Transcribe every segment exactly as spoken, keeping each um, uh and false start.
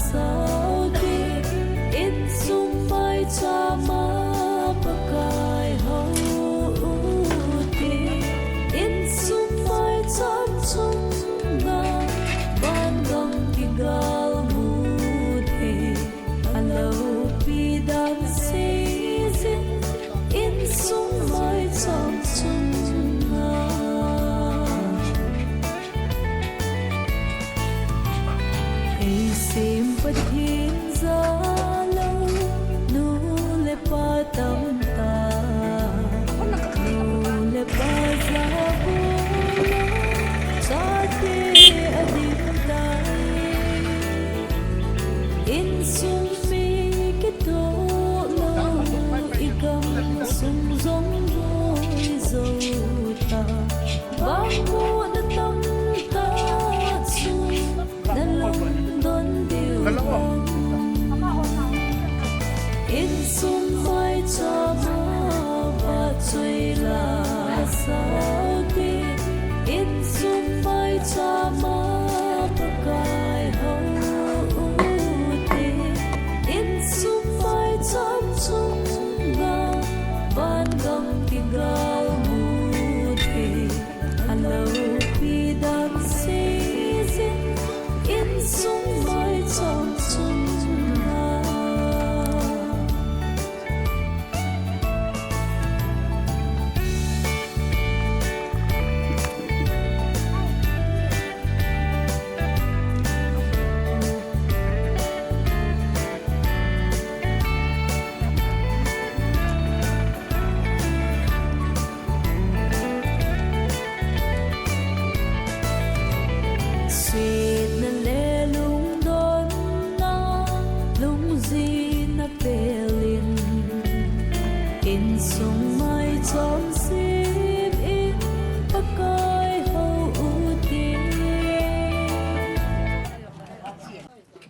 Saute, insung maichama Pakai hou ute, insung maicham chunga vangam kigal mute, aloupi dan seijin, insung maicham chunga. Eisem Pathen jalou, nu le pa tamtah, nu le pa jalou, chate ading tai. Insung mi kitoh lou, igamsung jong hoi jou ta. Vangbohna tamtah chu nalungdon diu ham. Insung maichama vahchoi la saute, insung maichama Pakai hou ute, insung maicham chunga vangam kigal mute, aloupi dan seijin, insung maicham chunga. Setna le lungdonna, lungjinna pelin, insung maicham semin, Pakai hou ute.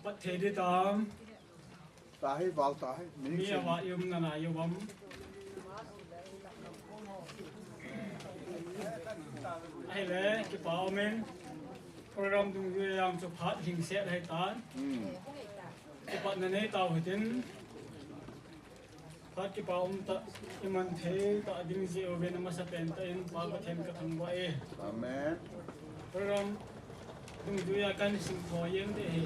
Pathen di tam. Tahi, val tahi. Mi ava i umna na i um. Ahile, kipa umin. Program dungjuiya jong chu phat lhingset ahitan. Hmm. Kipatna neitau hitin. Phat kipa umtah, iman theitah ding jeh uvin amasapen tah in Pa Pathen kathangvah e. Amen. Program dungjuiya kahin simtho jeng ding ahi.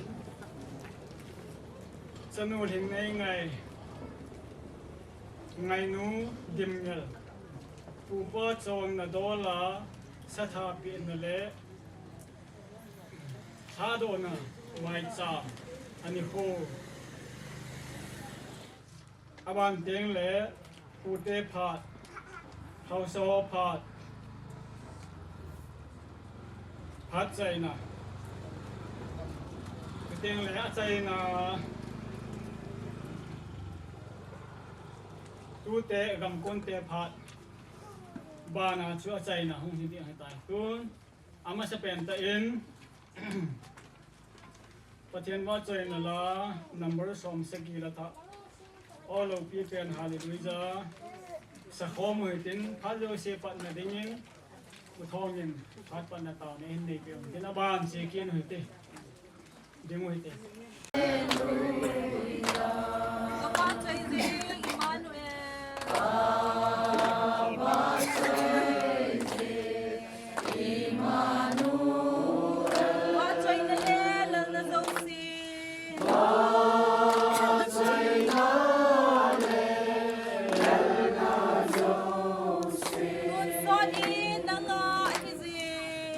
Chanu Lhingneingai, Ngainu Dimngel, Pupa chonna dola, satha pehna le lhadohna maicham ani ho. Aban teng le, pute phat, haosa ho phat, phat chaina. Chuteng le achaina, tute gamkonte phat, bana chu achaina hung hi ding ahitai. Tun, amasapen tah in, Pathen vahchoina la, number som sagi la thah. O loupi pen Hallelujah. Sakhom u hitin, phat jouse patna dingin, U Thongin, phat patna taona hin neipeh u hitin, aban che kit u hite. Ding u hite. Ka vahchoi jing, Emmanuel. Vahchoina le lalna jouse. Tonsot in nanga ahi jing.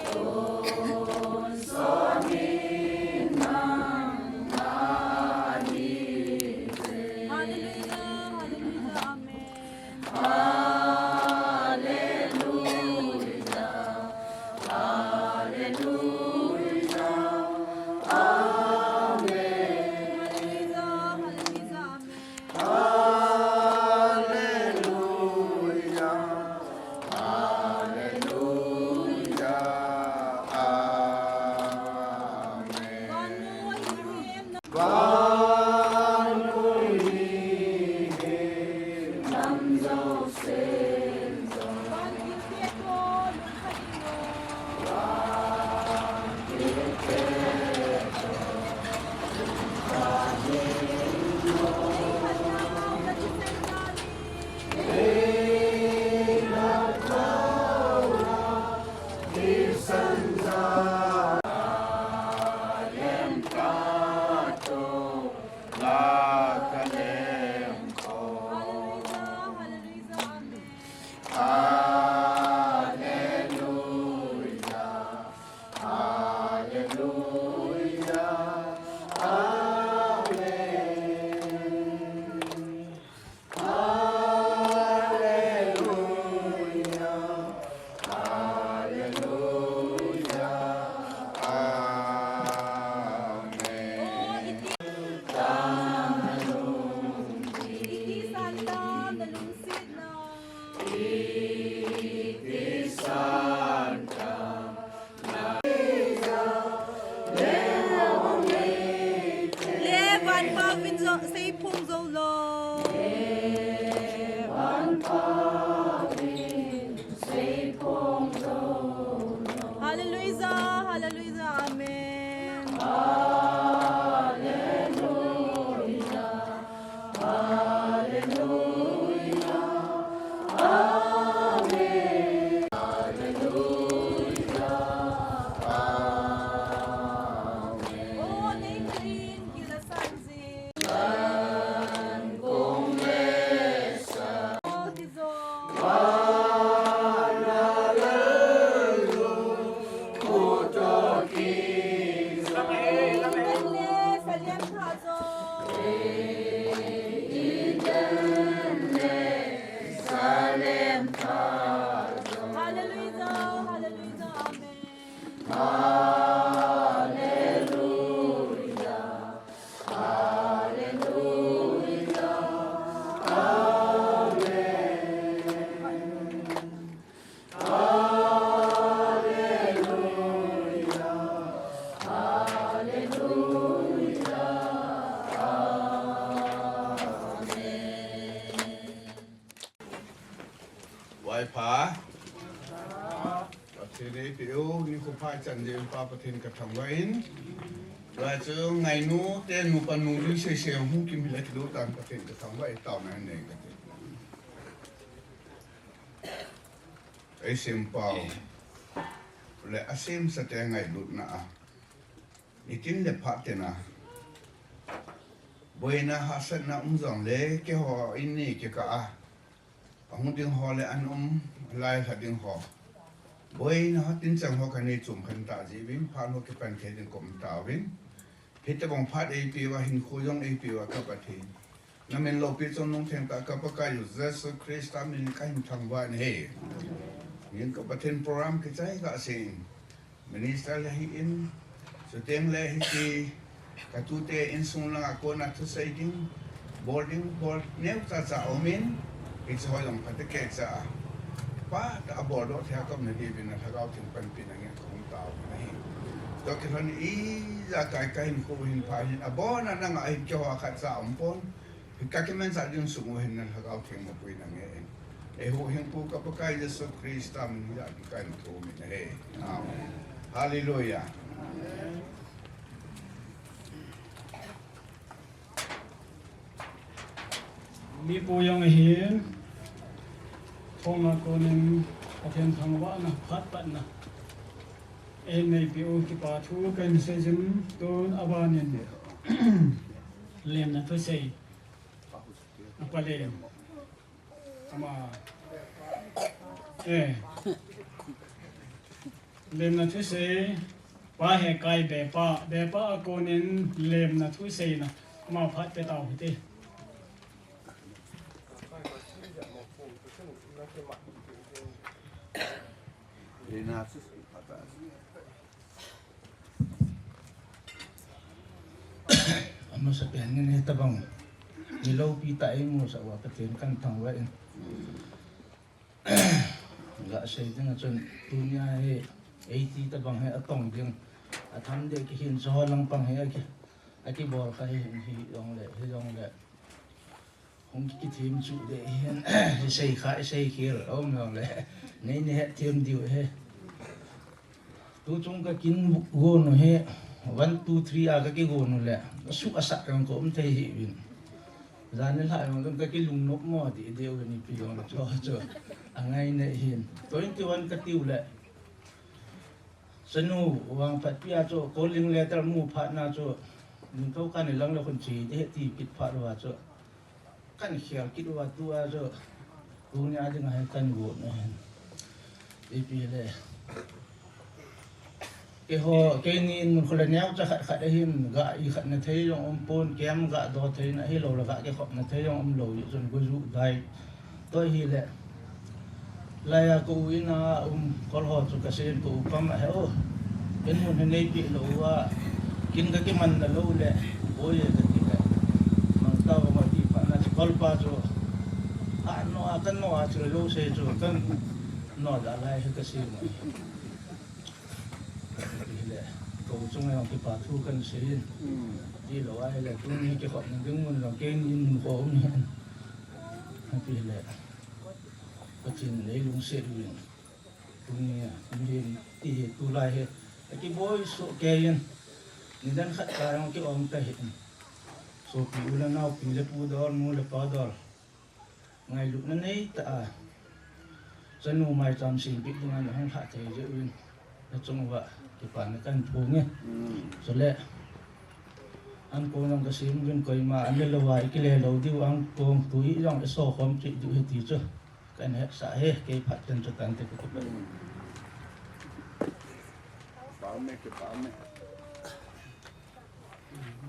Hallelujah, hallelujah, amen. Le van pao vin zo, sei phong zo lo. Hallelujah, hallelujah, amen. Hallelujah, hallelujah, amen. Vaipha. Pathen eipeu nikho pha chan jeh in Pa Pathen kathangvah in. Vachu ngainu te nupa nungjui seisei hung kim hile kido tan Pathen kathangvah in taona nei kati. Eisempau le asemsa te ngailutna a, nitin le phat tina boina hahsatna um jongle keiho in nei kikah a, ahung ding ho le an um lai lha ding ho, boina ho tin chang ho kanei chom khen tah jeh uvin phat ho kipan thei ding kaum tauvin. Hitobang phat eipeuva, hinkho jong eipeuva ka Pathen, namin loupi chungnung thengtah ka Pakaiyu Jesu Christa min kahin thangvah in ahi. Min ka Pathen program kichai kahsen, minister le ahin, chuteng le hiti katute insung langa kona thusei ding, bol ding bol neocha cha aumin, hiche ho jong phatah keicha a phatah a boldoh thei a kaum nadiuvin na Lhagao Theng panpina ngen kahung taovin ahi. Toh kilhon in ijakai kahinkho hin pha hin abona nanga hin keiho khatcha aumpon, kakimanchah ding sung u hin na Lhagao Theng mapuina ngen, eihuhhingpu ka Pakai Jesu Christa min hijeh in kahin thum in ahi. Amen. Hallelujah. Mipu jong ahin, thongna konin Pathen thangvahna, phat patna eineipeh u kipa thu kahin seijin, tun abanin lemna thusei, apa lem, ama, eh, lemna thusei, Pa Hekai Bepa, Bepa a konin lemna thuseina ama phat pe tau hite. Amasapen in hitobang mi loupi tah eimusah uva Pathen kahin thangvah in. Gasei dinga chun tunia hi eighty tobang hi atong ding, atham deh kihin, chuho langpang hi aki, akibol kha hi, hijongle, hijongle hung kithem chu deh hin, isei kha, isei khel aum jongle nei, nei hetthem diu hi. Tuchung kakin gon u hi, one, two, three a kakigon u le asuh asat jong kaum thei hih uvin. Jan nilhah jong kakilungnop mo deh deh uvin ipi jongle chu, chu angaina hin. Twenty-one katiu le chanu vangphatpi a chu calling letter mu phatna chu, ningtou kani lang le khun che ding ahi ti kit phat uva chu kahin khel kit uva tua chu tunia dinga hi kahin gon u ahin. Ipi le Keiho, keini in khole neocha khat khat ahin, ga i khatna thei jong umpon, kem ga do theina hilou le ga kikhopna thei jong umlou, i chun guju dai. Toh hile, laiya ka u ina um, kol ho chu ka sei in ka u pam a he o. Ken mun he neipeh lou a, kin ka kimanna lou le, boi e ka ti le. Mangta u ma ti pa na chu kol pa chu. A no a kan no a chu lou sei chu kan no da lai he ka sei mo. Hile, ka u chunga jong kipa thu kan sei in. Tilou a hile, tuni kikhopna ding mun jong keini in mun kho um hen. Hile, Pathen in eilungset uvin. Tuni a, mihem ti hi tulai hi. Akiboi soh kei in. Nidan khat ka jong ki-om ta hih in. Sopi u le nao, pi le pu dol, nu le pa dol. Ngailutna neitah a. Chanu maicham sempeh dinga nahung lhah thei jeh uvin. Nachung uva kipana kahin phong e. Chule, ankong jong kasem uvin koima anle lou a, ikile lou diu ankong tu hi jong iso khom cheh diu ahi ti chu. Kahin hetsah e, kei phat chan chu tante ka kipah.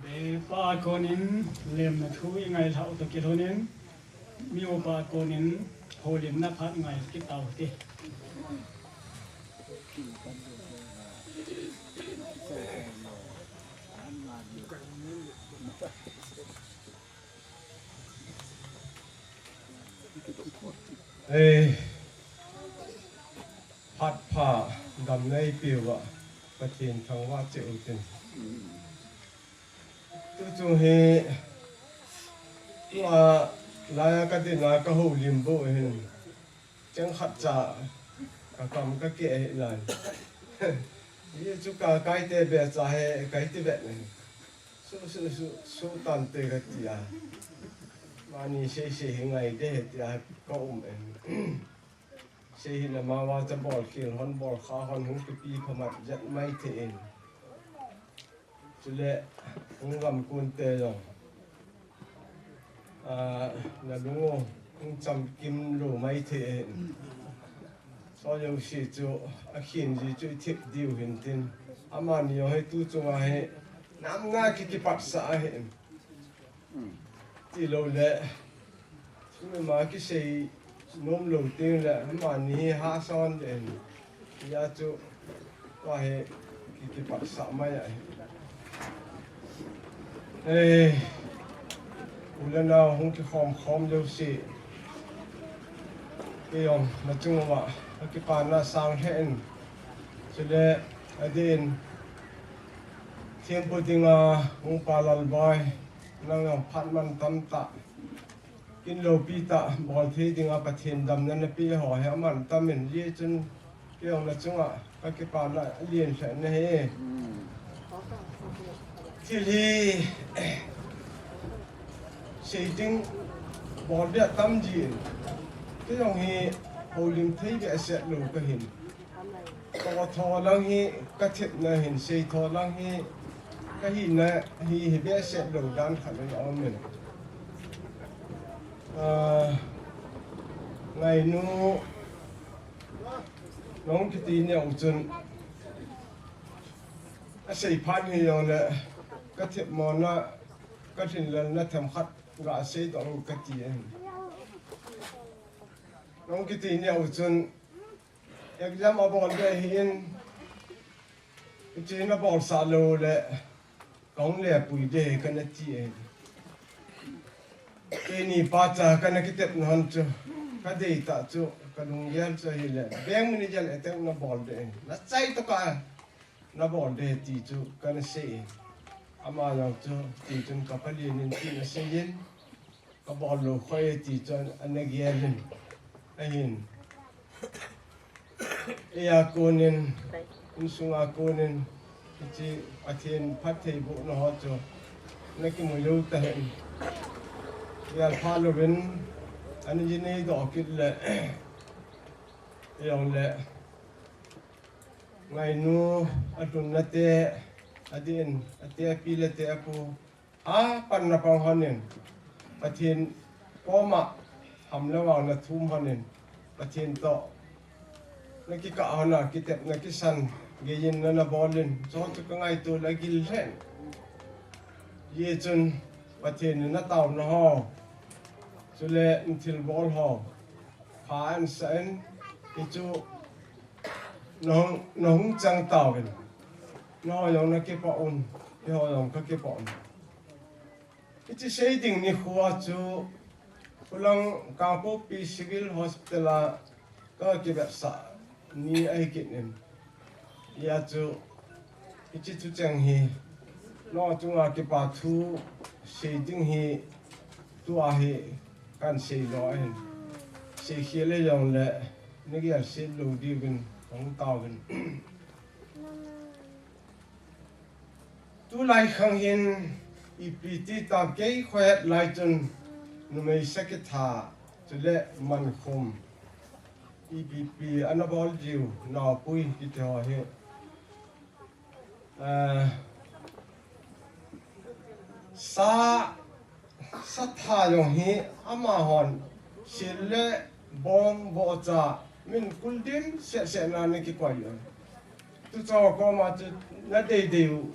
Be pa konin lemna thu ingailhah u toh kilhonin, mi upa konin houlimna phat ngai kit tau hite. Ei, phat pha damna eipeuva Pathen thangvah cheh utin. Tuchung hi, tua laiya kadinna kahoulim bou hin, cheng khat cha kakam kakeh ahi lai. Hichu ka kaite becha hi kaiti vet ahi. Su, su, su, su tante kati a. Mani sei sei hi ngai de he tia kaum e. Sei hile mavacha bolkhel hon, bolkha hon hung kipi phamat jet maithei in. Chule hung gamkunte jong, a, nalung u hung chamkim lou maithei in. Chujou se chu akhen ji chu ithip diu hintin. Amani jong hi tuchunga hi namna kikipatsah ahin. Tilou le, sumima kisei nom lou teng le, amani hi hahsa hon ding. Hijeh chun, tua hi ki, kipatsah mai ahi. Ei, u le nao hung kikhom khom jouse. Kei jong nachung uva kakipana sang lheh in. Chule, adeh in, thempu dinga hung pa Lalbai. Nang jong phat mantam tah, kin loupi tah, bol thei dinga Pathen damna napeh ho hi amantam in, hijeh chun kei jong nachunga kakipana alen lheh in ahi. Thil hi sei ding bol beh tam jin, kei jong hi houlim thei behseh lou kahin. Ka tho lang hi kathepna hin, sei tho lang hi kahina hi, hi behseh lou dan khat in aum in. Ah, Ngainu, nong kiti neo chun, asei phat hi jongle, kathep mona, kathil lalna themkhat gasei doh in kati ahi. Nong kiti neo chun, exam abol ding ahin, hiche nabolsah lou le, kahung lepui ding ahi kana ti ahi. Keini pacha kana kitepna hon chu, kadeitah chu, kalunggel chu ahile, bank manager attempt nabol ding ahi. Nachai tokah nabol ding ahi ti chu kana sei ahi. Ama jong chu, ti chun kapalen in tin asei in, kabol lou khoi e ti chu ana gel in. Ahin, eia konin, insunga konin, hiche Pathen phattheibohna ho chu nakimu jou tahih in. Gelpha louvin, ana ji neidoh kit le, ijongle, Ngainu, alhunna te, adin, ate api le ate apu, apanna pang honin, Pathen koma ham le vang nathum honin, Pathen toh nakikah hon a, kitepna kisan, geiyin nana bolin, chuchu kangaito le agil lheh. Hijeh chun Pathen in nataona ho, chule nathilbol ho, pha ansah in, hichu nahung, nahung chang tauvin. Nangho jong nakipah un, keiho jong kakipah un. Hiche sei ding nikho a chu, Khulang Kangpokpi Civil Hospital a kakivetsah ni ahi kit in. Hijeh chun, hiche thucheng hi, nangho chunga kipa thu sei ding hi, tua hi kahin sei lou ahin. Seikhel le jongle, nagel sei lou diuvin, hung tauvin. Tulai khang hin ipi ti tam kei khohet lai chun numei sakhi tha chule mankhum ipi pi ana bol jiu naopui kiti ho hi. Ah, sa Satha jong hi amahon sil le bong bocha min kuldim seh seh na ni kikoi u. Tuchung koma chu nadei dei u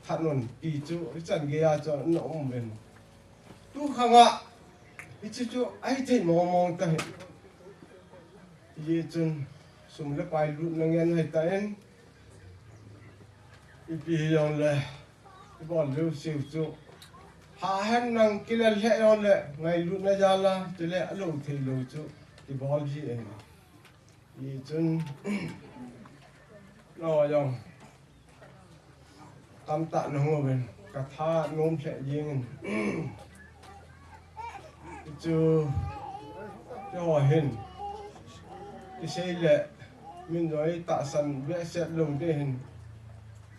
thanun ti chu ichan gei a chu na um uvin. Tu khanga hichu chu ahithei mong mong ta hi. Hijeh chun sum le pai lutna ngen hai ta in. Ipi hijongle, ibol leu siu chu. Hahen nang kile lheh jongle, ngailutna jal a, chule alou thei lou chu, ibol ji e. Hichun, nangho jong, tamtah nahung uvin, katha nom lheh jeng in. Chu, keiho hin, kisei le, min jong itahsan behseh lou ding hin.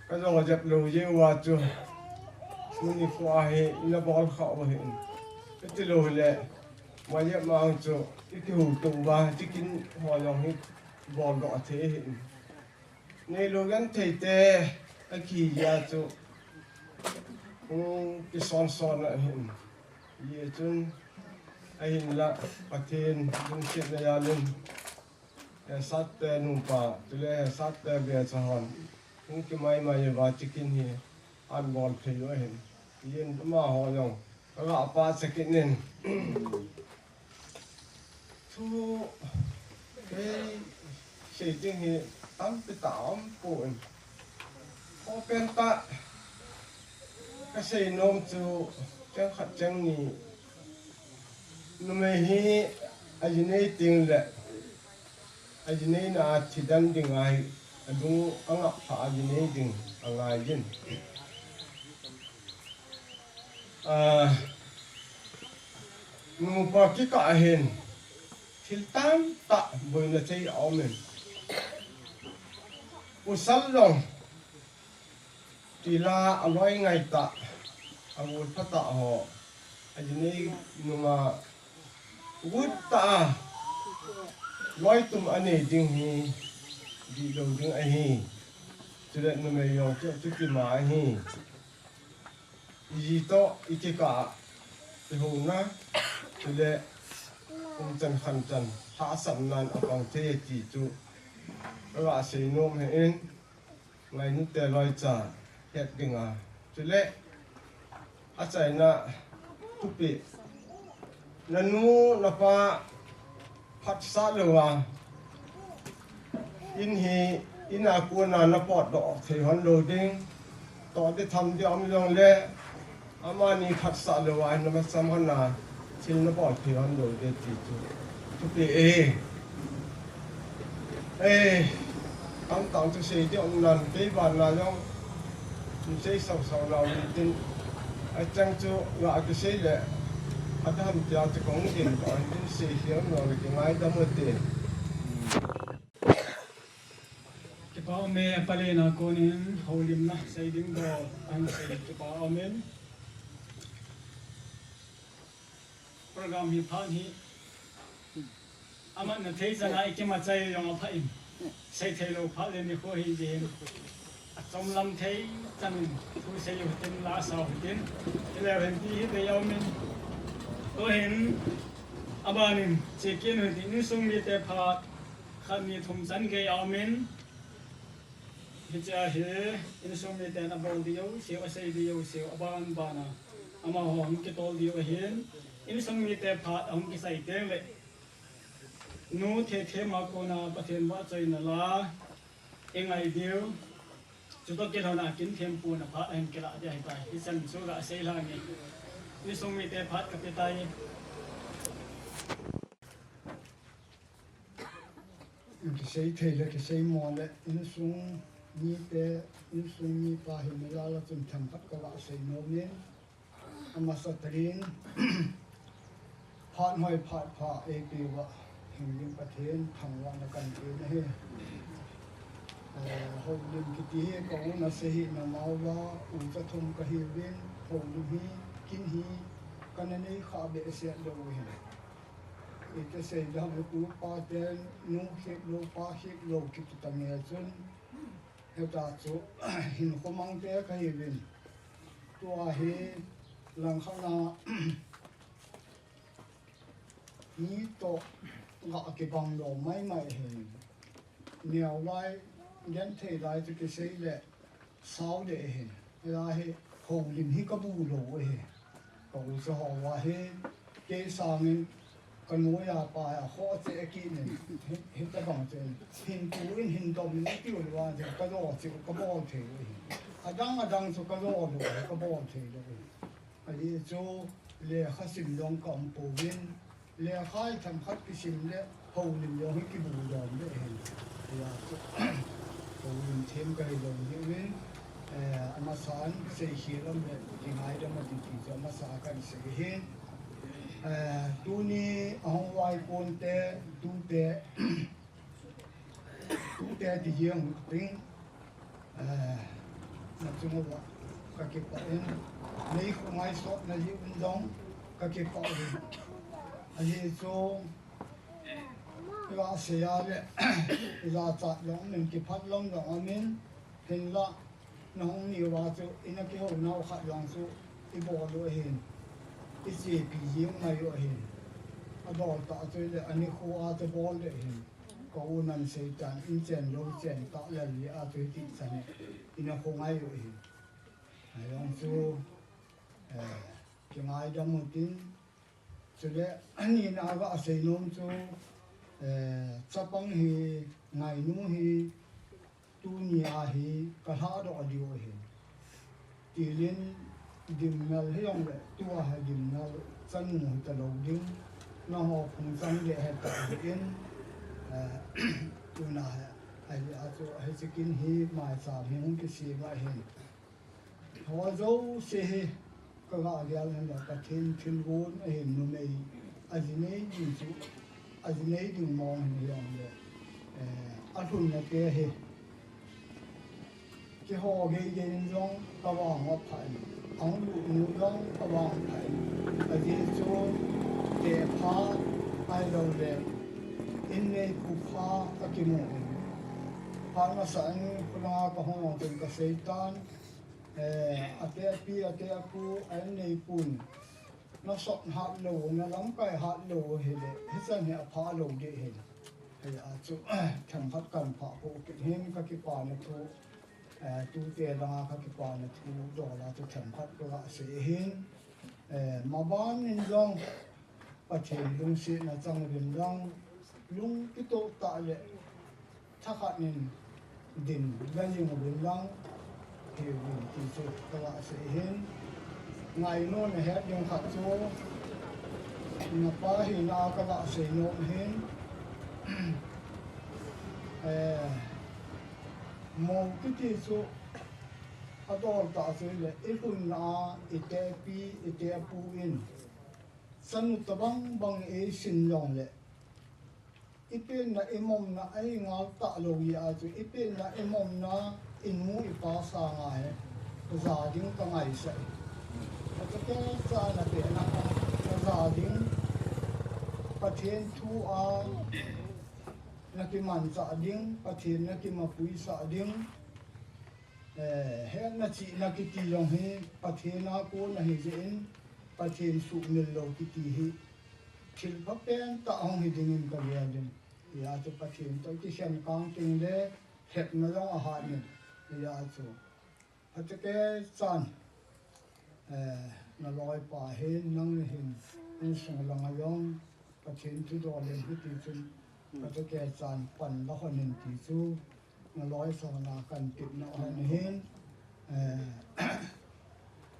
Kajou jep lou jeh uva chu, tuni kho a hi, ina bol kha u hin. Kati lou hile, ma jep ma ang chu, ikihou tou uva, chicken ho jong hi, bol doh thei hin. Neilou genthei te, akihi jeh a chu, hung kison son ahin. Hijeh chun, ahinla, Pathen lungsetna jal in, Hesat te nupa, chule Hesat te becha hon, hung kimai mai uva chicken hi, ahin bol thei u ahin. Hijeh in amaho jong, kagah pachat kit in. Thu, kei sei ding hi tampi tah aumpoi. Khopen tah, kasei nom chu, cheng khat cheng ni, numei hi, ajinei teng le, ajinei na a thi den ding ahi, adung angah pha ajinei ding, angai jin. Ah, nupa kikah hin, thil tamtah boina thei aumin. Pasal jong, tila aloi ngai tah, angol pha tah ho, ajinei nunga, gut tah a, loi tum anei ding hi, dihlou ding ahi. Chule numei jong chu, chutima ahi. Iji toh ikikah a, ihouna, chule umchan khanchan, lhahsamnan apang thei e ti chu, kaga seinom ahin, ngainu te loicha, het dinga. Chule, achaina, thupeh, nanu, napa, phatsah louva, in hi, in a kona napotdoh thei hon lou ding, toh ding tham ding aum jongle, amani phatsah louva, in namasang hon a, thil nabol thei hon lou ding ti chu, thupeh e. Eh, tamtah chu sei ding aum nan, kei vang na jong, sei sau sau nau tin, achang chu, nga kisei le, atam tia chu kong ding ko, tin sei hiam nau le kingaidam u te. Kipa um e, Palen a konin, houlimna, sei ding bol, ahin sei kipa um in. Program hi phat hi, aman na thei chan a ikima chai jong apha in. Sei thei lou phat le nikho hi jin. Achom lam thei chan in, thu sei u hitin, la sa u hitin. Hileu hin ti hi bei aumin. Tuhin, abanin, chicken u hitin, insung mite phat, khat ni thum chan gei aumin. Hiche hi insung miten abol diu, seiu asei diu, seiu aban bana amaho hung kitol diu ahin, insung mite phat ahung kisei teng le nu Thethem a kona Pathen vahchoina la ingai diu. Chutoh kilhona kin thempuna phat ahin kilah dia hitai. Hichan chu gasei lhange. Insung mite phat kapetai. Kisei thei le kisei mo le insung mite, insung mipa hi milala chun themkhat kagasei nom in. Amasa tahin phat hoi phat pha eipeuva hing ding Pathen thangvahna kahin pe ahi. Eh, houlim kiti hi ka u nasei hina mauva, ucha thum kahiuvin, houlim hi kin hi kana nei kha behseh lou ahi. Iti sei dam, upa ten nu khep lou, pa khep lou kiti tange chun, heta chu hinkho mangte kahiuvin. Tua hi langkhat na mi toh ga kibang lou maimai ahi. Neo lai, genthei lai chu kisei le sao deh ahi. Hia hi houlim hi kabu lou ahi. Ka ucha ho va hi kei sangin kanu a pa a khoh cheh kit in, hi, hitabang cheh in, hin tu in, hin dom in atiu lou a, kajo cheh kabol thei lou ahi. Adang adang chu kajo lou, kabol thei lou ahi. Ahi chu lekha sim jong kaum pouvin, lekha hi themkhat kisim le houlim jong hi kibu lom le ahi. Hia chu houlim them kahi lou ahiuvin, eh, amasan seikhel um le kingaidam ati ti chu amasa kahin sei ahin. Eh, tuni ahung vaikon te, tute, tute ti jeng ting, eh, nachung uva kakipah in, nei khongai sotna jeh un jong kakipah uvin. Ahi chu, iga sei a le, ijachat jong min kiphat lom jong amin, hinlah, nahung ni uva chu, ina kihou nau khat jong chu, ibol u ahin, ichepi jing ngai u ahin. Adol tah chu le, anikho a chu bol le ahin. Ka u nan sei tan, in chen lou chen tah lel le a chu hiti chan, ina khongai u ahin. Ajong chu, eh, kingaidam u tin, chule, ani na gasei nom chu, eh, chapang hi, ngainu hi, tuni a hi, kalhadoh diu ahi. Tilin, dimnal hijongle, tua hi dimnal, chanu hita lou ding, naho phung chang le hita in, eh, tuna hi, ahi a chu, hiche kin hi, maicham hi hung kisem ahin. Ho jouse hi kaga gel hen lang Pathen thilgon ahin, numei aji nei ding chu, aji nei ding mong hin hijongle, eh, alhunna te hi kiho gei gei in jong kavang uva pha in, ahung lut nu jong kavang pha in, ajeh chu tepha ahilou le in nei khu pha kakimu in, phat masa in khulanga kahung jong chun kasei tan, eh, atepi, atepu, a in neipun, nasot hat lou, nalamkai hat lou hile, hichan hi apha lou ding ahi. Hia chu, themkhat kahin phah poh kit hin kakipana thu, eh, tute langa kakipana thu dola chu themkhat kaga sei ahin, eh, maban in jong, Pathen lungsetna chang uvin lang, lung kitoh tah le thakhat in din la jing uvin lang, hiuvin ti chu kaga sei ahin. Ngailutna het ding khat chu, napa hina a kaga sei nom ahin. Eh, mou kiti chu adol tah chu le, ilhunna a, itepi, itepu in chanu tabang bang eisin jongle, ipetna imomna ahi ngal talou jeh a chu, ipetna imomna inu ipa sanga hi kaja ding kangaisah e. Kacha kei cha na pehna, kaja ding, Pathen thu a nakimanchah ding, Pathen nakimapuisah ding, eh, hetna chihna kiti jong hi Pathen a kon ahi jeh in, Pathen suhmil lou kiti hi thil phapen tah hung hi dingin kagel in. Hia chu Pathen toh kikhen kang teng le, hetna jong ahat in. Hia chu phatecha chan, eh, na loipa hin nang hin insung langa jong Pathen thudol in hiti chun phatecha chan pan la hon in ti chu na loi sona kan tipna hon hin, eh,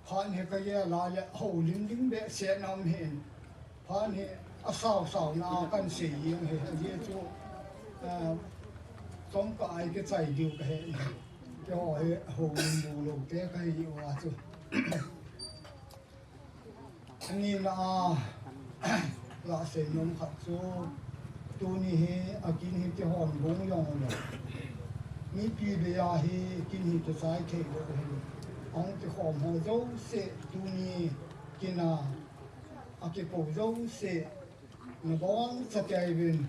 phan hi ka ye la le ho lim ding be se nam hin phan hi a sau sau na kan se yeng he ye chu, eh, chom ka ai ke chai diu ka he ke ho he ho lim bu lo te ka hi wa chu. Ani na a la sei nom khat chu tuni hi a kin hi kihon bung jong le mipi be a hi kin hi kichai thei lo hi. Ong kikhom ho jouse tuni kin a a kipo jouse na bon sa kei vin,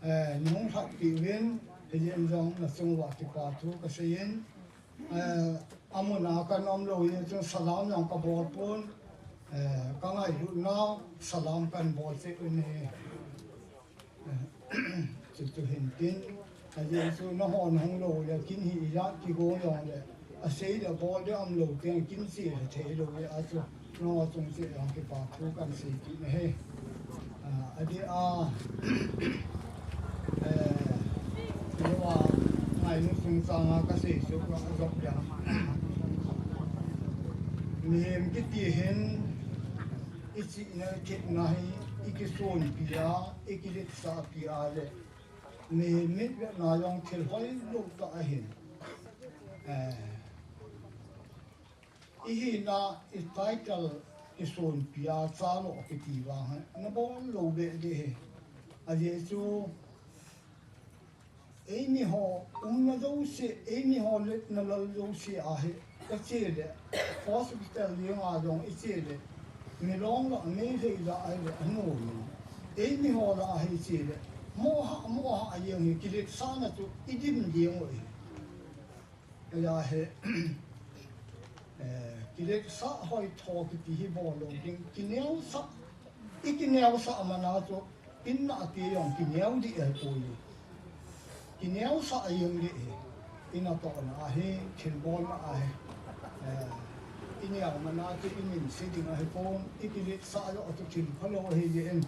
eh, nung hak pi vin, hi jen jong na sung wa kipa thu ka sei in, eh, a mun a kan om lo hi chung salam jong ka bol pon, eh, ka ngailut na salam kan bol che un hi. Eh, chu chu hin tin, a Jesu na hon hung lo le kin hi ijat kigo jong le, a sei le bol de om lo teng kin si le thei lo le a chu. Nangho chung cheh jong kipa thu kan sei kit na hi. Ah, a di a, eh, lo a, ngainu chungchang a ka sei su ka jop jang. Mihem kiti hin, i chihna i thepna hi, i kisonpi a, i kiletsahpi a le, mihem mitvetna jong thil hoilou tah ahin. Eh, I hina, i title, i sonpi a, cha lo kiti vang hi, na bol lou be de hi. A Jesu, eimi ho, umna jouse, eimi ho le na lal jouse a hi, ka che le, hospital jeng a jong i che le, mi long la, mi lei la a le, a nom in. Eimi ho la a hi che le, mo ha, mo ha a jeng hi, kiletsahna chu, i dim jeng u hi. Kei a hi, eh, kiletsah hoi tho kiti hi bol lou ding. Kineosah, i kineosah mana chu, in na ti jong kineo di e poi. Kineosah a jeng di e. I natohna a hi, thilbolna a hi. Eh, i neo mana chu i min se ding a hi pon, i kiletsah lou a chu thil phalou a hi jeh in.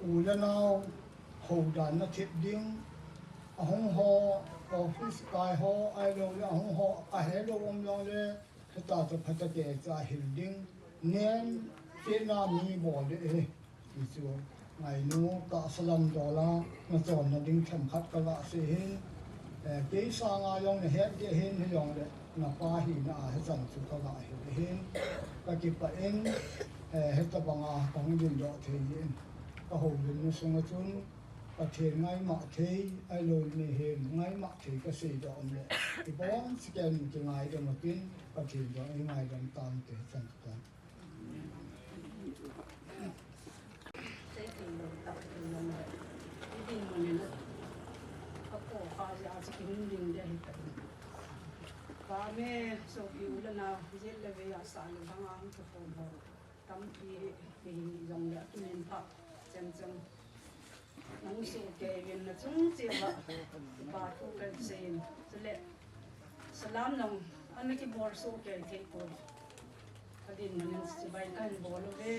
U le nao, houdan na thep ding, ahung ho, office kai ho, ahilou le ahung ho, ahelou um jong le, heta chu phatecha hil ding, nen, chena mi bol de e, ti chu ngainu tahsa lam dol a, na chonna ding themkhat ka ga sei hin, eh, kei sanga jong na het de hin, hi jong le, na pa hina a hichan chu ka ga hil hin, ka kipah in, eh, heta banga ka hung ding doh thei hin, ka houlimna sunga chun, Pathen ngaimah thei, ahilou le mihem ngaimah thei ka sei doh um le. I bon si ken kingaidam a tin, Pathen jong i ngaidam tante chan tan. Sei thei lou tah thei lou le. I dinmun in a ko kha jeh a chu kihung ding de hi ta. Pa me, sopi u le nao, jil le vei a sah le bang a hung kikhom ho. Tampi hi, hi jong le, tunin pha, chem chem. Nang soh kei vin na chung cheh uva, kipa thu kan sei in. Chule, salam nang, ana kibol soh kei thei poi. Ka dinmun in chibai kahin bol uve.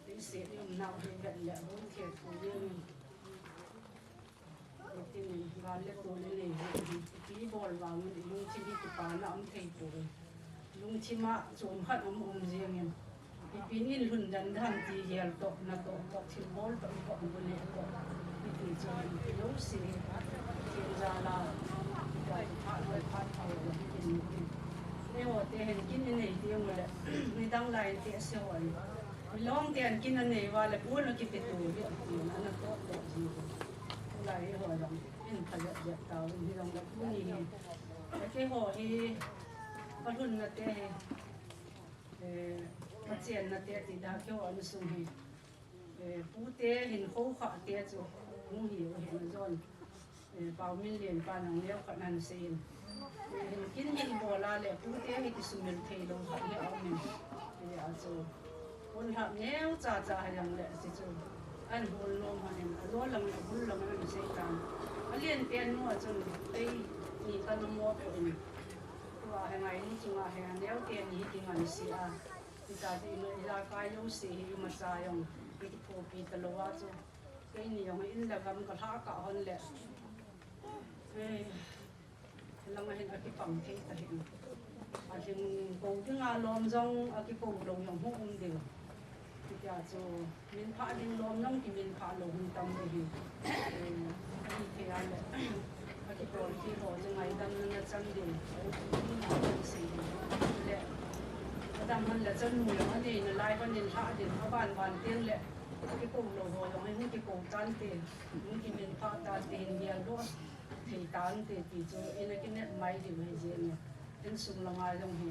Tei se i umnau hi vet le, hung khe thu jeng in. Hitin in, gal le tol i nei hi, ipi bol vang in, i lungthim hi kipana um thei poi. Lungthim a chom khat um um jeng in. Ipi in lhun dan dan ti gel toh, natoh toh, thilbol toh, i toh, bu neh toh. Hiti chun, i lo si, thil jal a, i phat, i phat, i phat, i phat, i phat. Eiho te hin kin i nei teng u le, nidang lai te se ho in. Milong te an kin a nei uva le, bu na kipe to hi, ati na, natoh toh ji. Tulai eiho jong, in pha jep jep tauvin, hilong le tuni hi. Keiho hi, ka lhunna te hi, eh, ka chenna te ti da keiho insung hi. Eh, pute hin kho kha te chu, hung hi u hin jon. Eh, Pau Min Lian pa nang neo khat nan sei in. Eh, hin kin hin bol a le, pute hi kisumil thei lou khat hi a um in. Eh, a chu. Hun hap neo cha cha ha yang le, si chu. An hul lom han in, a lo lang le, a bul lang le, sei tan. A lian pen nu a chun, ei, Ni kana mo poi. Tua hi ngainu chunga hi aneo teni hi kingansea. Hita ti ina ijakai jouse hi imacha jong hi kithopi talou a chu. Keini jong in le gam kalhah kah hon le. Eh, langa hin akipang thei tahih. Alhing kou dinga lom jong akikou lou jong hung um ding. Hitia chu minphah ding lom jong kiminphah lou hung tam ding hi. Eh, ahithei a le. Akibol thei ho chu ngaidamna nachan ding. Sei ding. Le. Adam hon le chanu jong anei nalai hon in lhah ding. Aban ban teng le. Akikou lou ho jong hin kikou tante. Hin kiminphah tante hin gel doh. Thei tante ti chu ina kinep mai ding hi jeng e. Insung langa jong hi,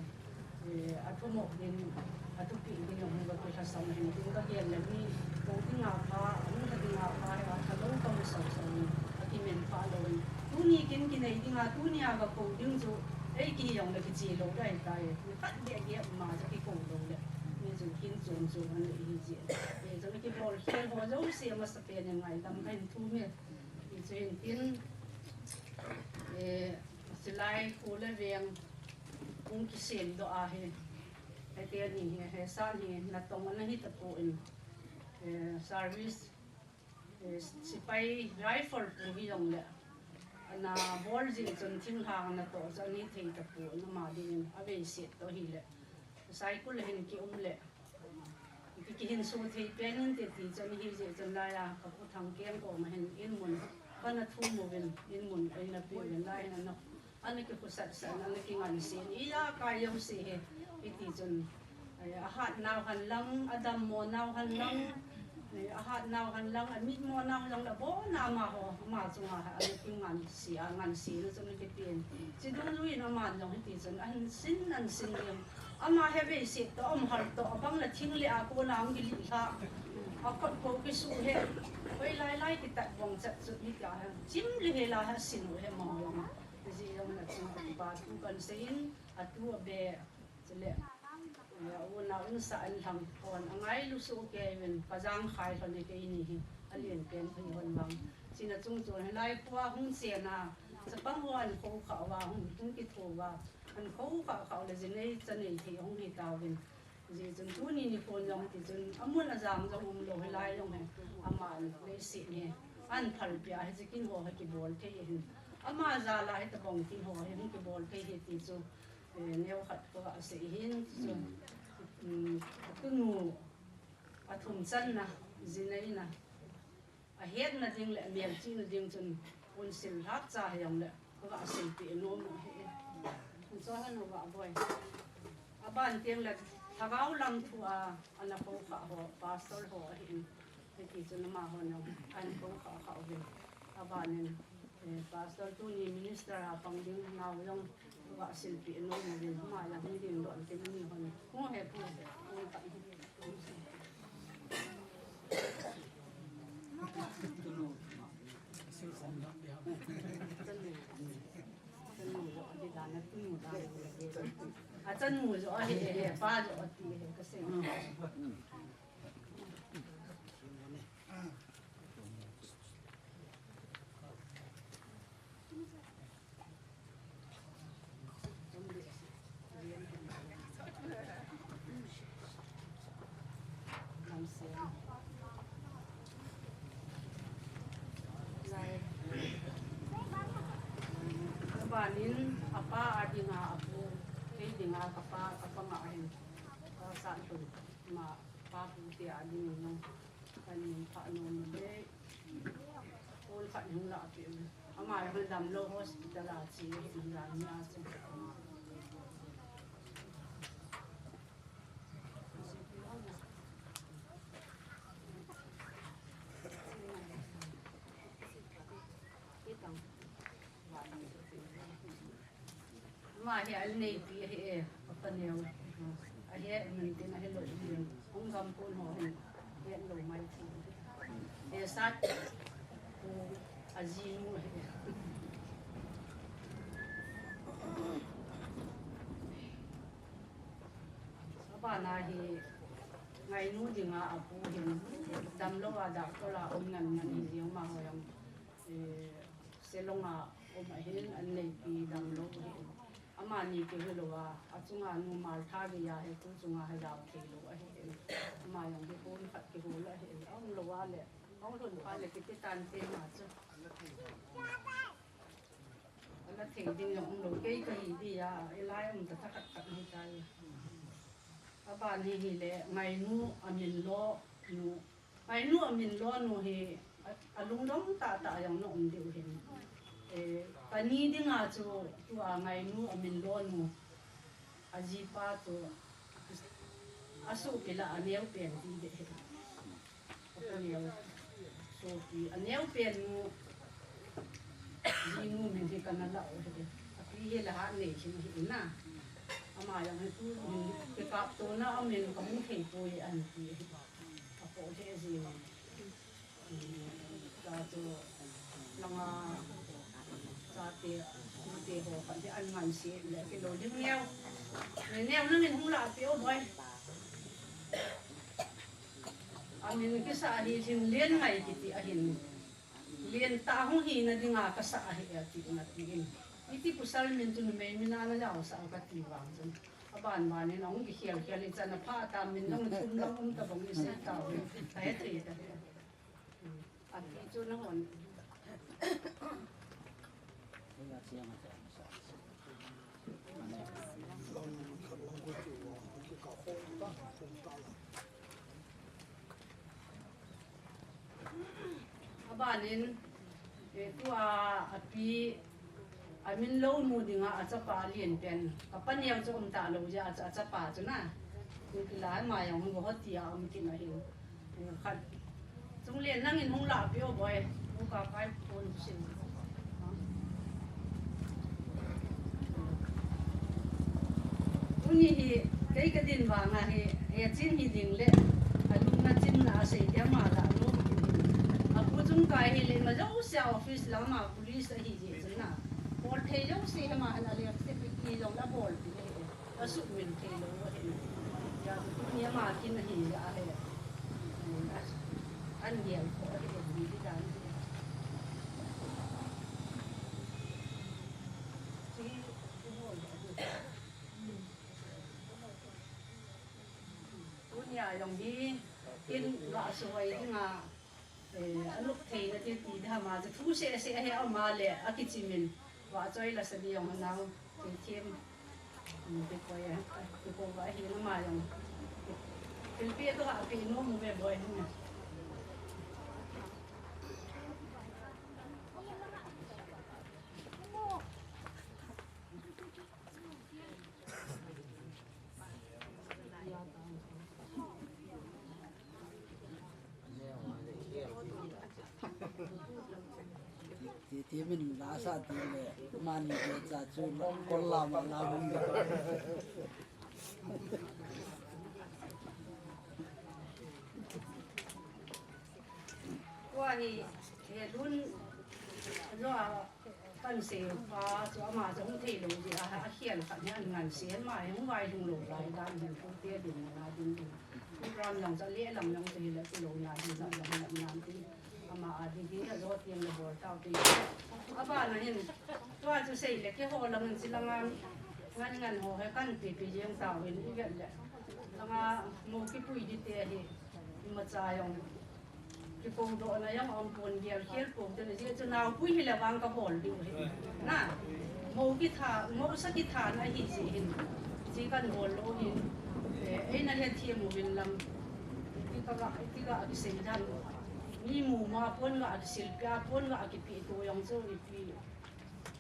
eh, athumop ding, athupeh ding jong hi va kilhasam hin tin kagel le mi kou dinga pha, hung lha dinga pha hi athalou kama sausau in akiminphah lou in. Tuni kin kinei dinga, tunia gakou ding chu, ei kihi jongle kiche lou ding ahitai. Mi khat beh beh ma chu kikou lou le. Mi chu kin chom chom an le hi jeng. Eh, chu kibol khel ho jouse amasapen in ngaidam kahin thum e. Hichu hin tin, eh, Silai kho le veng hung kisemdoh ahi. Hiti ani hi, hiche san hi natong ana hi tapon, eh, service, eh, sepai rifle pu hijongle. Ana bol jing chun thinglhang natoh chu ana hi thei tapon ama dingin aveiset toh hile. Saikul a hin kium le. Ki, kihinso thei pen inte ti chun hi jeh chun laiya kapu Thangkeng koma hin in mun kana thum uvin, in mun eina pe uvin lai hin ana, ana kikhosat sat, ana kingansen, ijakai jouse hi, hiti chun, eh, ahat nau hen lang, adammo nau hen lang, eh, ahat nau hen lang, amit mo nau hen lang, abon a amaho, ama chunga hi ana kinganse a, ngansena chu ana kipen. Chidungjui in aman jong hiti chun, ahin sin, ahin sin jeng. Ama hi veiset toh, um hal toh, abang le thing le a kona hung kilih lha. Akhut kou kisu hi. Hoilai lai kitat bong chat chu hitia hi. Chim le hela hi asin u hi mong jong. Hijeh jong na chu kipa thu kahin seiyin, atu abeh. Chule, eh, a-u nao in sa an lhang hon angailu soh kei uvin, kajang khai lhon e keini hi, alen pen phei hon vang. China chung chun hilai khoa hung chena, chapang ho ahin khoukhah uva, hung, hung kitho uva, ahin khoukhah khah u le jinei chanei thei hung hitauvin. Hijeh chun tuni nikhon jong tichun, amun ajang jong umlou hilai jong hi, aman leiset hi, ahin phalpeh a hiche kin ho hi kibol thei ahin. Ama jal a hitobang kin ho hi hung kibol thei ahi ti chu. Eh, neo khat kagah sei hin, chu, um, atunu, athum channa, jinei na, ahetna ding le amelchihna ding chun, unsil lhah cha hijongle, kagah seipeh nom u ahi. Chu hanu va boi. Aban teng le, lhagao lam thu a, ana khoukhah ho, pastor ho ahin. Hiti chun amahon jong ahin khoukhah khah uvin. Abanin, eh, pastor tuni minister a pang ding nau jong va silpeh nom uvin, ama jong hung ding lou tin ani hon. Hung he pu, hung kah. Achanu jo ahi, he, he, pa jo ati, he, kasei. Abanin, apa a dinga apu, kei dinga kapa, kapa nga hin, ka sa tu ma. Pa pu te a ding in jong, kahin pha nom le, call khat hung lah peh u. Ama jong damlou hospital a che ahi, jani a che. Ama hi aneipi ahi e, apa neo. Ahi e, min tin ahi lou din. Hung gam kon ho hin. Hi lou mai ti. E sat. Ko ajinu ahi e. Abana hi ngainu dinga apu hin. Damlou a doctor a um ngan ngan hi jeng ma ho jong. Eh, Shillong a Um ahin, an neipi dang lou ahin. Amani kihilou a, achunga nu Martha geiya hi tu chunga hi jao thei lou ahin. Ama jong hi pon khat kihol ahin. Aum lou a le, aum lhun pha le kiti tan te ma chu. Ana thei ding jong um lou, kei kahi dia, elai um ta tha khat khat hi tai. Aban hi hile, Ngainu Aminlo nu. Ngainu Aminlo nu hi, a, alungdong tahtah jong na um diu hin. Eh, kani dinga chu, tua Ngainu Aminlo nu, ajipa chu, asopi lah a aneo pen ti ding ahi. Apaneo, sopi, aneo pen nu, jinu min hi kana lah u ahi. Api hi la hat nei hin ahi na. Ama jong hi tu min kikaptona amin kahung thei poi ahin ti ahi. Apo he jinu. Cha chu langa chate, tute ho khat hi an ngansi le kilou ding neo. Neo nangin hung lahpeh o boi. Amin kisah hi Lhinglianngai kiti ahin. Lentah hung hina dinga kasah ahi ati, ati in. Iti pasal min chu numei min a najaosah kati vang chun. Aban ban in ahung kikhel khel in chan apha ta min dang thum lang um tabang isei tauve. Kahe thei ta. Api chu nahon. Abanin, eh, tua api, Aminlo nu dinga achapa alen pen. Kapaneo chu um talou jeh a, achapa chu na. Nikila ama jong hung hoti a um kit ahin. Khat. Chungle nangin hung lahpeh o boi. Hung kakai pon sin. Tuni hi, kei kadin vanga hi, hechin hi ding le, alungna chinna asei dia ma lah lom kit hi. Apu chungkai hile, ima jouse a office lama police ahi jeh chun na. Bol thei jouse hi ama hin ale, se pi ki jong la bol pi hi. Asuk min thei lou ahi. Ya, tuni ama kin ahi ja ahi. An gel ko ahi, ahi di dan. Tunia jong hi, kin ga suhoi dinga, eh, anop theina ti ti dama chu thu seh seh ahi ama le, akichimin, vahchoi la sa di jong nau, thilthem, um, kikoi a, kikoi va hi nama jong, thilpeh toh apeh nom uve boi hi. Ti, ti min la sa ti le, mani le cha chu lo, kol la ma la bung de. Tua hi, he lun, lo a, Kan seipa chu ama chu hung thei lou jeh a, akhel khat hi an ngansi, ama hi hung vailhung lou lai dan hin, tute din, na din din. Program jong chu le lam jong chu hile, kilou na din, jong jong lam nan tin. Ama a din hi, ajo tieng le bol tau tin. Abana hin, tua chu sei le, keiho lang in chi langa, ngan ngan ho he kan pi pi jeng tau in, i vet le. Langa, mo kipui di te hi, imacha jong. Kipoudohna jong aum pon, gel khel pou te, hijeh chun naopui hile vang kabol diu ahi. Na, mo kitha, mo sa kitha na ahi jeh hin. Chi kan bol lou hin. Eh, eina hethem uvin lang. Ti ka ga, ti ga kisei dan. Mi muma pon ga kisil pia pon ga kipi to jong chu ipi.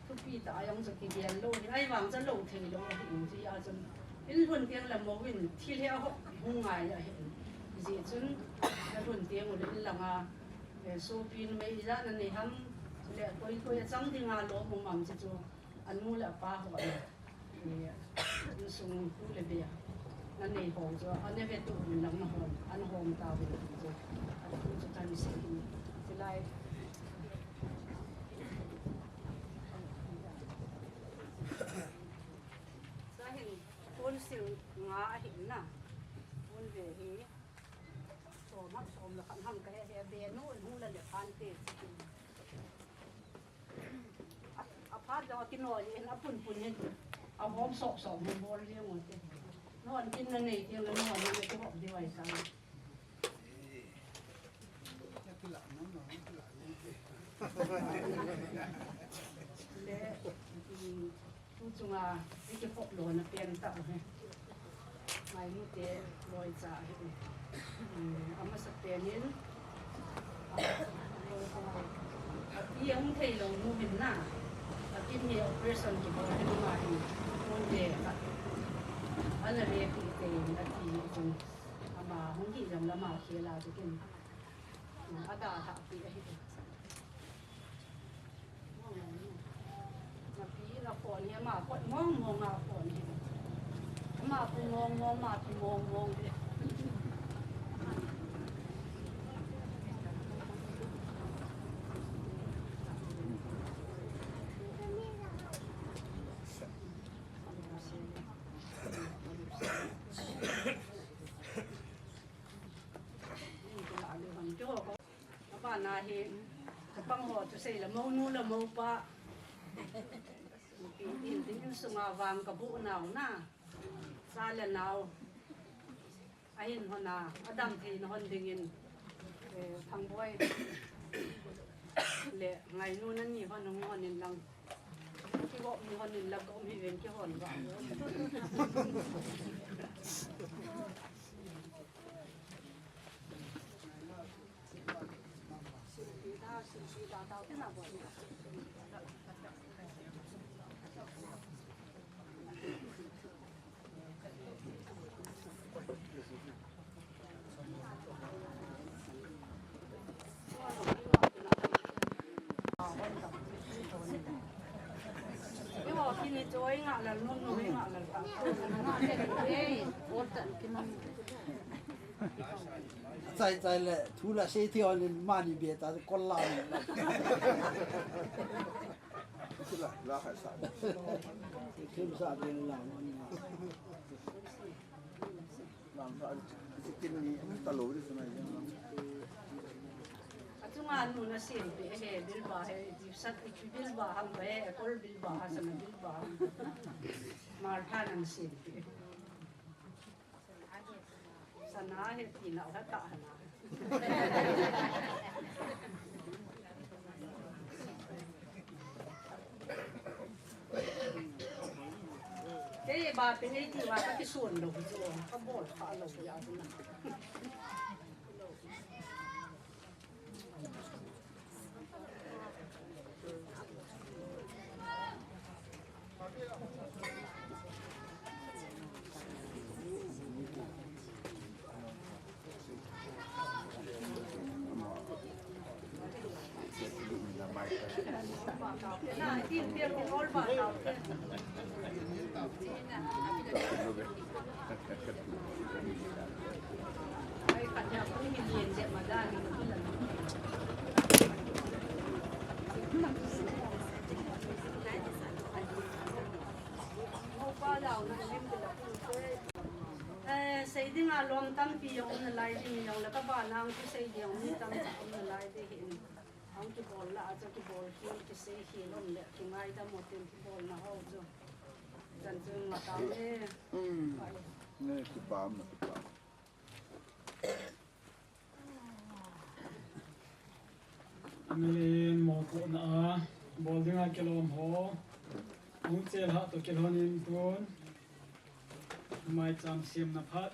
Thupi tah a jong chu kigel lou, ahivang chu lou thei lou ahi, hijeh a chun. In lhun teng le mo in thil hi ahop hung ngai ahi. Hijeh chun, na lhun teng uleh in langa, eh, sopi numei ijat nanei ham, le koi koi achang dinga lom um am chu chu, anu le apa ho le, eh, insung pu le bea nanei ho chu, ana vetup un lang nahom, ana hom tauvin chu, atu chu kan sei in, chulai. Sahin, pon sil nga ahin na. Pon ve hi. Som hak som la khat ham kahe he, be nu hung la le phan te. A, Phat jong akinoi in apunpun in ahom sohsoh in bol jeng u te. Nontin nanei teng le nontin nakihop diu ahi sa. Le, um, tu chunga ikihop lona pen tah u hi. Ngainu te loicha hi. Um, amasapen in, ati ahung theilou nu hin na. Atin hi operation kibol hin ama hi. Mun le khat. Ana repi te in ati hi chun. Ama hung hi jong le ama khel a chu kin. Ada thah pi ahi. Napi na kon hi ama kot mong mong a kon hi. Ama pu mong mong, ama pi mong mong hi. Abana hi, chapang ho chu sei le monu le mopa. Tin, tin, tin sunga vang kabu nau na. Cha le nau. Ahin hon a, adam thei na hon dingin. Eh, Thangboi. Le, ngainu nani hon hung hon in lang. Kigop ni hon in lang gop hi ven kihon va. Chai chai le, thu la sei thei hon in mani be ta kol la. Thu la, la kha sa. Thu sa be la. Achunga nu nasempi ahi, Bilba hi, Jipsat Bilba ham hi, Ekol Bilba ha, Sana Bilba ham. Martha nasempi. Sana hi, tina ha ta hana. Kei ba pe nei ti va ka kisun lou chu, ka bol kha lou ya chu na. Eh, sei dinga lom tampi jong um nalai ding jong le ka ba nang thu sei ding mi tamtah um nalai ding hin. Hung kibol la a chu kibol khel kisei khel um le kingaidam u tin kibolna ho chu. Chan chu nga tao e. Um. Ne kipam na kipam. Amen. Mopohna a bol dinga kilom ho. Hung chel ha to kilhon in tun. Maicham semna phat.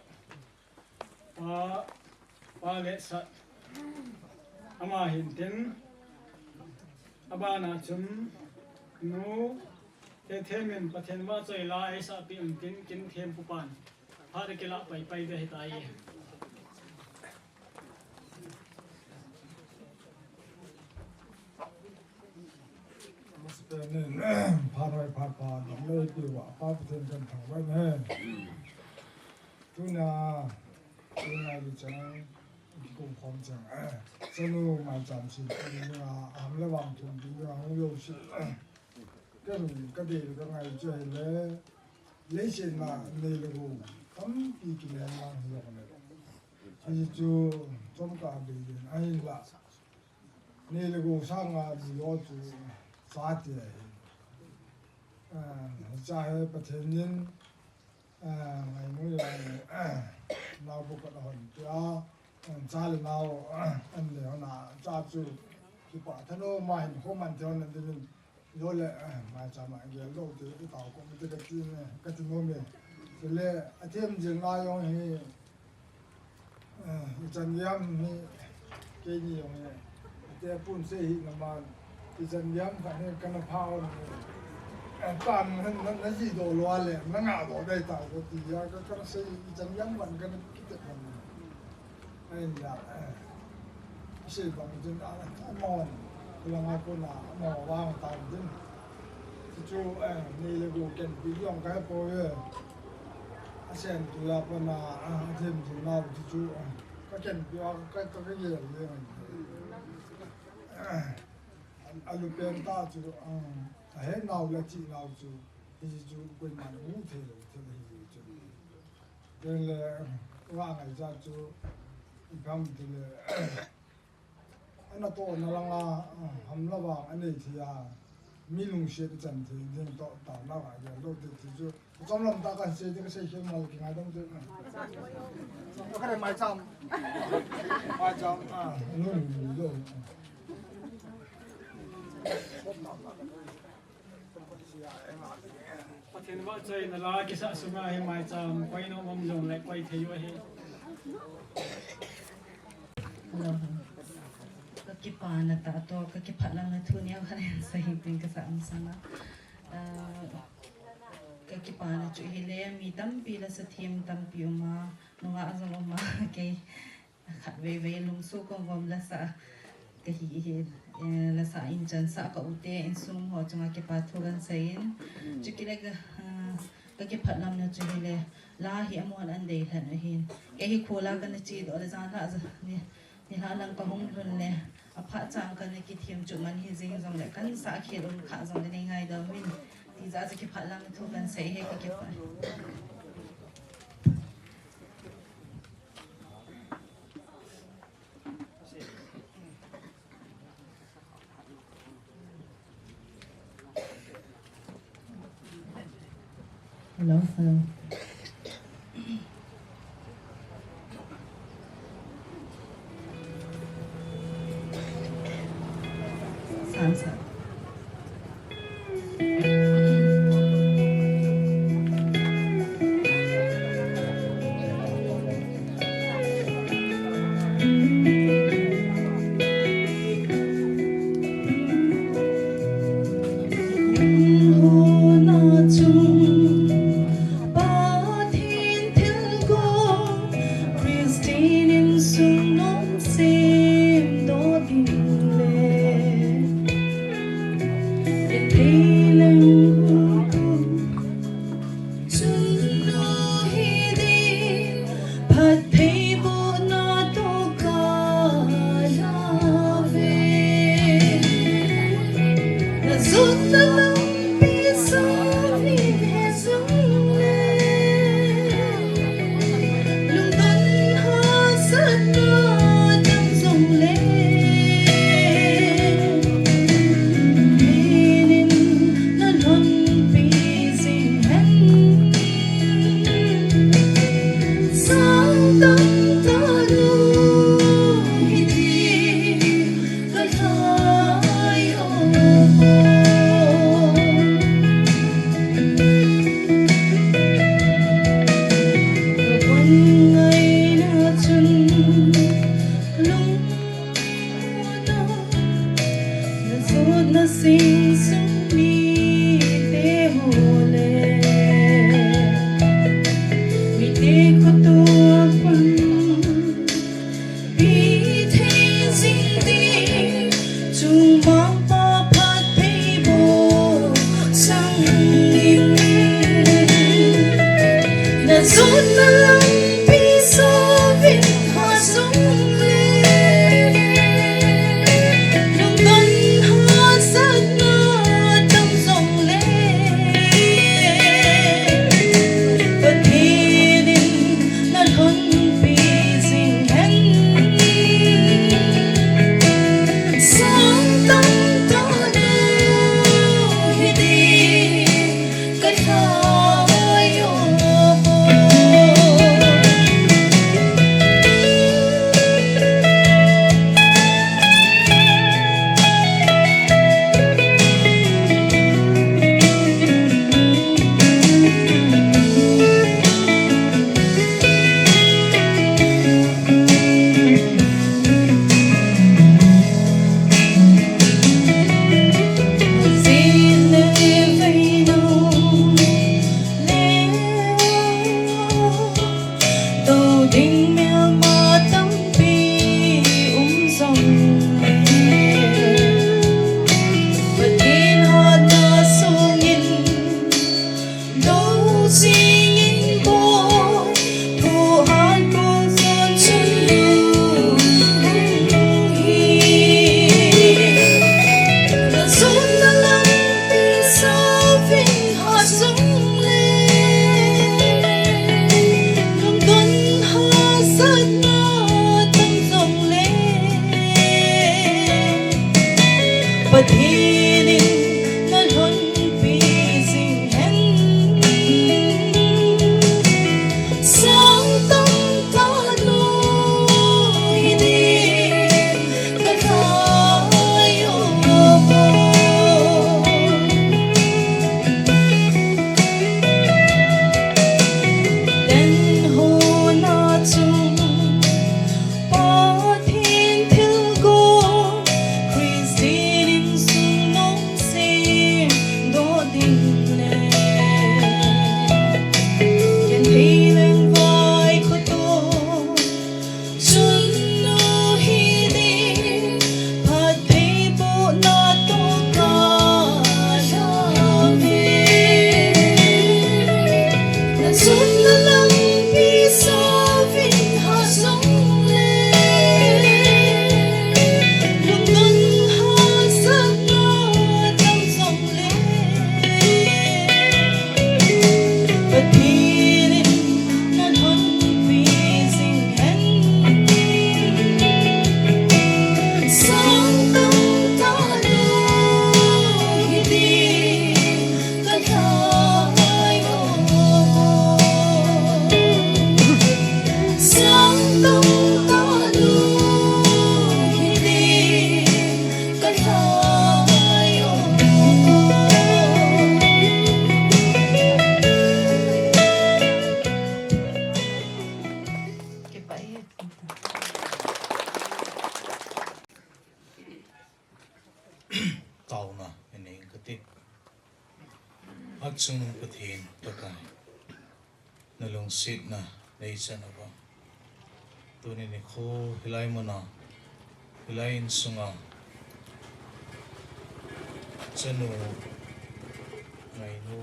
Pa, pa le sat. Ama hin tin. Abana chun nu Tethem in Pathen vahchoi la eisah peh un tin kin thempu pan. Phat akilah paipai ding ahitai. Masapen in, phat hoi phat pha, damlou diuva, Pa Pathen kathangvah in ahi. Tuna, tuna di chang, kikum khom chang, eh, chanu maicham sempi dinga, aham le vang thum dinga, hung jouse, eh, ka, ka dei ka ngai chu ahile, leiset a nei le gou tampi kilen lang hi jong le. Hichu chomkhat dei in ahinla. Nei le gou sanga mi ho chu chate ahi. Ah, cha he Pathen in, ah, ngai mu ya, ah, nau bu ka hon tia, ah, cha le nau, ah, an le hon a, cha chu, kipa tha nom a hin, ho man te hon an din, lo le, ah, mai cha ma gel lo te, i tao ko te ka ti ne, ka ti nom e. Te le, a them jil na jong hi, Ah, ichan gei ham hi, keini jong hi, ate pun sei hi na man, ichan gei ham khat hi kana pha on hi. Eh, pan na, na, na ji do lo le, na nga do dai ta ko ti ya, ka, kana sei ichan gei ham khat kana kite man. Ai ya, eh, sei bang jin a, a mon, la nga ko na, mo wang ta jin. Chu chu, eh, nei le gou ken pi jong ka he poi e. A sen tu la pa na, ah, a them jing nau chu chu, ah, ka ken pi a ka, ka, ka gel le ngai. Ah, a lu pen ta chu, ah, a he nau le chi nau chu, hi chu koiman mu thei lou, thei lou hi chu. Then le, ah, wa ngai cha chu, i kam ti le, Ana tohna langa, ah, hamla vang anei thei a, mi lungset chan thei ding toh taona a gel lo te ti chu. Chom lam ta kan sei te ka sei khe mal ki ngai dam te. Ka re mai cham. Mai cham, ah, nu ni lo. Pathen vahchoina la kisah sunga hi maicham koi nom um jong le koi thei u ahi. Hello. Ka kipana tah toh, ka kiphatlamna thu neo khat hin sei ding ka sa um sanga. Ah, ka kipana chu hile, mi tampi la sa thim tampi um a, nungah jong um a, kei Khatvei vei lungsuh kong vom lasa ka hi hi, eh, lasa in chansah ka u te insung ho chunga kipa thu kan sei in. Chukit le ka, ah, ka kiphatlamna chu hile, la hi amun an dei lhen u hin. Kei hi khola kana che doh le jan la ja ni, ni la lang ka hung lhun le, aphat chang kana kithem chu man hi jing jong le kan sa khel um kha jong le nei ngaidam in. Tija chu kiphatlamna thu kan sei hi ka kiphat. Hello, hello. Samsa. Pathen thilgon, Christian insung nom semdoh ding le, i thei leng hu hu chun lo hi ding, phattheibohna toh ka la ve. Na jotna lampi sangin he jong le, lungdon hahsatna tam jong le, Pathen in na lhonpi jing hen. Sang tam tah nu hi ding ka lhai o. Ka von ngaina chun lungmonna, na jotna sing sung mite ho le, mite khoto a pang pi thei jing ding, chungmang pa phattheiboh sangin. Na jotna lampi sovin ha jong le, lungdon hahsatna tam jong le, Pathen in na lhonpi jing hen. Sang tam tah nu hi ding Singing boy, Puhan Pulson Chun Lung Hi. Zun na lam pi sa vin ha zong le, lungdon ha sat na tam zong le, Pathen in na lhon pi zing hen. Sang tam ta lui ding ka thai o. Den ho na chung Pathen thilgon, Christian insung nong sem doh ding le, genthei lengvai khoto, chun nu hi ding, phatthei bohna toh ka lhave. Na zonna lampi sa vin ha zong le, lungdon hahsatna tam zong le, Pathen in na lhonpi zing hen. Sang tam ta lou hi ding ka thai o. Sang tam ta lou hi ding ka thai o. Kipah e. Taona inei kati. Hatchungnung Pathen Pakai, na lungsetna neichan uva, tuni nikho hilai muna, hilai insunga, chanu, ngainu,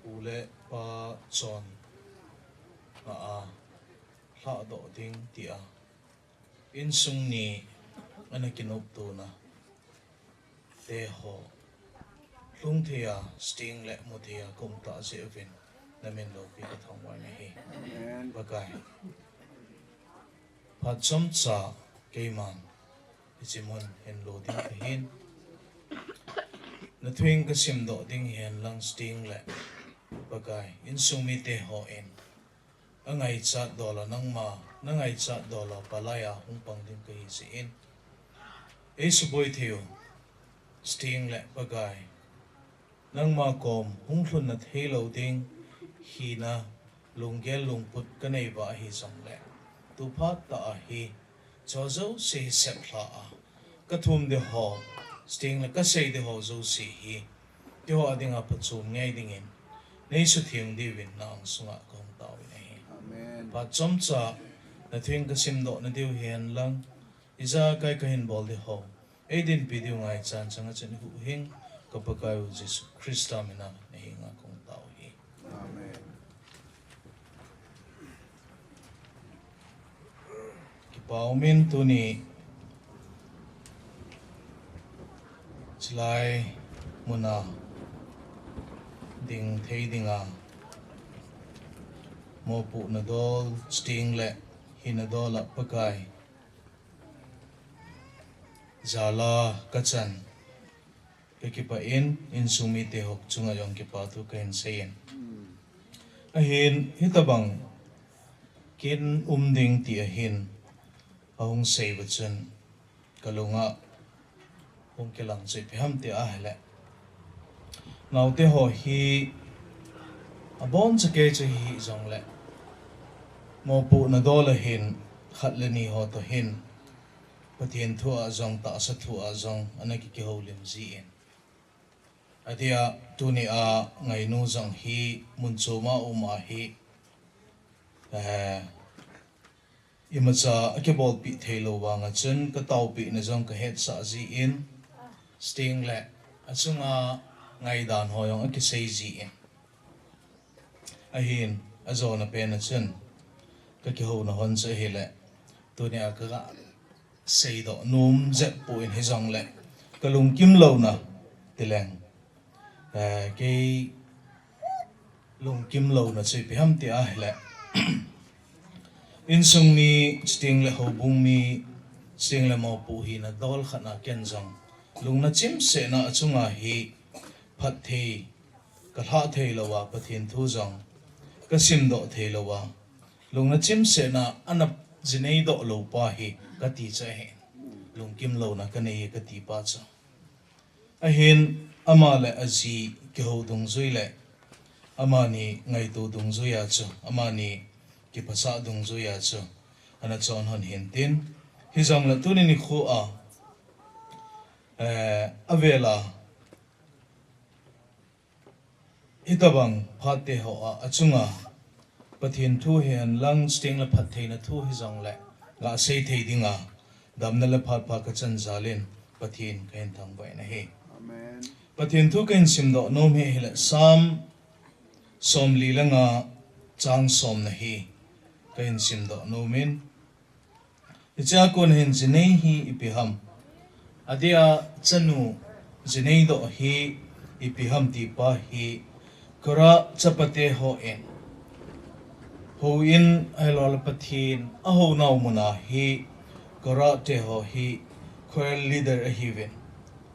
u le pa chonna a lhahdoh ding tia insung ni ana kinoptona teho lhung thei a, Sting le mu thei a ka um tah jeh uvin na min loupi ka thangvah in ahi. Amen. Pakai, phat chomcha keiman hiche mun hin lo ding kahin, na thu in ka simdoh ding hihen lang, Sting le Pakai, insung mite hon angaichat dola nangma, na ngaichat dola palai a hung pang ding kahi jeh in, ei suboi thei u Sting le Pakai, nangma kom hung lhunna thei lou ding hina lunggel lungput ka nei uva ahi jongle, tu phat tah a hi, chu jouse hi seplha a, ka thum ding ho, Sting le ka sei ding ho jouse hi, keiho a dinga phachom ngei dingin nei sutheng diuvin na angsunga ka hung tao in ahi. Amen. Phat chomcha na thu in ka simdoh na diu hihen lang, ijakai ka hin bol ding ho, ei dinpi diu ngaichan chang a chun i huhhing ka Pakai u Jesu Christa mina na henga ka hung tao hi. Amen. Kipa umin tuni chulai muna ding thei dinga mopohna dol, Sting le hina dol a Pakai jal a ka chan ka kipah in, insung mite ho chunga jong kipa thu ka hin sei in. Ahin, hitabang kin um ding ti ahin, ahung sei uva chun ka lunga hung kilang chu ipi ham ti ahile, naote ho hi aboncha kei chu hih jongle, mopohna dol a hin, khat le ni ho toh hin Pathen thu a jong, tahsa thu a jong ana ki, kihoulim jin, adia, tuni a ngainu jong hi mun chom a um ahi, eh, imacha akibolpeh thei lou vang a chun ka taopehna jong ka hetsah jin, Sting le achunga ngaidan ho jong akisei jin. Ahin, ajona pen a chun, ka kihouna hon chu ahile, tunia ka ga seidoh nom jep poi hijongle, ka lungkim louna tileng, eh, kei lungkim louna chu ipi ham ti ahile, insung mi, chuteng le houbung mi, chuteng le mopo hina dol khat na ken jong, lungna chimsetna achunga hi phatthei, ka lhah thei louva, Pathen thu jong ka simdoh thei louva, lungna chimsetna ana jinei doh lou pa hi kati chu ahi. Lungkim louna kanei e kati pa chu. Ahin ama le aji kihou dungjui le amani ngaito dungjuia chu, amani kiphasah dungjuia chu ana chon hon hintin, hijongle tuni nikho a, eh, avela hitobang phat te ho a, achunga Pathen thu hihen lang, chuteng le phattheina thu hijongle, ga sei thei dinga, damna le phat pha ka chan jalin, Pathen kahin thangvah in ahi. Amen. Pathen thu kahin simdoh nom hi ahile, Psalm somli le nga chang somna hi kahin simdoh nomin, Hichea kon hin jinei hi ipi ham? Adeh a chanu jinei doh hi ipi ham ti pa hi Korah chapate hon houin ahilouleh Pathen ahounau muna hi Korah te ho hi choir leader ahiuvin.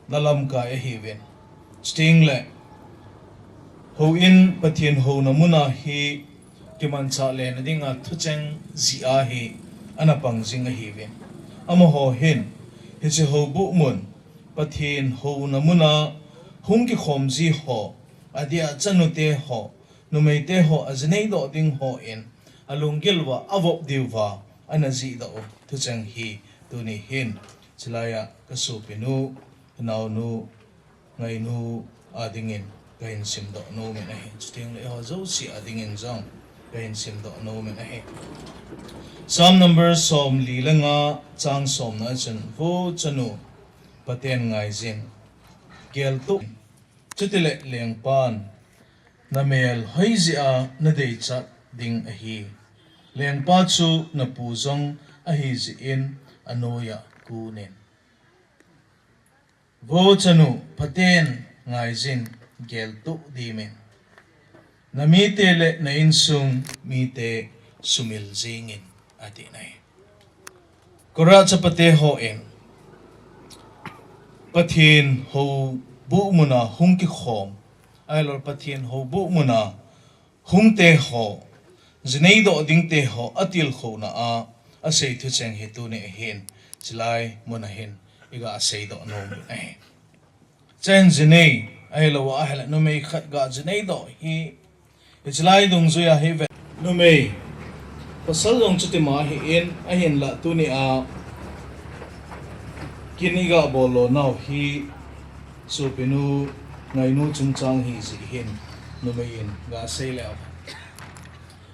Na lamkai ahiuvin. Chuteng le, houin Pathen houna muna hi kimanchah lena dinga thucheng jih a hi ana pang jing ahiuvin. Amaho hin, hiche houbuh mun, Pathen houna muna hung kikhom ji ho, adeh a chanute ho, numeite ho, ajinei doh ding hon, alunggil uva, avop diuva, ana jih doh u thucheng hi, tuni hin, chulai a ka sopinu, naonu, ngainu adingin kahin simdoh nomin ahi. Chuteng le eiho jouse adingin jong kahin simdoh nomin ahi. Psalm number somli le nga chang somna a chun, Vo chanu, phaten ngaijin, geltoh, chutile lengpan, na mel hoi jeh a na deichat ding ahi. Lengpa chu na pu jong ahi jeh in anoiya kunin. Vo chanu, phaten ngaijin, geltoh dimin. Na mite le na insung mite sumil jingin, ati nai. Korah chapate hon Pathen houbuh muna hung kikhom, ahilouleh Pathen houbuh muna hungte ho, jinei doh dingte ho atilkhouna a asei thucheng hi tuni ahin, chulai muna hin iga seidoh nomin ahi. Chen jinei, ahilouleh ahile numei khat ga jinei doh hi, hichelai dungjuia hi ve. Numei, pasal jong chutima ahin, ahinla tunia kin iga bol lonau hi, sopinu, ngainu chungchang hi jeh hin, numei in ga sei leu.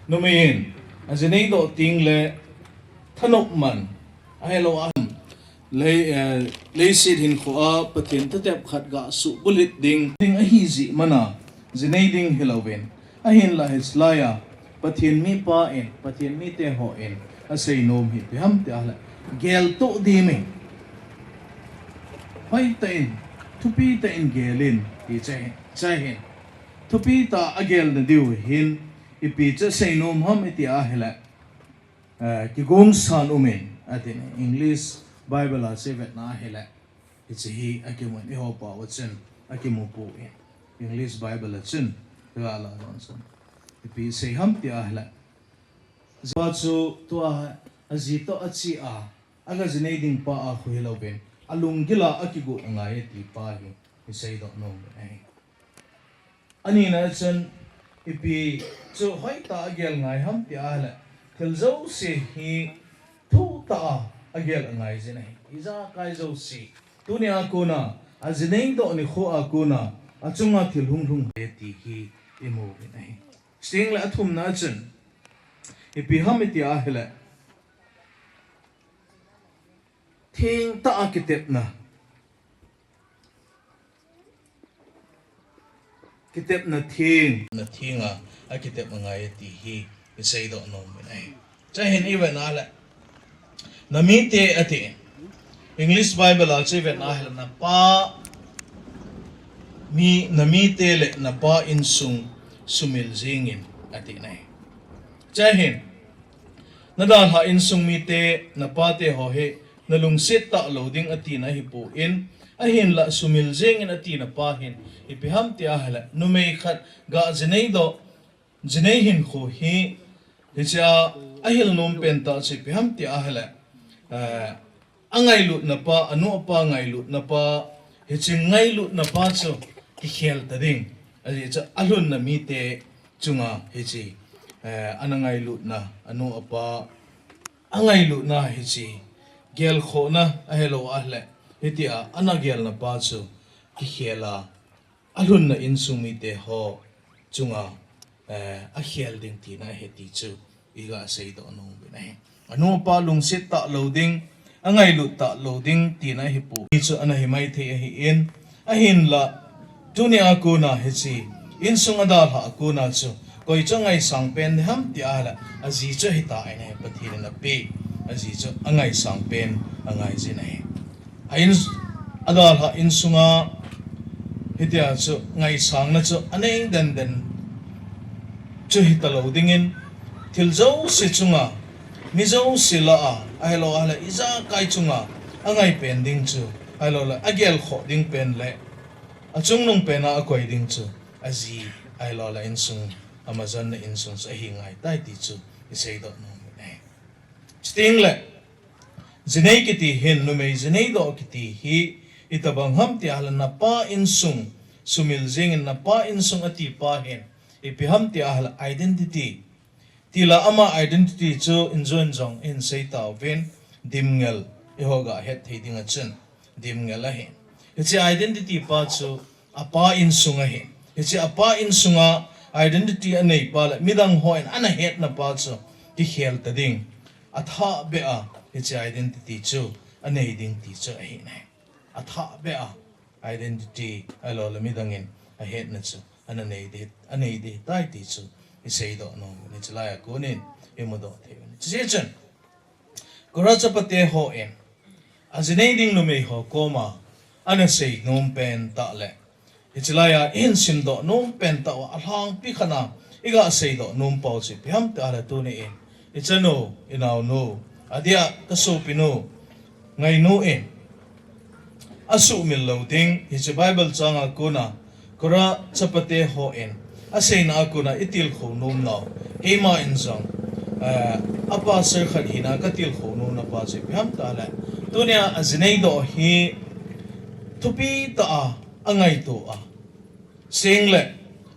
Numei in, ajinei doh teng le, thanop man, ahilou a Lei, eh, leiset hinkhoa Pathen thutep khat ga subulhit ding, ding ahi jeh mana, jinei ding hilouvin. Ahinla hichelai a, Pathen mipa in, Pathen mite hon, asei nom hi ipi ham ti ahile, geltoh dimin. Hoitah in, thupi tah in gelin, ti chu ahi, chu ahin. Thupi tah a gelna diu hin, ipi chu asei nom ham iti ahile, Eh, kigongsan umin, atin English Bible a chu ivetna ahile, hiche hi akimun, eiho pao a chun akimu poi. English Bible a chun, iga la don chun. Ipi sei ham ti ahile. Jeh chu tua aji toh ache a, aga jinei ding pa a khu hilouvin, alunggil a akigot angai e ti pa hi, isei doh nom ahi. Anina chun ipi chu hoitah a gel ngai ham ti ahile, thil jouse hi thuh tah a gel angai jin ahi. Ijakai jouse, tunia kona, ajinei doh nikho a kona, achunga thil hunglhung e ti hi imu uvin ahi. Chuteng le athumna chun, ipi ham iti ahile, thengtah a kitepna. kitepna theng, na thenga, akitep angai ati hi, iseidoh nom in ahi. Chahin ivet na le, namite ati. English Bible a chu ivet na le, napa, mi, namite le napa insung sumil jingin ati nai. Chahin, nadalha insung mite, napate ho hi, nalungset talou ding ati na hipon, ahinla sumil jingin ati napa hin, ipi ham ti ahile, numei khat ga jinei doh, jinei hinkho hi, hichea ahil nom pen tah chu ipi ham ti ahile, eh, angailutna pa, anu apa ngailutna pa, hiche ngailutna pa chu kikhel ta ding. Ajeh chu alhunna mite chunga hiche, eh, ana ngailutna, anu apa angailutna hiche, gelkhohna ahilou ahile, hitia ana gelna pa chu kikhel a, alhunna insung mite ho chunga, eh, akhel ding tina ahi ti chu iga seidoh nom in ahi. Anu apa lungset talou ding, angailut talou ding tina ahipon, hichu ana hi maithei ahin, ahinla, tunia kona hiche, insung adalha a kona chu, koi chu angaisang pen ding ham ti ahile, aji chu ahitai nai, Pathen in apeh, aji chu angaisang pen angai jin ahi. A in, adalha insunga, hitia chu ngaisangna chu anei denden chu hitalou dingin, thil jouse chunga, mi jouse lah a, ahilou ahile ijakai chunga angai pen ding chu, ahilou le agelkhoh ding pen le achungnung pena akoi ding chu, aji, ahilou le insung, amajanna insung chu ahi ngaitai ti chu iseidoh nom in ahi. Chuteng le, jinei kiti hin, numei jinei doh kiti hi, itobang ham ti ahile napa insung sumil jingin, napa insung ati pa hin, ipi ham ti ahile identity. Tila ama identity chu injong injong ihin sei tauvin, dimngel, eiho ga het thei ding a chun, dimngel ahi. Hiche identity pa chu apa insung ahi. Hiche apa insunga identity anei pa le midang hon ana hetna pa chu kikhel ta ding. Athah beh a hiche identity chu anei ding ti chu ahi nai. Athah beh a identity ahilou le midangin ahetna chu ana nei ding, anei ding tai ti chu iseidoh nom in, hiche laiya konin imudoh thei u ahi. Chuche chun, Kora chapate hon ajinei ding numei ho koma ana sei nom pen tah le, hiche laiya ihin simdoh nom pen tah uva alhangpi khat a iga seidoh nom pau chu ipi ham ti ahile, tuni in ichanu, inaonu, adia kasopinu, ngainu in asuhmil lou ding, hiche Bible changa kona Kora chapate hon aseina a kona itilkhou nom nau, keima in jong, eh, a pastor khat hina katilkhou nomna pa chu ipi ham ti ahile, tunia ajinei doh hi thupi tah a angaito a, chuteng le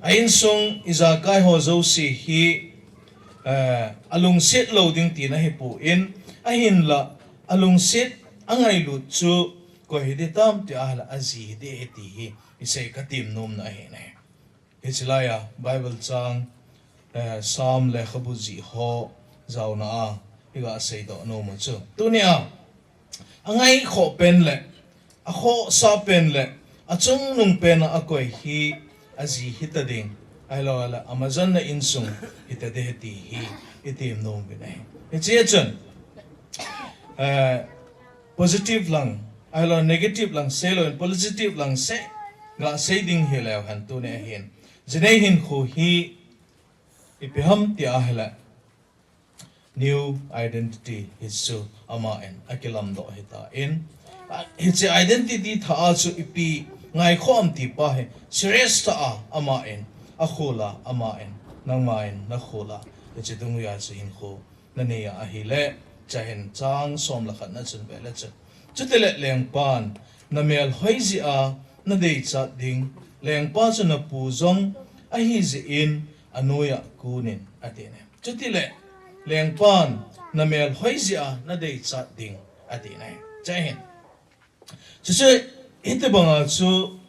a insung ijakai ho jouse hi, eh, alungset lou ding tina ahipon, ahinla alungset angailut chu koi hiding ham ti ahile, aji hiding ahi ti hi isei katem nomna ahi nai. Hiche laiya Bible chang, eh, Psalm lekhabu jih ho jaona a iga seidoh nom u chu, tunia angaikhoh pen le, akhohsah pen le, achungnung pena akoi hi aji hita ding, ahilou le amajanna insung hita ding ahi ti hi item nom in ahi. Hiche chun, eh, positive lang, ahilou negative lang seilou in, positive lang seh ga sei ding hileu hen, tunia hin jinei hinkho hi ipi ham ti ahile, new identity hichu aman akilamdoh ahitan, a, hiche identity thah a chu ipi ngaikhoh am ti pa hi serious tah a aman akhol a, aman, nangman nakhol a, hiche dungjui a chu hinkho nanei a ahile, chuin chang som le khat na chun vele chun, chutile lengpan namel hoi jeh a nadeichat ding, lengpa chu napu jong ahi jeh in anoiya kunin, ati nai. Chutile lengpan namel hoi jeh a nadeichat ding, ati nai. Chuin, chuche, hitobanga chu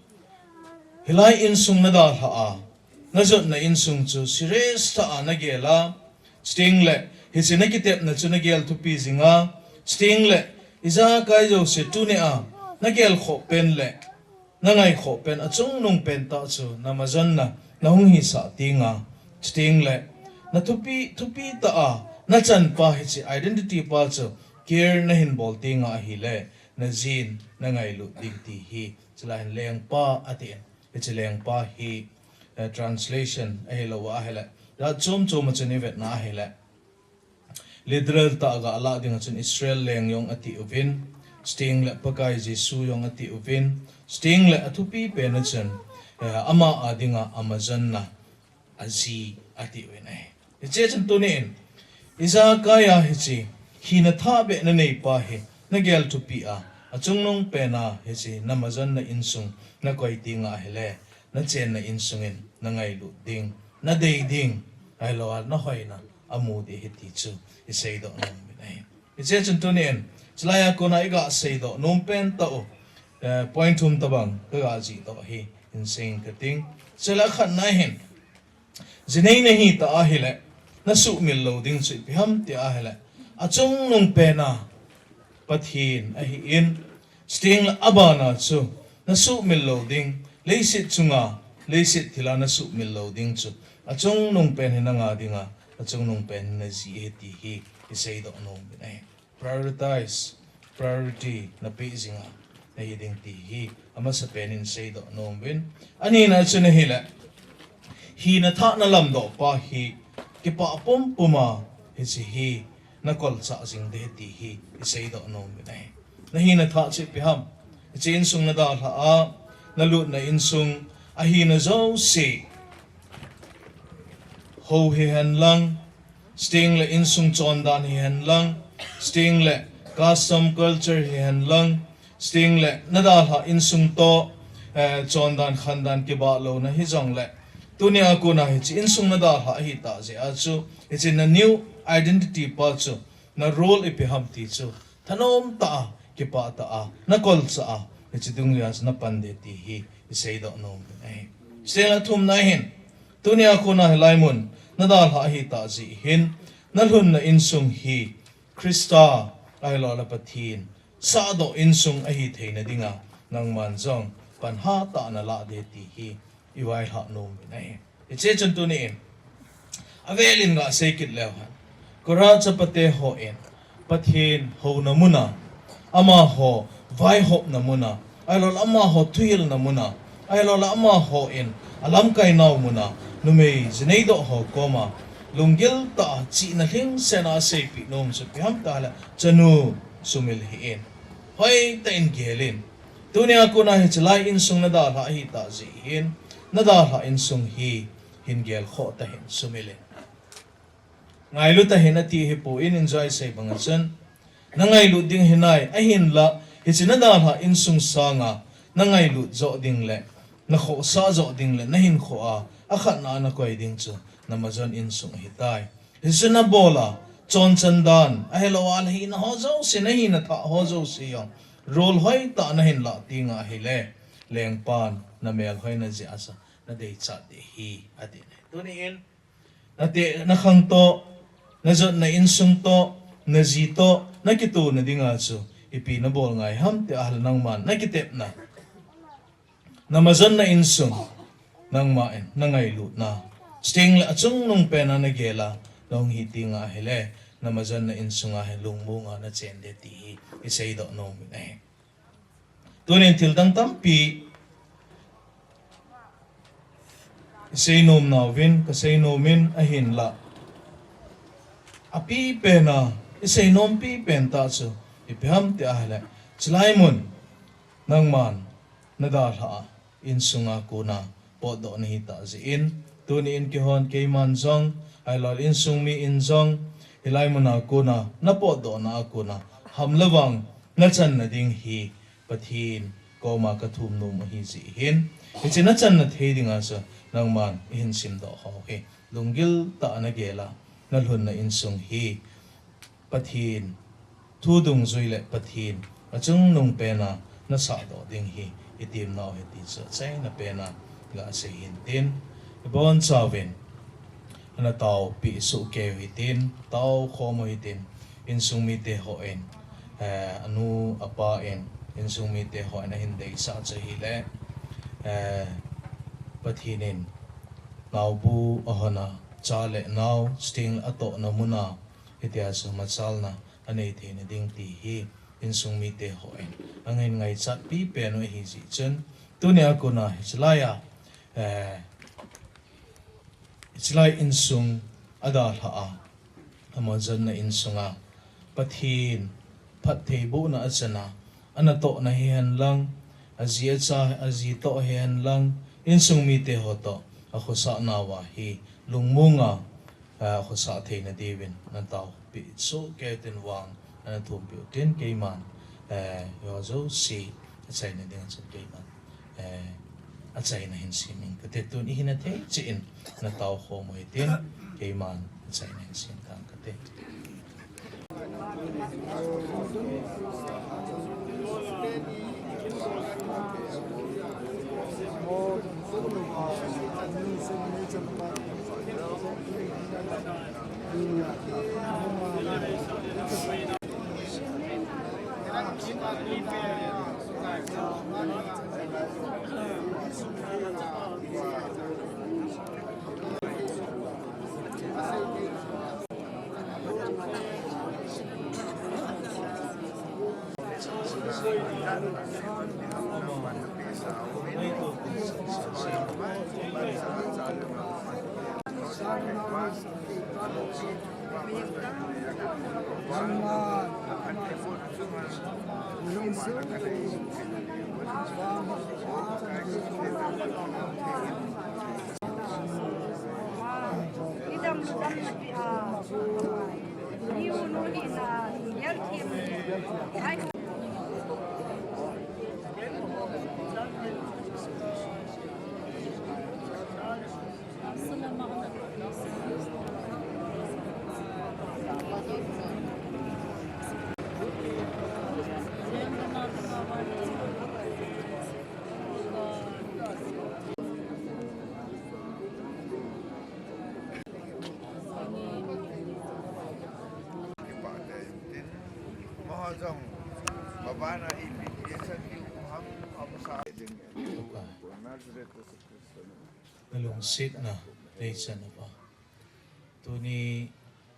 hilai insung nadalha a, najotna insung chu serious tah a nagel a, chuteng le hiche nakitepna chu nagel thupi jing a, chuteng le ijakai jouse tunia nagelkhoh pen le na ngaikhoh pen, achungnung pen tah chu na majonna na hung hisah tinga, chuting le na thupi, thupi tah a na chanpa hiche identity pa chu care na hin bol tinga ahile, na jin na ngailut ding ti hi, chulai hin lengpa atin. Hiche lengpa hi, eh, translation ahilou ahile, jat chom chom a chun i vetna ahile, literal tah a ga lah ding a chun Israel leng jong ati uvin, chuting le Pakai Jesu jong ati uvin, chuting le athupi pen a chun, eh, ama a dinga a majonna, a ji ati uvin ahi. Hiche chun tuni in, ijakai a hiche, hina thah beh na neipa hi, na gel thupi a, achungnung pen a hiche, na majonna insung, na koi tinga ahile, na chenna insung in, na ngailut ding, na dei ding, ahilou a, na hoina, amu ding ahi ti chu, i seidoh nom uvin ahi. Hiche chun tuni in, chulai a kona i ga seidoh nom pen tah u, eh, point thum tabang, ka ga jih doh hi, in seiyin kating. Chule khatna hin, jinei na hi tah ahile, na suhmil lou ding chu ipi ham ti ahile, achungnung pen a Pathen ahin, chuting le abana chu, na suhmil lou ding, leiset chunga, leiset thil a na suhmil lou ding chu, achungnung pen hi nanga dinga, achungnung pen hi na ji ahi ti hi, i seidoh nom uvin ahi. Prioritize, priority na pe jinga, na hi ding ti hi, amasa pen in seidoh nom uvin. Anina chun ahile, hina thah na lamdoh pa hi, kipah pumpum a, hiche hi, na kolchah jing ding ahi ti hi, i seidoh nom uvin ahi. Na hina thah chu ipi ham. Hiche insung na dalhah a, na lutna insung, ahina jouse, hou hihen lang, chuting le insung chondan hihen lang, chuting le custom culture hihen lang, chuting le na dalhah insung toh, eh, chondan khandan kibah louna hijong le, tuni a kona hiche insung na dalhah ahi tah jeh a chu, hiche na new identity pa chu, na role ipi ham ti chu, thanom tah a, kipah tah a, na kolchah a, hiche dungjui a chu na pan ding ti hi, i seidoh nom uvin ahi. Chuting le thumna hin, tuni a kona hilai mun, na dalhah ahi tah jeh hin, na lhunna insung hi, Christa, ahilou le Pathen, sahdoh insung ahi theina dinga, nangman jong, pan hatah a na lah ding ti hi, i vaihlah nom uvin ahi. Hiche chun tuni in, avel in ga sei kit leu hen. Korah chapate hon, Pathen houna muna, amaho vaihopna muna, ahilou le amaho thuhilna muna, ahilou le amahon alamkai nau muna, numei jineidoh ho koma, lunggil tah a chihna lhingset a aseipeh nom chu ipi ham ti le, chanu sumil hih in. Hoitah in gel in. Tuni a kona hiche lai insung na dalhah ahi tah jeh hin, na dalhah insung hi hin gelkhoh tah in sumil in. Ngailu tah in ati hi poi, in enjoy sei bang a chun. Na ngailut ding hinai, ahinla, hiche na dalhah insung sanga, na ngailut joh ding le, na khohsah joh ding le, na hinkhoa, akhatna a na koi ding chu, na majon insung ahitai. Hiche na bol a, chonchan dan, ahilou a le hina ho jouse, na hina thah ho jouse jong, role hoitah na hin lah tinga ahile, lengpan, na melhoina jeh a chu, na deichat ding ahi, ati. Tuni in, na te, na khang toh, na jotna insung toh, na ji toh, na kitohna dinga chu, ipi na bol ngai ham ti ahile nangman, na kitepna. Na majonna insung, nangman, na ngailutna. Chuting le achungnung pen a na gel a, na hung hi tinga ahile, na majonna insung a hi lungmong a na chen ding ti hi, i seidoh nom uvin ahi. Tunin thil dang tampi i seinom nauvin, ka seinom in ahinla. Apipen a, i seinom pipen tah chu, ipi ham ti ahile. Chulai mun, nangman, na dalhah a, insunga kona, potdoh na hitah jeh in. Tuni in keihon keiman jong, ahilou le insung mi in jong, hilai muna kona, na potdohna a kona, ham le vang, na channa ding hi, Pathen koma ka thum nom ahi jeh hin. Hiche na channa thei dinga chu nangman i hin simdoh ho hi. Lunggil tah a na gel a, na lhunna insung hi. Pathen thu dungjui le Pathen achungnung pen a na sahdoh ding hi i temnau ahi ti chu achaina pen a ga sei hin tin. I bonchauvin. Ana taopeh soh kei u hitin, tao khom u hitin, insung mite hon, eh, anu, apa in, insung mite hon ahin deisah chu ahile, Eh, Pathen in naobu ahon a, cha le nao, Sting atohna mun a, hitia chu machalna anei theina ding ti hi insung mite hon angainchat pipen u ahi jeh chun, tunia kon a hiche lai a, eh, hiche lai insung adalhah a, amaho jonna insung a Pathen phattheibohna achan a, anatohna hihen lang, aji acha, aji toh hihen lang, insung mite ho toh akhosah nauva hi lungmong a, ah, khosah theina diuvin nataopeh sohkei utin, vang nathumpeh utin, keiman, eh, hiho jouse achaina ding a chun keiman, eh, achaina hin sem inge kati. Tun ihina thei cheh in natao khom u hitin, keiman achaina hin sem tange kati. Nalungsetna neichan uva, tuni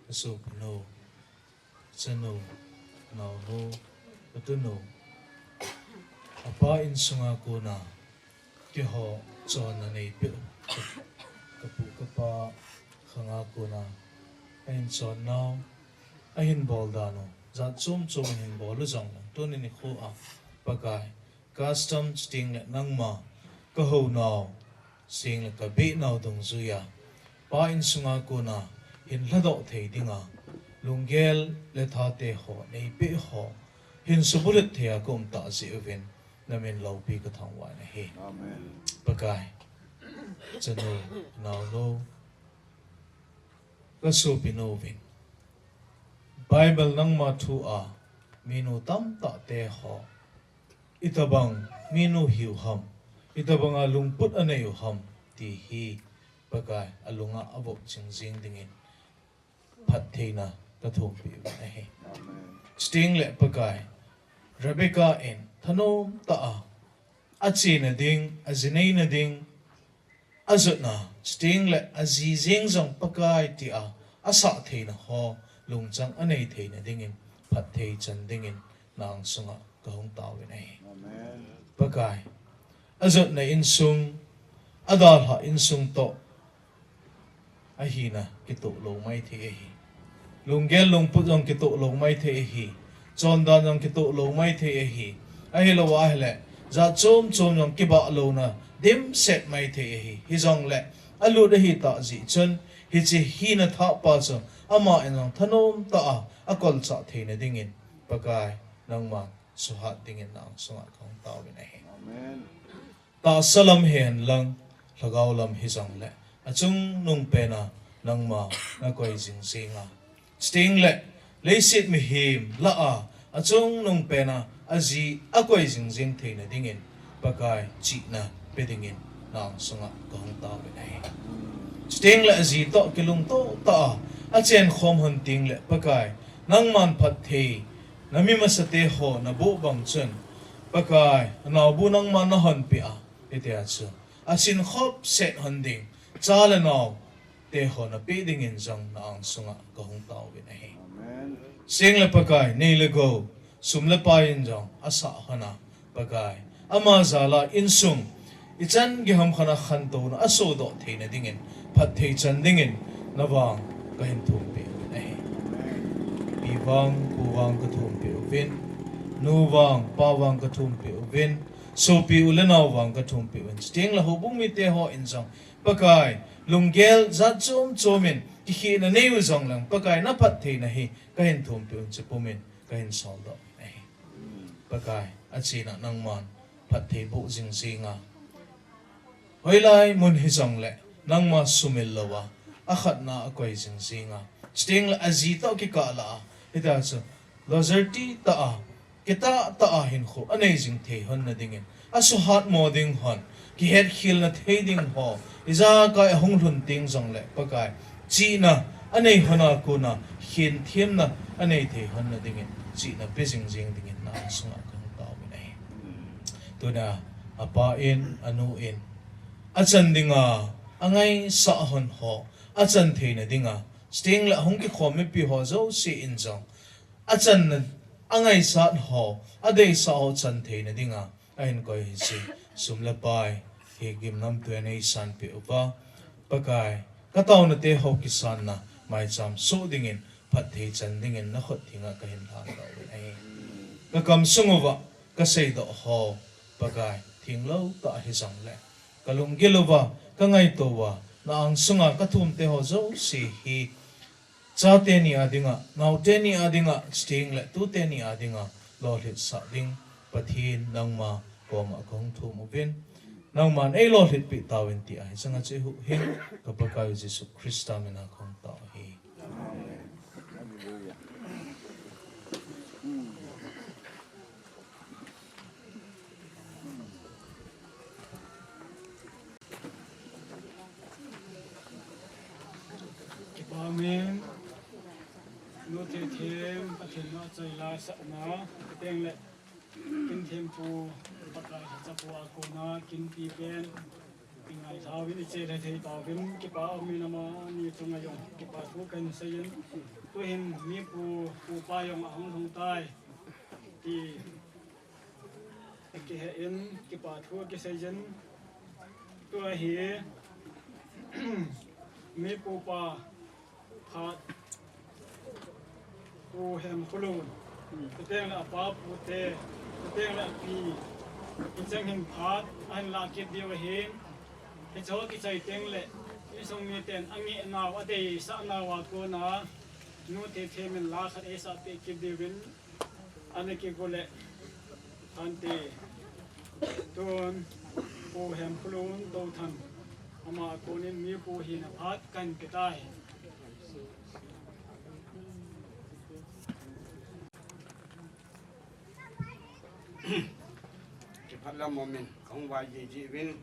kasopinu, chanu, naonu, katunu, apa insunga kona keiho chonna neipeh u, kapu kapa khanga kona ahin chonnau, ahin bol dan u, jat chom chom ahin bol u jongleng, tuni nikho a Pakai, custom Sting le nangma kahounau, Sting le kabehnau dungjuiya, pa insunga kona hin lhadoh thei dinga lunggel le thate ho neipeh ho hin subulhit theiya kaum tah jeh uvin, namin loupi kathangvah in ahi. Amen. Pakai, chanu, naonu, kasopinu uvin, Bible nangma thu a minu tamtah te ho itobang minu hiu ham, itobanga lungput anei u ham, ti hi Pakai alunga avop jing jing dingin phattheina kathumpeh uvin ahi. Sting le Pakai, Rebecca in thanom tah a achena ding, ajineina ding, ajotna, Sting le aji jeng jong Pakai tia asah theina ho lungchang anei theina dingin, phatthei chan dingin, na angsunga kahung taovin ahi. Amen. Pakai, ajotna insung, adalhah insung toh ahina kitoh lou maithei ahi. Lunggel lungput jong kitoh lou maithei ahi. Chondan jong kitoh lou maithei ahi. Ahilou ahile, jat chom chom jong kibah louna dimset maithei ahi. Hijongle, alut ahitah jeh chun, hiche hina thahpa chu, ama in jong thanom tah a akolchah theina dingin, Pakai, nangman suhat dingin na angsunga kahung taovin ahi. Amen. Tahsa lam hihen lang, lhagao lam hijongle, achungnung pena nangma nakoi jing jeng a, Sting le leiset mihem lah a achungnung pena aji akoi jing jeng theina dingin, Pakai, chihna pe dingin na angsunga kahung taovin ahi. Sting le aji toh kilungto tah a achen khom hon tengle, Pakai, nangman phatthei, nami masate ho naboh bang chun, Pakai, anaobu nangman nahonpeh a, Hitia chu asin khop set hon ding cha le nao te ho napeh dingin jong na angsunga kahung taovin ahi. Seng le Pakai, nei le gou, sum le pai in jong asah hon a, Pakai, ama jal a insung ichan gei ham khat a khantouna asodoh theina dingin, phatthei chan dingin navang kahin thumpeh uvin ahi. Pi vang, pu vang kathumpeh uvin, nu vang, pa vang kathumpeh uvin, sopi u le nao vang kathumpeh uvin. Chuteng le houbung mite hon jong, Pakai, lunggel jat chom chom in kikhehna nei u jongleng, Pakai, naphattheina hi kahin thumpeh uvin, chupum in kahin soldoh uvin ahi. Pakai, achena nangman phatthei boh jing jing a, hoilai mun hijongle nangma sumil louva, akhatna a akoi jing jing a, chuteng le aji toh kikah lah a, hitia chu loyalty tah a, kitah tah a hinkho anei jing thei hon nadingin, asuhat mo ding hon, kihetkhelna thei ding ho ijakai ahung lhun teng jongle, Pakai, chihna anei hon a kona khenthemna anei thei hon nadingin chihna pe jing jing dingin na angsunga kahung taovin ahi. Tunia apa in, anu in, achan dinga angaisah hon ho achan theina dinga, chuteng le ahung kikhom mipi ho jouse in jong achanna, angaisah ho, adeisah ho chan theina dinga ahin koi hiche sum le pai hi gimnamtui a neisanpeh uva, Pakai, kataona te ho kisanna maicham soh dingin, phatthei chan dingin nakhut thenga kahin lhan tauvin ahi. Kakam sung uva kaseidoh ho, Pakai, thenglou tah hijongle, kalunggil uva, kangaito uva, na angsunga kathum te ho jouse hi, chate ni a dinga, naote ni a dinga, chuteng le tute ni a dinga lolhitsah ding Pathen nangma koma kahung thum uvin, nangman eilolhitpeh tauvin tia hichanga chu eihuhhing, ka Pakai u Jesu Christa mina kahung tao ahi. Kipa umin, nu Themthem, Pathen na choi la sahna, chuteng le, kin thempu, Pakai lhachapu a kona, kin pipen, i ngaithao uvin i chelha thei tauvin, kipa umin amani chunga jong, kipa thu kahin seiyin, tuhin mi pu, pupa jong ahung lhung tai, ti, Kihe in, kipa thu kiseiyin. Tua hi, mi pupa phat, Pu Hemkholun. Chuteng le apa pute, chuteng le api. Hicheng hin phat, ahin la kit diu ahin. Hiche ho kichai teng le, insung miten angeh nau, adeisah nau a kona, nu Themthem in la khat eisah peh kit diuvin. Ana kigo le, ante, tun, Pu Hemkholun Touthang, ama a konin mi pu hina phat kahin pe tai. Kiphat lam momin, kahung vai jiji uvin,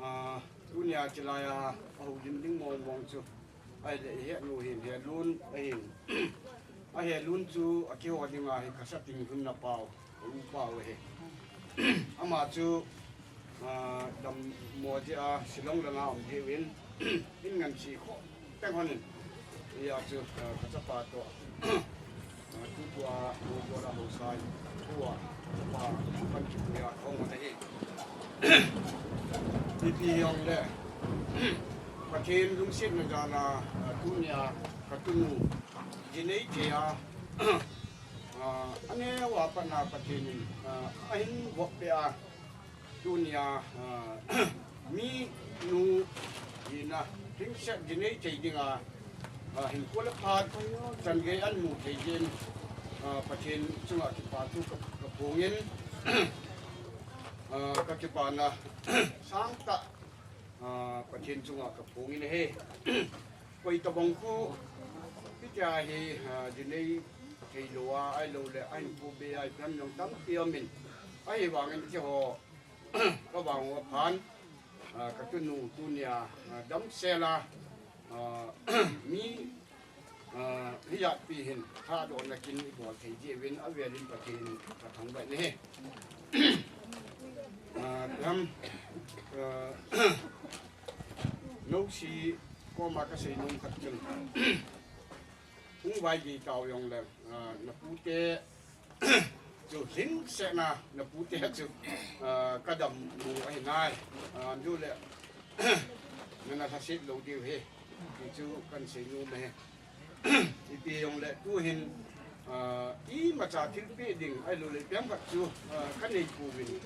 ah, tunia chilai a, ahung ding ding mong mong chu. Ahile, ihet nu hin, Helun, ahin. A Helun chu, akiho dinga hi, kasa ting hun na pau, u pau ahi. Ama chu, ah, dammo jeh a, Shillong langa um diuvin, in ngan si kho, teng honin. Hia chu, ah, kachapa toh. Ah, tutua, tutua la ho sai, tua, pa, pan ki puya, ong na hi. Ipi jong le, Pathen lungsetna jal a, ah, tunia, ka tunu, jinei thei a, ah, aneo a pat na Pathen in, ah, ahin vop peh a, Tunia, ah, mi nu hina, hingset jinei thei dinga, ah, hinkho le phat, chan gei ahin mu thei jin, ah, Pathen chunga kipa thu ka, ka phongin, ah, ka kipana sangtah, ah, Pathen chunga ka phongin ahi. Koi tabang khu, hitia hi, ah, jinei thei lou a, ahilou le, ahin khu be a, ipi ham jong tampi aumin, ahivangin keiho, Ka vang uva phan, ah, ka tunu tunia, ah, damsel a, ah, mi, ah, hijat pi hin, thadohna kin i bol thei jeh uvin avelin Pathen in ka thangvah in ahi. Ah, gam, ah, Nosi koma kasei nom khat chun. Hung vaigei tau jongle, ah, napute chu lhingsetna, napute chu, ah, kadam mu ahi nai. Ah, jule, nana lhaset lou diu ahi. Ti chu kahin sei nom ahi. Ipi jongle tuhin, ah, imacha thilpeh ding, ahilouleh ipi ham khat chu, ah, kanei pouvin.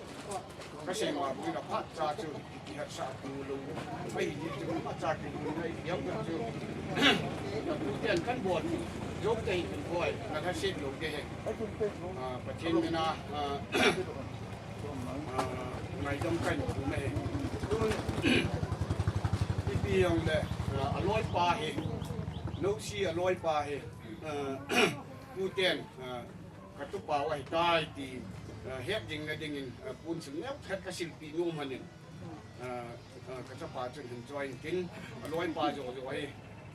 Kasei ma bangin aphat cha chu, kihatsah tou lou. Ahi, ti chu imacha kilhun ahi, ipi ham khat chu. Tuten kahin bol jou tei in boi, na lhaset lou ding ahi. Ah, Pathen mina, ah, ah, ngaidam kahin pum ahi. Tun, ipi jongle, ah, aloipa hi, Nosi aloipa hi, ah, tuten, ah, katupau ahitai ti, ah, het ding na dingin, ah, pon sung neo khat kasilpeh nom lhonin. Ah, ah, kachapa chun hin choi intin, aloipa joh joh hi,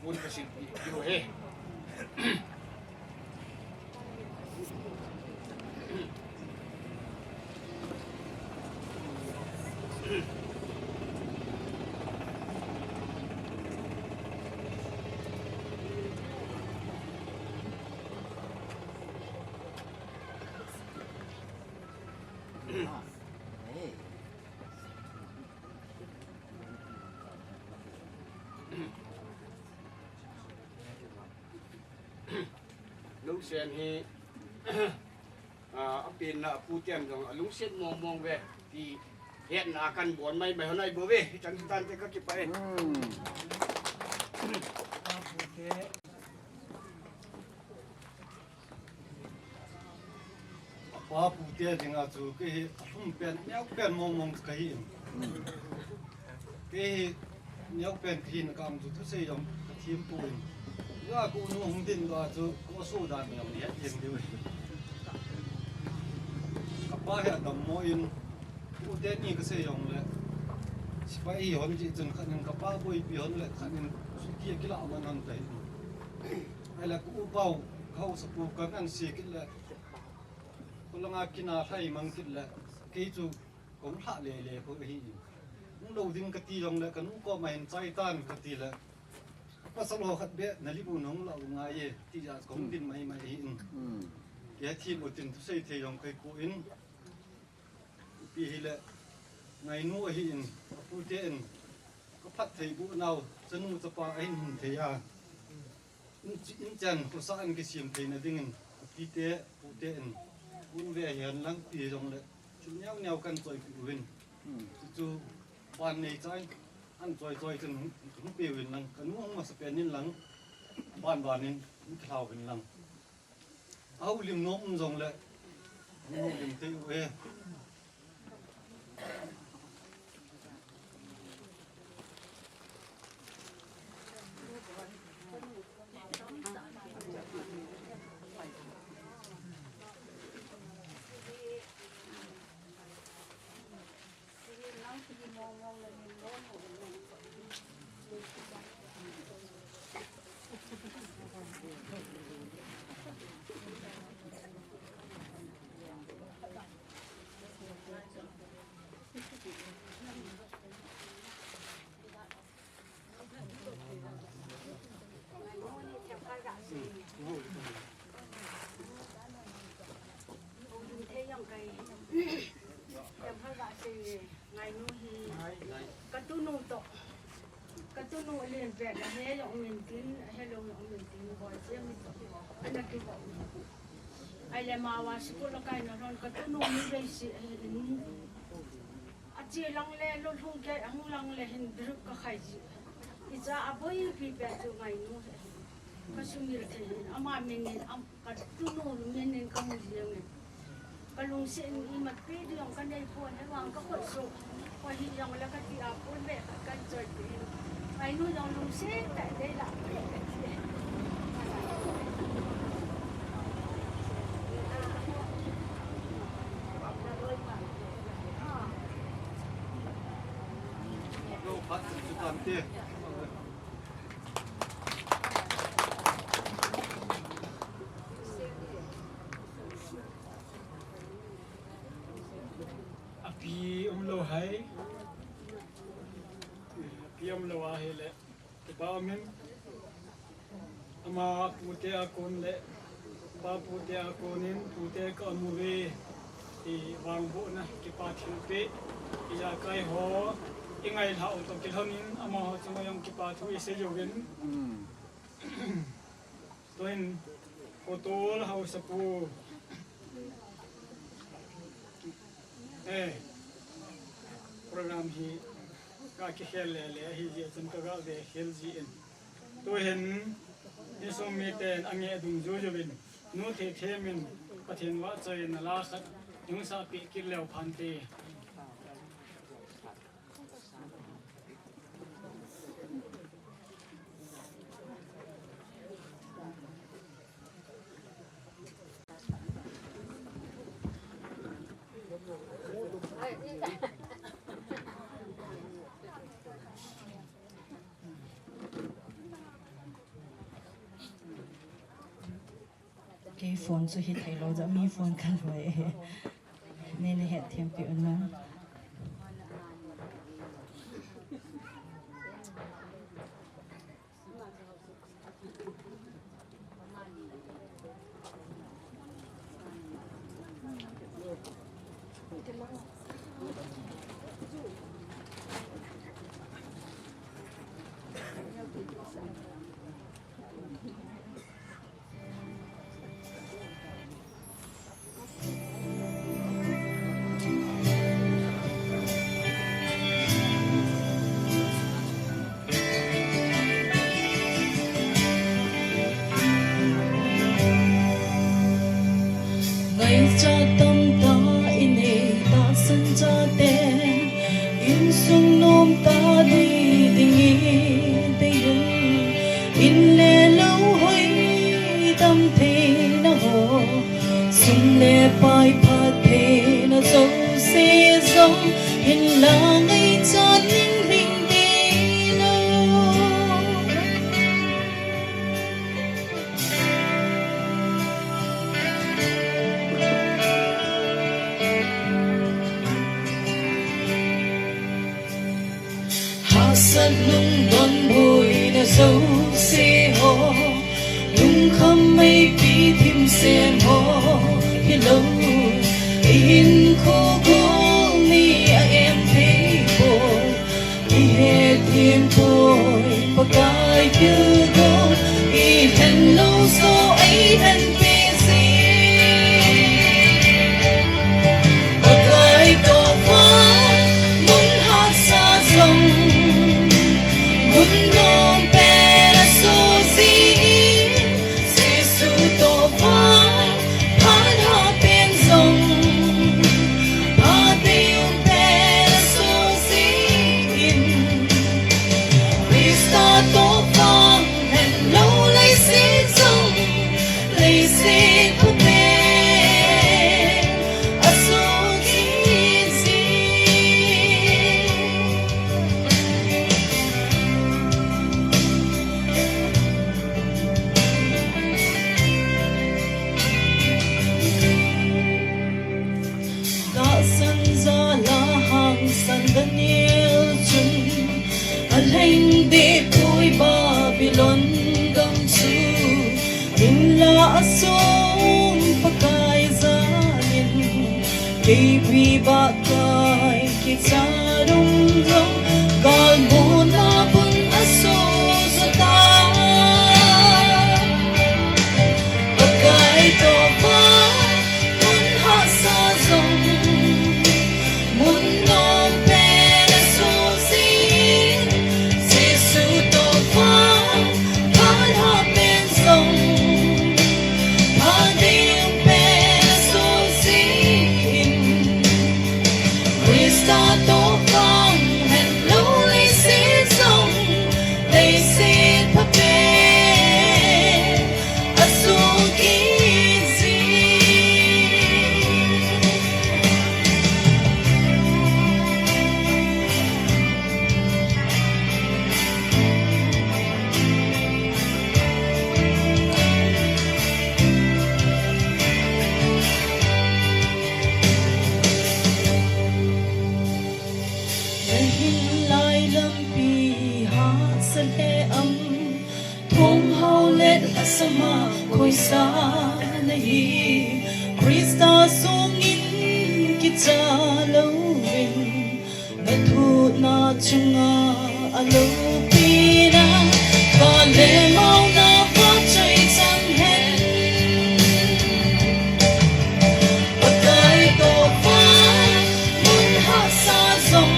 pon kasilpeh diu ahi. Nosen hi, ah, apenna aputen jong alungset mong mong uve ti hetna kahin bol mai mai lhon ahi bouve. Hichan chu tante, kakipah e. Apa pute dinga chu kei hi alhum pen, neo pen mong mong chu kahi in. Kei hi neo pen kahin, ka um chu thusei jong kathem poi. Ka unu hung ding doh a chu ka soh dan jong het jeng diu. Kapa hi adammo in, pute ni kasei jongle, sepai hihon jeh chun khat in kapa boipi hon le khat in chuti akilah man hon kahi. Ahile ka upa u, ka haosapu kan anse kit le, kholanga kin a lhai mang kit le, kei chu kahung lhah lele kho ahi in. Hung lou ding kati jongle, kanu koma hin chai tan kati le, pasal ho khat beh nalim u nahung lah u ngai e, tia kahung din mai mai ahi in. Kihethem utin, thusei thei jong kahipoi. Ipi hile, ngainu ahi in, apute in, kaphattheiboh nau, chanu chapa ahin hin thei a. In, inchen khosah in kisem theina dingin, apite, apute in, pon ve hihen lang ti jongle, thil neo neo kahin choipeh uvin. Chuchu ban neichan, ahin choi choi chun hung, hung peuvin lang, kanu hung masapen in lang, ban ban in hung kilhauvin lang. Ahoulim nom um jongle, hung houlim thei uve. Ngainu hi katunu toh, katunu len pet ahe jong um intin, ahelou jong um intin, boi sia mi toh ana kibol. Ahile ama school akai na lhon katunu mi bei si ahin. Ache lang le, lolhung kei ahung lang le hin drip kakhai ji. Icha aboipi pet chu ngainu hi. Kasumil thei hin, ama min in, am, katunu min in kamu jeng in. Kalungset in imapi ding jong kanei pon, ahivang kakhut sung, koi hi jongle kati a pon ve khat kahin choipeh in. Ngainu jong lungset tah in deilah peh kati. Api umlou Hile, kipa umin, ama pute a kon le, pa pute a konin, pute ka amu ve, ti vangbohna, kipa thilpeh, ijakai ho, ingailhah u toh kilhonin, amaho chunga jong kipa thu isei uvin. Tuhin, Pu Tol Haosapu. Eh, program hi ka kikhel lele ahi jeh chun ka ga ve khel jin. Tuhin, insung miten ange dungjuijui uvin, nu Theithem in Pathen vahchoina la khat hung sapeh kit leu phante. Kei phone chu hithei lou jeh a mi phone kalhoi e. Neina hetthem peh un lang. Ngaicha tamtah inei tahsan chate, insung nomtah nei ding idei un, in le lou hoi dam theina ho, sum le pai phat theina jouse jong, hinla ngaicha ning ding dei lou. Hahsat lungdon boina jouse ho, lungkham meipi thim sem ho hilou, ihinkho gol ni a-em thei poi. Ihet thim poi, Pakai thilgon, ihen lou joh eihen peh jin. Pakai toh vang mun hahsa jong, mun nom pen asoh jin. Jesu toh vang phat hahpen jong, phat deium pen asoh jin. Christa toh vang lhenlou leiset jong, leiset phaten asoh jin jin. Tahsan jal a hangsan Daniel chun, alheng deh poi Babylon gam chu, hinla asung Pakai jal in, keipi bah kai kichat um jong, galmona bun asoh jo tai. Pakai toh vang mun hahsa jong, mun nom pen asoh jin. Jesu toh vang phat hahpen jong, phat deium pen asoh jin. Christa toh vang Sa le am, thong hao le lhasam a khoisa nahi, Krista sungin kicha louvin, na thuhna chunga a loupina, ka le mauna va choi chang hen. Pakai toh vang mun hahsa jong,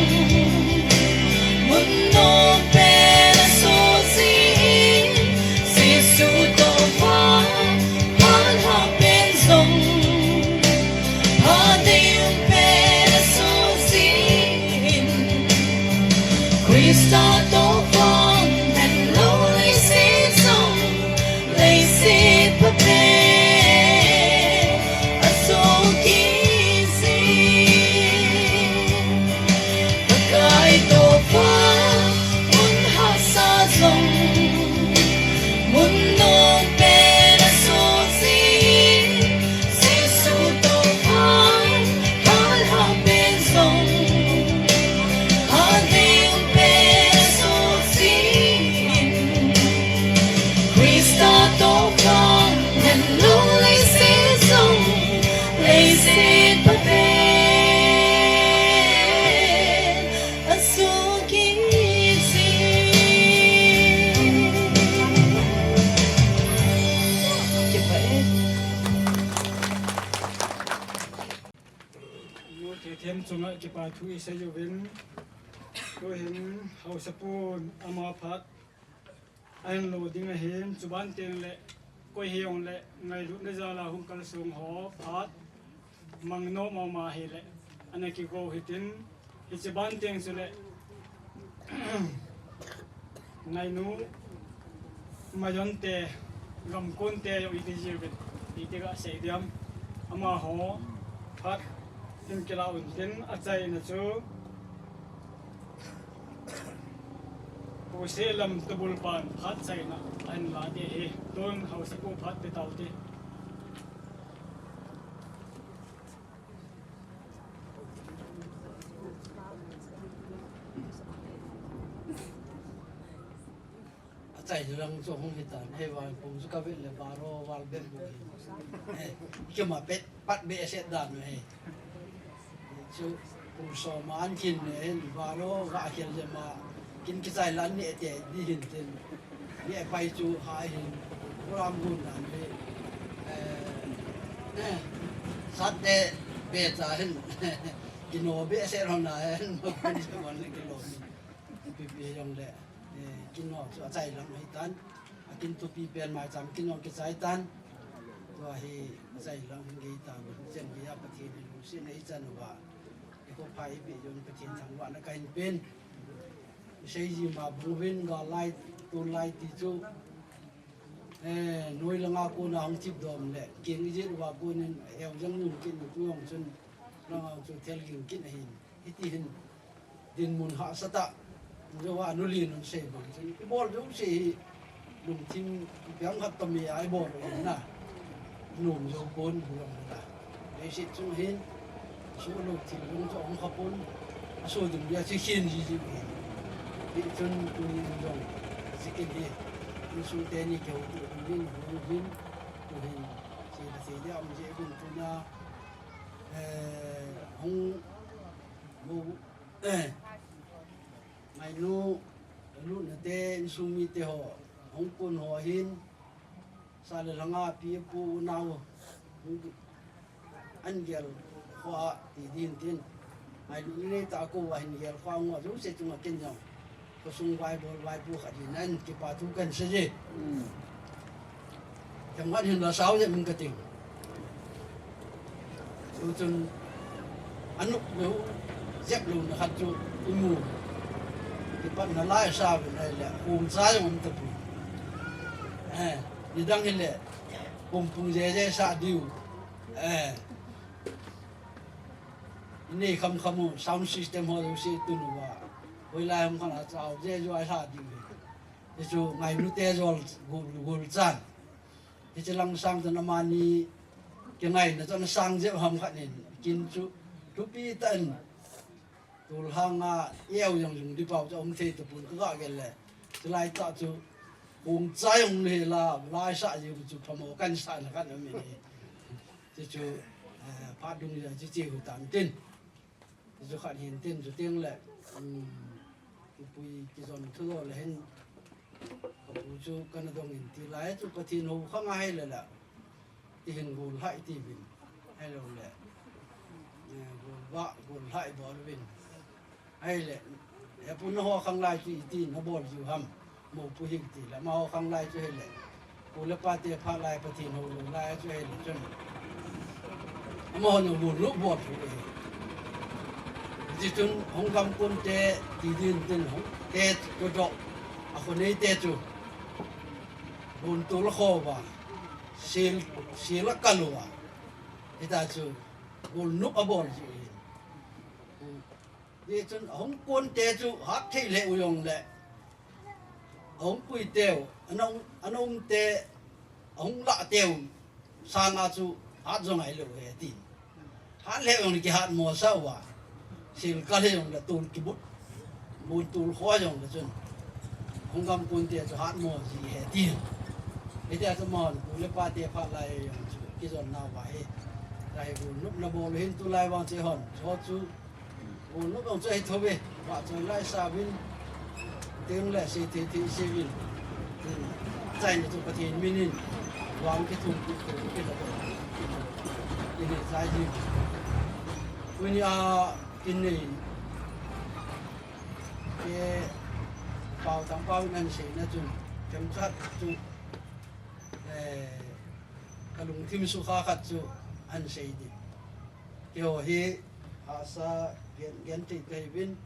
mun nom pen a soh jin, Jesu toh vang phat lhah pen jong, phat deium pen a soh jin, Krista toh vang lhenlou leiset jong, leiset pha pen a soh kit jin. Pakai toh vang mun hahsa jong, mun nom pen a soh jin, Jesu toh vang phat lhah pen jong, phat deium pen a soh jin, Krista toh vang lhenlou leiset jong, leiset pha pen a soh kit jin. Kipah e. Nu Thithem chunga kipa thu isei uvin, tuhin haosapu ama phat ahin lo ding ahin, chuban teng le koi hijongle ngailutna jal a hung kalsong ho phat mang nom mama hile ana kigo hitin, hiche ban teng chule Ngainu, Majon te, Gamkon te jong iti jiuvin, iti gasei diam, amaho phat hin kila untin, achaina chu Pu Selam Tubul pan phat chaina ahin la ding ahi. Tun haosapu phat pe taute. Achai lang chu hung hitan, hei vang pung chu kavet le baro val bep bu hi. Eh, keima pet, pat behseh dan u hi. Chu pung som a an kin ne hin, baro ga khel le ma, kin kichai lan ne te di hin tin. Ni pai chu ha hin, program gun dan hi. Eh, sat te be cha hin. Kino behseh ron na hin, ma kun se mon le kilo. Pi pi jong le. Eh, kin ho chu achai lang ahi tan. Akin thupi pen maicham kin ho kichai tan. Tua hi achai lang hin gei tan. Chen gei a Pathen in lungset nei chan uva. Ikho phai ipi jong Pathen thangvahna kahin pen. Isei ji ma bang uvin ga lai, tun lai ti chu. Eh, noi langa kona hung thip dom le. King ijin uva konin, eu jang nun kin, nu jong chun. Langa chu thel ging kin ahin. Hiti hin. Dinmun hahsa tah, joh a nu lin un sei bang chun, ibol jouse hi lungthim ipi ham khat tami a ibol u ahin na, nom jou pon, jong na. Leiset chung hin, asuh lou thil jong chu um kha pon, asoh ding dia chu khen ji ji u ahin. Hichun tuni in jong, achikin hi, insung teni keu tu hin, hin, hin, tu hin, sei da sei dia um ji gun tuna, eh, hung, mo, Eh, ngainu, lutna te, insung mite ho, hung kun ho hin, sa le lhanga pi pu nau, hung ki-, an gel kho a ti din tin. Ngainu ni nei ta ko a hin gel kho a ngo, jouse chunga ken jong. Khosung vaibol vaipo khat hin an kipa thu kan sei e. Hmm. Themkhat hin la sao jep in kati. Tuchun anop lou, jep louna khat chu imu. Kipatna lai sa uvin ahile, kum cha jong um tapoi. Eh, nidang hile, kum pung jeje sa diu. Eh. Inei kham kham u, sound system ho jouse tun uva. Hoilai ham khat a chao jeje a sa diu. Hichu ngainu te jol gul, gul chan. Hiche lang sang chun amani kingaina chun asang jep ham khat in kin chu thupi tah in. Tul hanga eu jong jung di pau chu um thei tapon ka ga gel le. Chulai tah chu, kong chai hung le la, lai sa ji chu phamo kan sa na kan mi ni. Chu chu, eh, pha dung ja chu chi hu tan tin. Chu khat hin tin chu ting le, um, kipui kijon thu lo le hin, ka pu chu kana dong in ti lai chu Pathen ho khang a hai le la. Ti hin gol hai ti vin. Hai lo le. Eh, gol ba, gol hai bol vin. Hai le. He pu na ho khang lai ti, ti na bol ju ham. Mo pu hin ti le. Ma ho khang lai chu hai le. Pu le pa te pha lai Pathen ho lo lai chu hai le chun. Ama ho no gol lo bol chu e. Ti chun hung gam kun te ti din tin hung. Te chu do. A khonei te chu. Bun tul kho ba. Sil, sil a kalu a. Hita chu, gol nup a bol chu hin. Ti chun, a hung kun te chu, hat thei le u jong le. A hung pui teu, a nong, a nong te, a hung la teu, sang a chu, hat jong ai lo he ti. Hat le jong le kihat mo sa uva. Sil kal he jong le tul kibut. Bun tul kho jong le chun. Hung gam kun te chu hat mo ji he ti. He ti a chu mo pu le pa te pha lai jong chu. Kijon na uva he. Lai bu nup na bol hin tu lai vang che hon. Cho chu. Bol nup jong chu he tho ve. Ba chu lai sa vin. Teng le si thi thi si vin. Chai na chu Pathen min in. Vang ki thum ki thum ki thum. Ini chai ji. Kuni a kin nei. Ke pau tam pau nan sei na chun. Kem chat chu. Eh, ka lungthim sukha khat chu an sei di. Keiho hi hahsa gen, gen thei ka hi vin.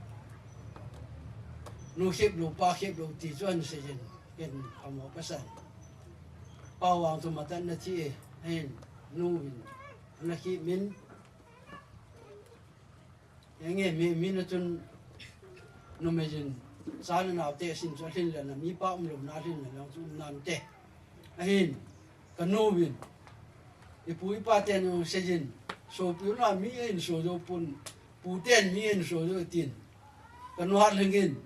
Nu khep lo, pa khep lo ti chu an sei jin. Ken phamo ka san. Pa vang chu matan na thi e. Hin nu vin. Na khep min. Enge mi, mi na chun numei jin. Sa na nau te sin chu a hlin le na mi pa um lo na hlin le na chu um nan te. Ahin. Ka nu vin. I pu i pa ten jong sei jin. Sopi u na mi in so jo pun. Pu ten mi in so jo tin. Ka nu hat lhing in.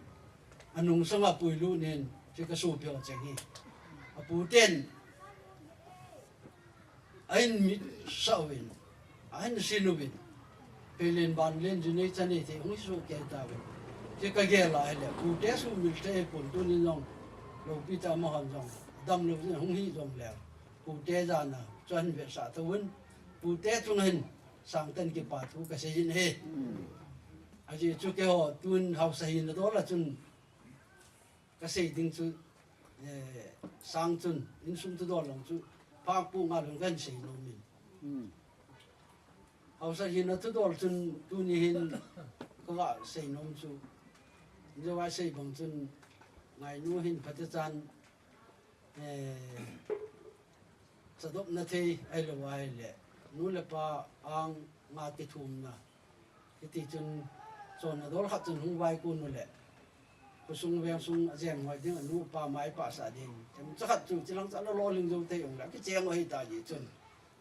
A nung sanga pui lu nen. Chu ka sopi ho cheng hi. A pu ten. A in mi sa uvin. A in sin uvin. Pe len ban len jin nei cha nei te. Hung su ke ta uvin. Chu ka gel a le. Pu te su mil te pun tu ni jong. Lo pi ta ma hon jong. Dam lo jin hung hi jong le. Pu te jan a, chuan vetsah tho un. Pu te chung hin, sang ten kipa thu ka sei in he. Mm. Ajeh chu keiho, tun hausa hina dol a chun, ka sei ding chu, eh, sang chun, insung thu dol long chu, phak pu nga long kan sei nom in. Mm. Hausa hina thu dol chun, tuni hin, ka va sei nom chu. Injo va sei bang chun, ngainu hin phatechan, Eh, chadopna thei, ahilou ahile, nu le pa ang nga kithumna. Hiti chun, chonna dol khat chun hung vaikun u le. Khosung vengsung a jeng hoi ding, anu pa mai pa sa ding. Chemcha khat chu, chilang cha lo lo ling jou thei ong le, kicheng u hita ji chun.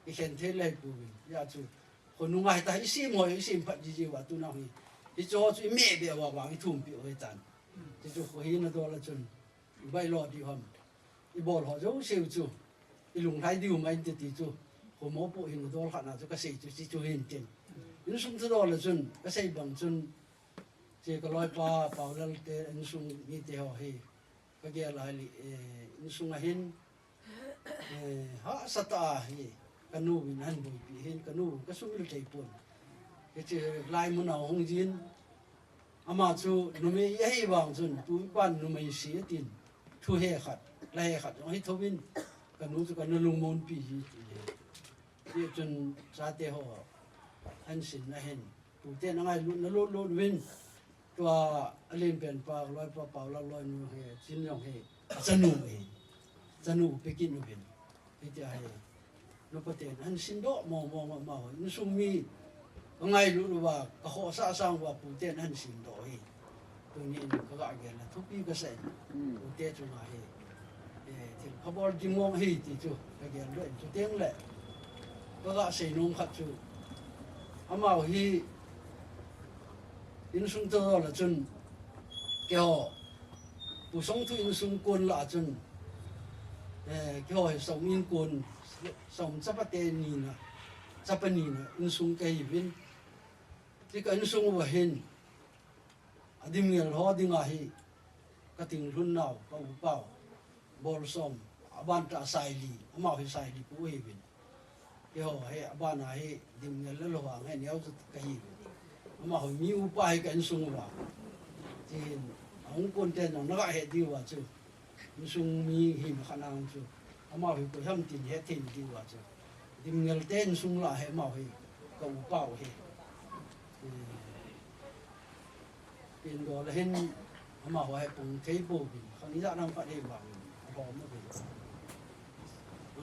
Kikhen thei lei pu vin. Hia chu, khonunga hita, i sim hoi, i sim phat ji ji uva tuna hi. Hichu ho chu i meh be uva vang i thumpi u hitan. Hichu kho hina dol a chun, i bailo diu ham. I bol ho jouse u chu, i lunglhai diu mai inte ti chu, khomo pu hin dol khat na chu ka sei chu, chi chu hin tin. Insung thu dol a chun, ka sei bang chun, che ka loipa, Paulal te, insung mite ho hi, ka gel a li, eh, insung a hin, eh, hahsa tah a hi, ka nu vin han boipi hin, ka nu ka sumil thei pon. Hiche lai mun a hung jin, Ama chu numei ahi vang chun, tu pan numei si atin, thu he khat, la he khat, jong hi thovin, ka nu chu ka na lungmonpi hi ti he. Ti chun chate ho, an sin na hin, tu te na ngailut na lut lut vin, tua a len pen pa, loi pa, Paulal loi nu he, chin jong he, a chanu he, chanu pe kit nu hin. Hiti ahi. Nupa ten, an sin doh mong mong mah mah ho. Insung mi, ka ngailut uva, ka khohsah sang uva, pu ten an sin doh hi. Tuni in ka ga gel na thupi ka sa in. Hmm. Pu te chunga hi. Eh, thil phabol ding mong hi ti chu, ka gel doh in chu teng le. Ka ga sei nom khat chu. Amau hi, insung to la chun, keiho. Pu Songthu insung kon lah a chun, eh, keiho hi Som in kon, Som chapa teni na, chapa ni na insung kahiuvin. Ti ka insung uva hin, adimngel ho dinga hi, ka tinglhun nau, ka upau, Bolsom, aban tah Saili, amaho hi Saili pu ahiuvin. Keiho hi, abana hi, dimngel le lou vang hi, neo chu kahiuvin. Amaho mi upa hi ka insung uva. Tin, ahung kon ten jong, naga het diu va chu. Insung mi hi ma kha nang chu. Amaho hi koiham tin het thei diu va chu. Dimngel te insung lah hi amaho hi ka upau hi. Eh, Pindol a hin amaho hi pung thei pouvin. Khang ijat ham khat hi vang. Alhom uvin.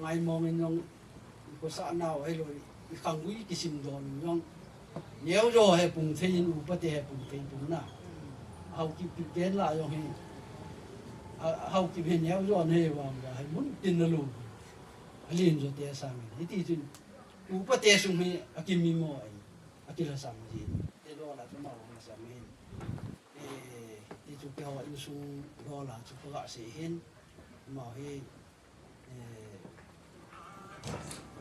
Ngai mong in jong i khosah nau ahilou, i khanggui kisim don in jong. Neo jo hi pung thei in upa te hi pung thei pung na. Haokip kipgen lah jong hi. A, Haokip hi neo jo nei vang va hi mun tin na lu. Alen jo te sang in. Hiti chun upa te sung hi akimi mo ai. Akilhasam ji. Te dola chu amaho lhasam hin. Eh, ti chu keiho insung dola chu kaga sei hin. Amaho hi, eh,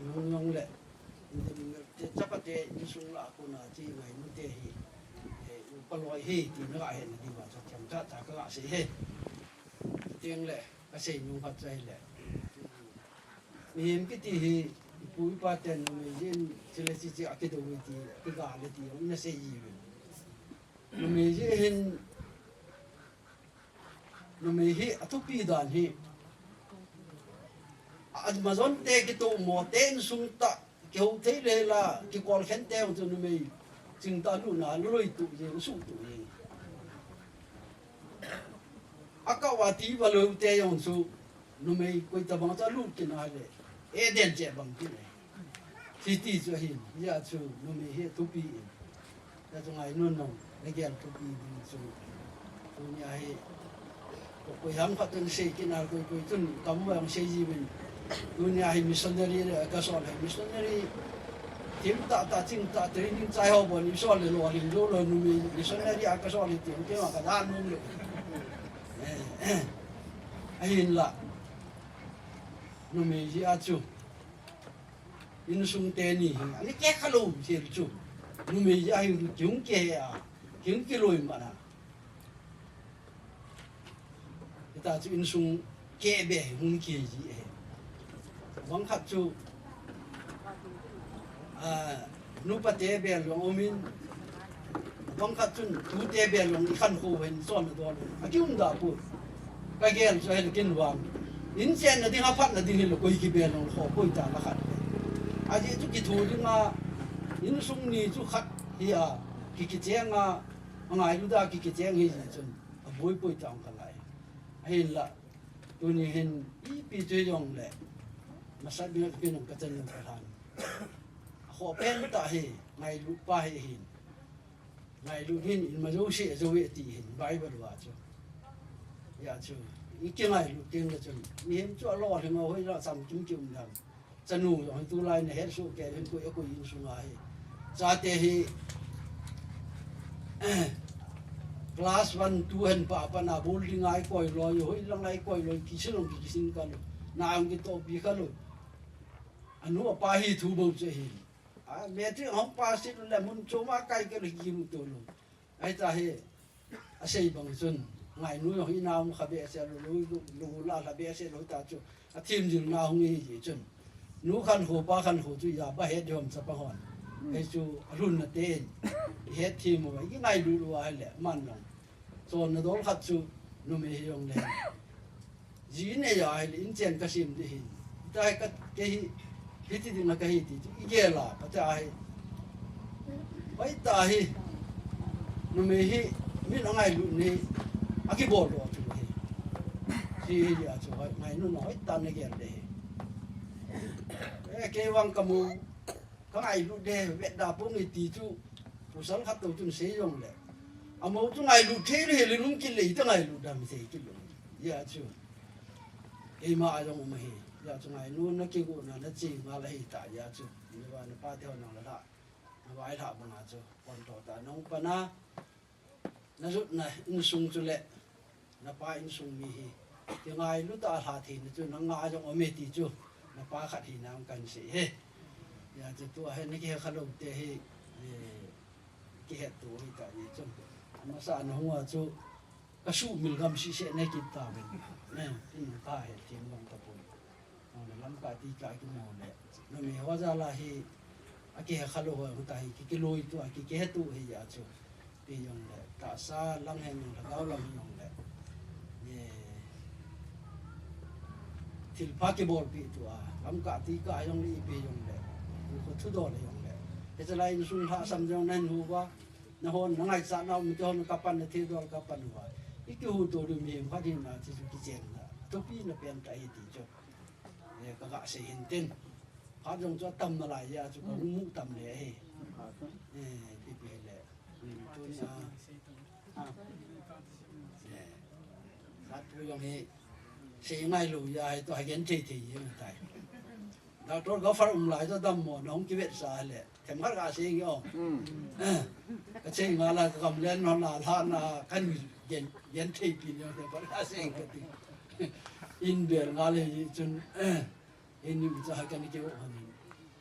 nung nung le, te chapa te insung lah a kona chi ngainu te hi, eh, upa loi hi, ti naga hetna diuva chu themcha cha kaga sei hi. Tin le, kasei nung khat chu ahile. Mihem kiti hi, ipu ipa ten numei jin, chule chichi akidou ti, akiga le ti, ina sei jiuvin. Numei jin hin, numei hi athupi dan hi. Amajon te kitoh mo te insung tah, kihou thei le la, kikol khen te chu numei. Chingtah luna, luloi tu jing, suh tu jing. Akah uva ti va lou te jong chu, numei koi tabang chu alut kit na le, Eden cheh bang kit le. Hiti chu ahin, hijeh chun numei hi thupi in. Hijeh chun ngainun nung, nagel thupi ding chu. Tunia hi, ko, koiham khat chun sei kit na, koi, koi chun kam uva jong sei jiuvin. Tunia hi missionary le kasol hi, missionary. Thim tah tah, ching tah, training chai ho bon, isol le lolhing lou lou, numei missionary a kasol hi, ti, ti ma kadan nung lou. Eh, eh. Ahinla. Numei jeh a chu. Insung teni hi. Ani keh khalou jel chu. Numei jeh a hi kihung keh a. Kihung kiloi mana. Hita chu insung keh be hi hung keh ji e. Bang khat chu, ah, nupa te bel jong um in, bang khat chun tute bel jong i khankho hin chon na don. Akium da pu. Kagel chu ahile kin vang. In chenna ding, aphatna ding hilou koi kibel jong kho poi ta la khat. Ajeh chu kithu dinga, insung ni chu khat hi a, ki, kicheng a, angailu da ki, kicheng hi ji chun. Aboi poi ta ong khalai. Ahinla, tuni hin ipi chu hijongle, masat ding a pi nung kachan nung kalhan. Akhoh pen tah hi, ngailut pa hi hin. Ngailut hin, ima jouse ajou e ti hin, Bible uva chu. Hijeh chun, i kingailut teng le chun, mihem chu alolhing a hoilah chamkim kium dam. Chanu jong hi tulai nahet soh kei hin koi, koi insunga hi. Chate hi, class one, two hen pa, pa na boarding a ikoi loi, hoilang a ikoi loi, kisin jong ki, kisin kha lou. Na jong kitohpi kha lou. Anu apa hi thu bou chu hi. A, matric hung pass in le mun chom a kai kei lou kimu to lou. Ahita hi, asei bang chun, ngainu jong hi na um kha behseh lou, lou, lou, lou la la behseh lou ta chu, athem jil na hung hi ji chun. Nu khankho pa khankho chu ija ba het jom chapa hon. Hei chu alhunna ten, ihet them uva, ingailut uva ahile, man jong. Chonna dol khat chu, numei hijongle. Ji in eija ahile, inchen kasem ding ahin. Hitia hi ka, kei hi, hiti dinga kahi ti chu, igel a, phatea hi. Hoitah hi, numei hi, min angailut ni, akibol doh chu hi. Hijeh a chu, hoi, ngainun a hoitah nagel ding ahi. Eh, kei vang kamu, kangailut ding, vetda ponge ti chu, pasal khat tou chun sei jongle. Amaho chu ngailut thei le, hile lungkit le, ita ngailut dam thei kit lou. Hijeh a chu. Keima a jong um ahi. Hijeh a chu ngainun a kigotna, naching ngal ahi ta, hijeh a chu. Nava napa te hon nang la la. Navailhah banga chu. Pon to ta nong pana. Najotna insung chu le. napa insung mi hi kingailu tah a lha theina chu nanga jong um e ti chu napa khat hina kahin sei e. Hijeh chun tua hi nakihe khalou te hi, eh, kihetto hi tah ni chun. Amasa nahung a chu kasuhmil gam sese nakit tauvin. Eh, in kahe thim gam tapon. Hon lam kati kati mo le. Numei ho jal a hi akihe khalou ho tah hi ki, kiloi tua ki, kihetto hi a chu. Ipi jong le, tahsa lang hen jong le, lhagao lang jong le. Ye. Thilpha kibolpi tua, lam kati kati jong le, ipi jong le. Ko thudol jong le. Hiche lai insung lhasam jong nahin hu uva. Nahon, nangaichat nau, mi kihon kapan, nathidol kapan uva. Ikihuto diu mihem khat hina, chu chu kichenna. Thupina pen tah hi ti chu. Eh, kaga sei hin tin. Phat jong chu atam nalai a chu kahung mu tam le hi. Eh, ipi ipi le. Hmm, tuni a. Ah. Eh. Khat thu jong hi. Sei ngailou a hi tua hi genthei thei jeng tai. Doctor Gafar um lai chu dammo, nahung kivetsah le. Themkhat kasei nge o. Hmm. Eh. Kasei ngal a kagamlen hon a lhana kahin gen, gentheipi nge o, themkhat kasei nge kati. In bel ngal le chun. Eh. Hin ni cha ha kan ki o han.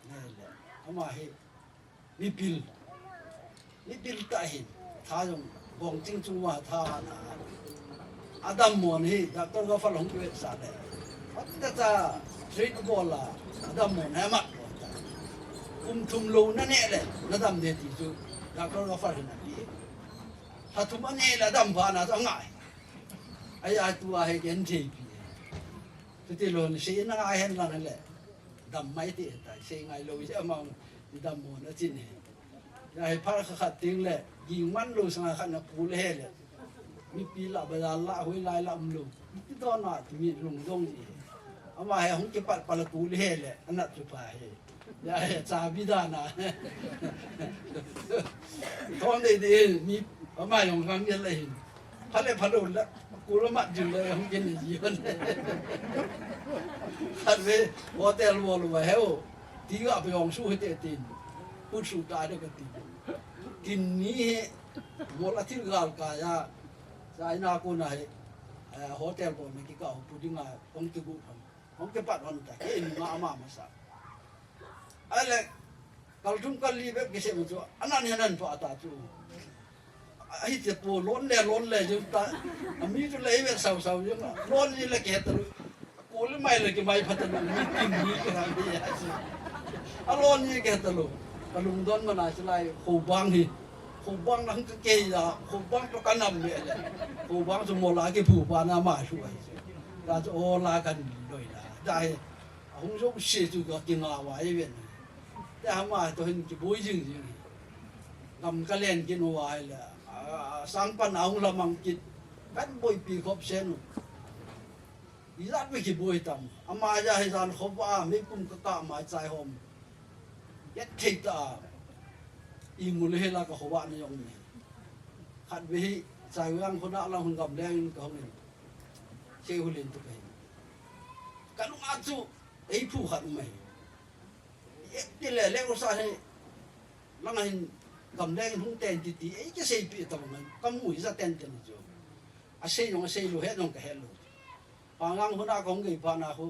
Ne le. Ama hi mipil. Mipil tah hin. Tha jong gong ching chung uva tha na. Adammo hi Doctor Gafar hung kivetsah le. Atta cha treat bol a. Adammo hi amat bol ta. Kum thum lou nane le. Nadam de ti chu. Doctor Gafar hin ati. Lha thum ane le adam pha na chu angai. Ahi a tua hi gentheipi. Chuti lou, sei na ngai hen lang le. Dam mai ti tai, sei ngailou jeh a mang, dammo na chin hi. Ahi phat khat khat teng le, ging man lou sanga khat na kul he le. Mipi lah, bazar lah, hoilai lah umlou. Ti don a, ti mi lungdong ji. Ama hi hung kipat pal a kul he le, anat chu pha hi. Ya, ya, chabi dan a. Thom dei dei, mi, ama jong ngam ya le hin. Pha le pha lou le, kul a mat jing le, hung kin ji hon. Khat ve, hotel bol uva he o. Ti ga pe jong su he te tin. Put su ta de ka ti. Kin ni he, mol a thil gal ka ya. Sa ina ko na he. Eh, hotel bol na ki ka ho pu ding a, hung ti gu phan. Hung kipat hon ta, kei nunga ama masa. Ahile, kal thum kal li bep kisei mu chu, anan hi anan pha ta chu. Ahi te po lon le, lon le, jong ta, ami chu le, ve sau sau, jong, lon ni le ke ta lu. Ko le mai le ke mai pha ta lu, mi tin ni ke ha ni ya si. A lon ni ke ta lu. Ka lungdon mana si lai, ho bang hi. Ho bang nang ka ke ya, ho bang to ka nam le le. Ho bang chu mola ke phu pa na ma su ai. Ta chu o la kan loi la. Ta he. Ahung jouse chu ka kinga uva ahi ven. Te ama to hin kiboi jing jing. Gam kalen kin uva ahi le. A, a, sang pan ahung lamang kit. Kan boipi khop sen u. Ijat ve kiboi tam. Ama ja hi jan khop a, meipum ka kah mai chai hom. Yet thei ta. Imul hi la ka khop a ni jong ni. Khat ve hi chai vang khona lang hun gam leng in ka hung in. Che hu len tu ka hin. Ka nung a chu. Ei phu khat um ahi. Ek ti le, le usa hi, lang a hin gamleng in hung ten ti ti, ei kiseipi tabang, ka mu hi ja ten ten chu. A sei jong, a sei lou, he jong ka he lou. Pangang huna ka hung gei pa na khu.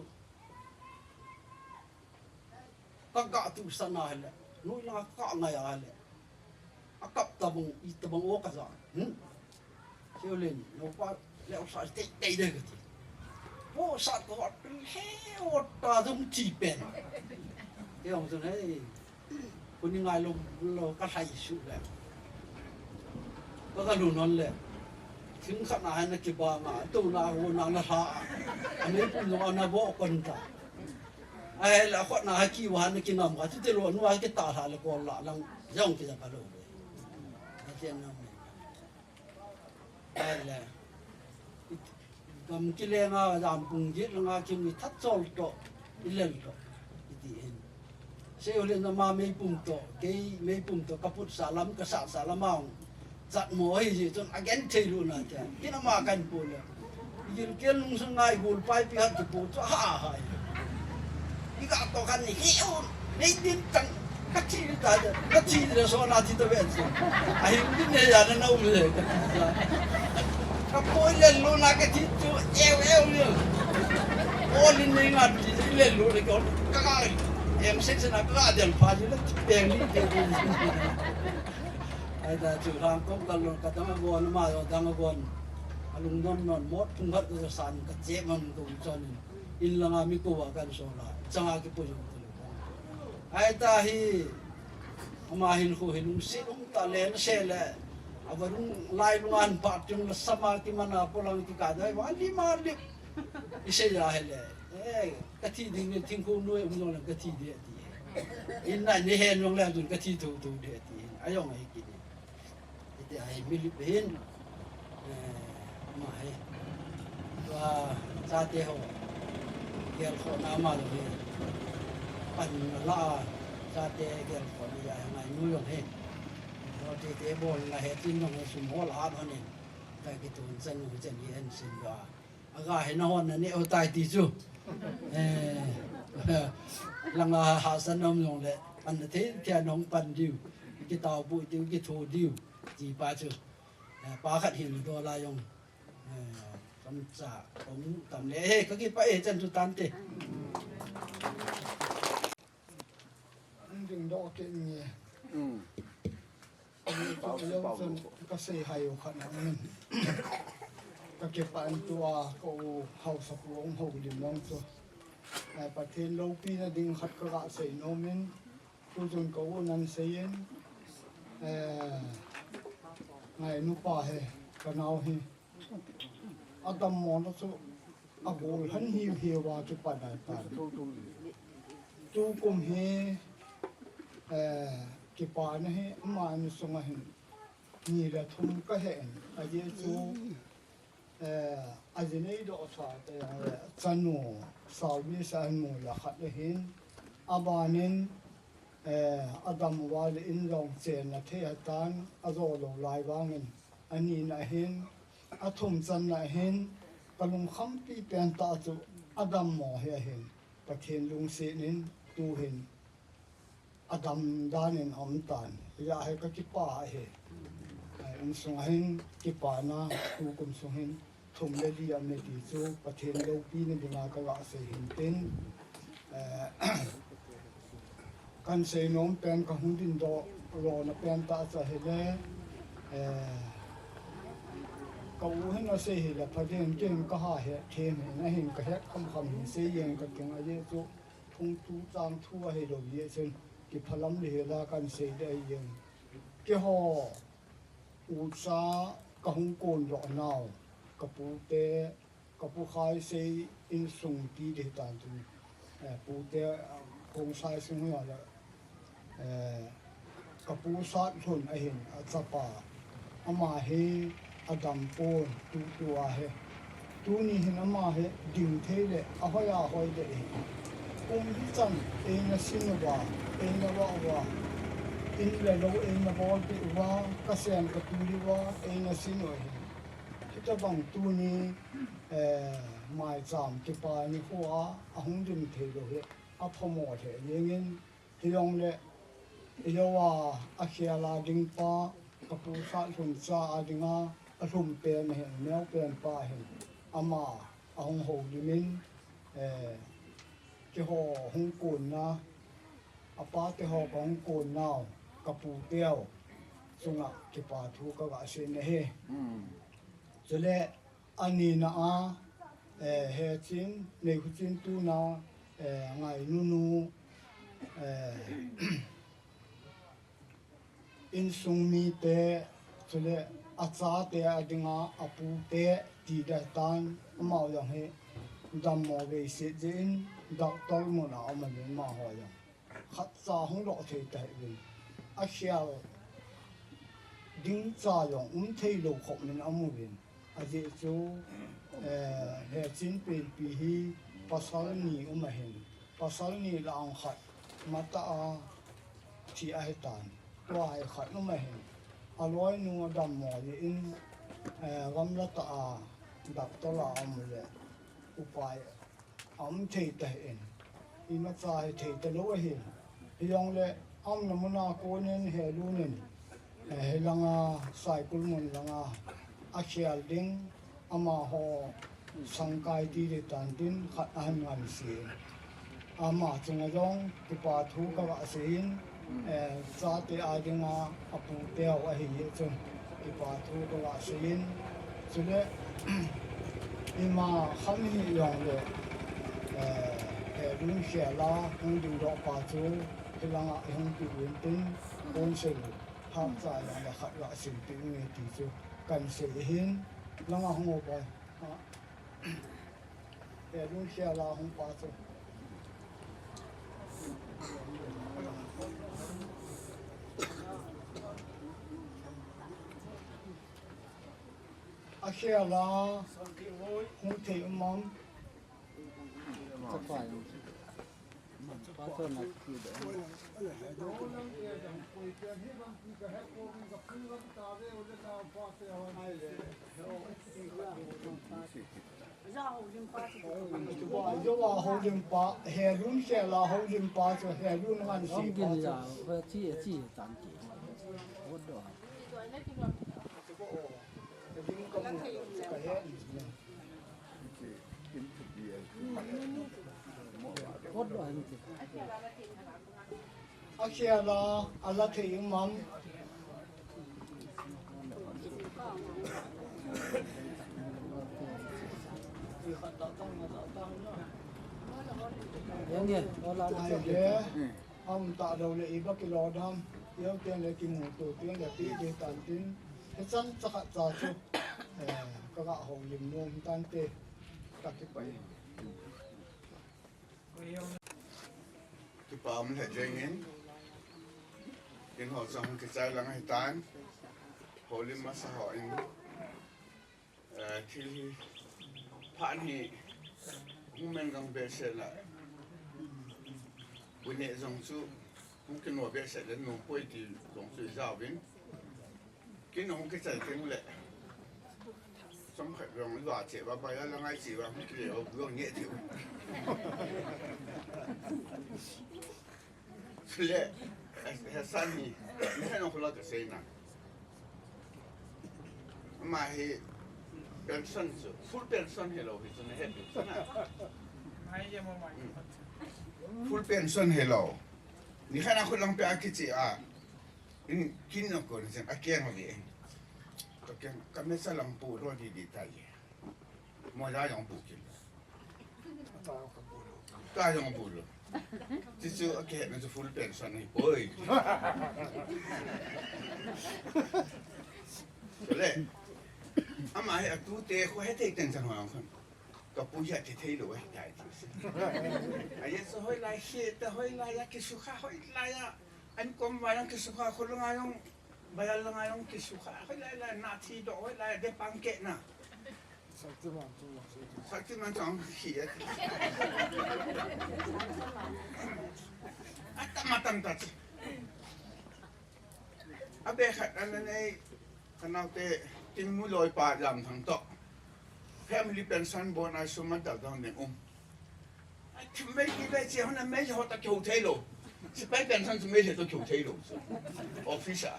Ka ga tu sa na he le, nui lang ka ngai a le. A kap tabang, i tabang o ka ja. Hmm? Siulin, no pa, le sa tei tei de ka ti. Po sa ko he o ta jong chi pen. Ke ong sun he. Kuni ngai lo lo ka hai su le. Ka ka lu non le. Thim khat na hai na ki ba ma, tu na hu na na ha. A meipum no na bo kon ta. Ai la khot na ha ki wa na ki nam ka ti te lo nu ha ki ta ha le ko la lang. Jong ki ja ka lo. Na ti na. Ai le. Gam kilenga, jam pung git langa kim i that chol to, i lel to, i ti hin. Siulin ama meipum to, kei meipum to, ka put sa lam, ka sa sa lam ang. Chat mo hi ji chun, a gen thei lu na tia. Kin ama kan pu le. I gil kel nung sun ngai gul pai pi hat ki pu chu, ha ha. I ga to kan ni hi un. Nei din tang, ka thi ta, ka thi le so na thi ta ve. A hin din ne ya na na u le, ka thi ta. Ka poi le lo na ka thi chu eu eu ni. O ni ni nga ti le lo le ko ka ka. Em se se na ka del pa ni le peng ni te ni. Ai ta chu rang ko ka lo ka ta ma go na ma lo ta ma go. A lung non non mo thung hat ko san ka che man ko chon. In langa mi ko wa kan so la. Changa ki pu jong tu. Ai ta hi. Ama hin khu hin um si um ta le na se le. Ava rung lai lunga an pa tiung la sama ki mana polang ki ka dai wa li ma li. I se ya he le. Eh, ka thi ding ni thing khu nu um jong le ka thi de ti. In na ni he jong le jun ka thi thu thu de ti. Ayong ai ki ni. Iti ai mi li hin. Eh, ma he. Tua chate ho. Gel kho na ma lo he. Pan la chate gel kho ni ya ngai nu jong he. Lo ti te bol na he tin jong he sum hol a ba ni. Ka ki tun chan u chan ni en sin ba. Aga he na hon na ne o tai ti chu. Eh, langa ha san om jong le. Pan na the thia nong pan diu. Ki tau bu diu, ki thu diu. Ti pa chu. Eh, pa khat hin do la jong. Eh, kam cha, kam tam le. Eh, ka ki pa eh chan chu tan te. An ding doh kit nge. Mm. Ani chu pau, a leo pau chun ka sei hai u khat na min. Ka kipah in tua ka u hausa pu hung houlim lang chu. Ai, Pathen loupina ding khat ka ga sei nom in. Tu chun ka u nan sei in. Eh, ngai nu pa he ka nau hi. A dammona chu a gol han hiu hiu a chu pan a tan. Tukum hi, eh, kipana hi ama ni sunga hin ni le thum ka he in. Ajeh chu, eh, a ji nei doh sa te jong le chanu Salvation mu la khat le hin. A ban in, eh, a dam uva le in jong chenna thei a tan, a jo lo lai vangin. A nina hin, a thum channa hin, ka lungkhampi pen tah chu a dammo hi ahin, Pathen lungset in tu hin a dam dan in a um tan. Hijeh a hi ka kipah ahi. Ai, insung a hin kipana, tukum sung hin thum le li a um e ti chu Pathen loupina dinga ka ga sei hin tin, eh, kan sei nom pen ka hung din doh lona pen tah chu ahile, eh, ka u hin a sei hile pha den, kei hin ka ha het them hin, ahin ka het kham kham hin sei jeng ka ting, ajeh chu phung tu chang thu ahi lou jeh chun kiphalam le hila kan sei ding ahi jeng. Keiho ucha ka hung kon doh nau, ka pu te, ka pu Khaisei insung ti ding tan tu, eh, pu te, eh, Khongsai sung hi a le, eh, ka pu Satlhun ahin a chapa, ama hi a dam pon tu tu a hi. Tuni hin ama hi ding thei le a hoi a hoi le hi. Kum hi chan eina sin uva, eina va uva, in le lo eina bol pi uva, ka sen ka tu li uva, eina sin u hi. Hitabang tuni, eh, maicham kipa ni khu a, a hung dim thei lou hi, a phamo thei jeng in, hijongle, i lo a, a khel a ding pa, ka pu Satlhun cha a dinga, a lhum pen hin, neo pen pa hin, ama, a hung houlim in, eh, keiho hung konna, a pa te ho ka hung konnau, ka pu teu, chunga kipa thu ka ga sei na hi. Mm. Chule, a nina a, eh, Hechin, Neikhuchin tuna, eh, Ngainunu, eh, insung mite, chule a chate a dinga a pute ti ding tan, amau jong hi dammo vei set jeh in doctor mun a um in amaho jong khatcha hung doh thei ta hi uvin. A khel ding cha jong um thei lou khop in a um uvin. Ajeh chu, eh, Hechin penpi hi pasal ni um ahin. Pasal ni lah a khat mata a thi ahi tan. Tua hi khat um ahin. A loinu a dammo jeh in, eh, gamla tah a doctor a um le upai a um thei ta hin. Imacha hi thei ta lou ahin. Hijongle a umna mun a kon in he lun in, eh, hilanga Saikul mun langa a khel ding, Amaho sangkai ti di tan tin khat ahin ngansi. Ama chunga jong kipa thu ka ga seiyin, eh, chate a dinga apute ho ahi chun kipa thu ka ga seiyin. Chule ima kham hi jong le, eh, he lun khela hung ding doh pa chu hilanga hung pi win tin council hap cha jong le khat ga sim pi nge ti chu kan sei hin langa hung o pai. He lun khela hung pa chu. A khela hung thei um am. Joa houlimpa, he lun khela houlimpa chu, he lun ngansi pa chu. A khela, a la thei um am. Ai le, am ta lo le i ba kilo dam. Yo ten le kimu tu ten le pi de tan tin. He chan cha khat cha chu. Eh, ka ga houlim nom tan te. Ka kipai. Kipa um lheh jengin, kin ho chang kichai lang ahitan, houlim masa ho in, eh, thil hi phat hi hung men gang behseh la, bu neh jong chu hung kino behseh le nom poi ti jong chu i jaovin. Kin hung kichai teng le. Chomkhat jong lua che ba ba ya la ngai che ba hung kile o jong nge thei. Chule, he san hi, ni he no khula ka sei na. Ama hi pension chu, full pension hi lo hi chu na he chu na. Full pension hi lo. Ni khana khulang pe a kichi a. In kin no ko ni chen a keng ve. Ka keng ka me sa lang pu ro di di ta ye. Mo ja jong pu kin. Ta jong pu lo. Ti chu a ke na chu full pension ni poi. Chule. Ama hi a tu te ko he te ten chan ho ang khan. Ka pu ya te thei lo he tai ti. A ye so hoi lai he ta hoi lai ya ki su kha hoi lai ya. An kom va yang ki su kha ko lo nga yong. Ba ya lo nga yong ki su kha hoi lai lai na thi do hoi lai de pang ke na. Saktiman tu, Saktiman tu ang hi ya. Atam atam ta. A be khat ana nei, ka nau te, tin mu loi pa jam thang to. Family pension bon ai sum a dal dang ne um. Ai, thim mei ki be che hon a mei ho ta kyo thei lo. Sipai pension chu mei le to kyo thei lo. Office a.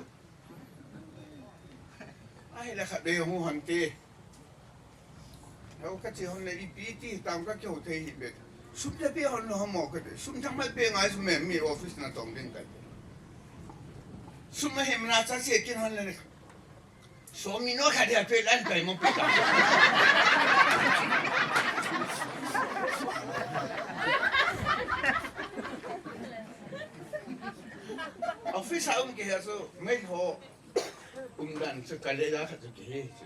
Ai, la khat be hung hon te. Heo ka che hon le ipi ti tam ka kyo thei hi be. Sum le pe hon lo mo ka be. Sum thang mai pe ngai sum me mi office na tong ding kai. Sum ma hem na cha che kin hon le. So mi no khat dia pe lan kai mo pe ta. Office a um ke ha so mei ho. Umdan chu ka le la khat chu kihe chu.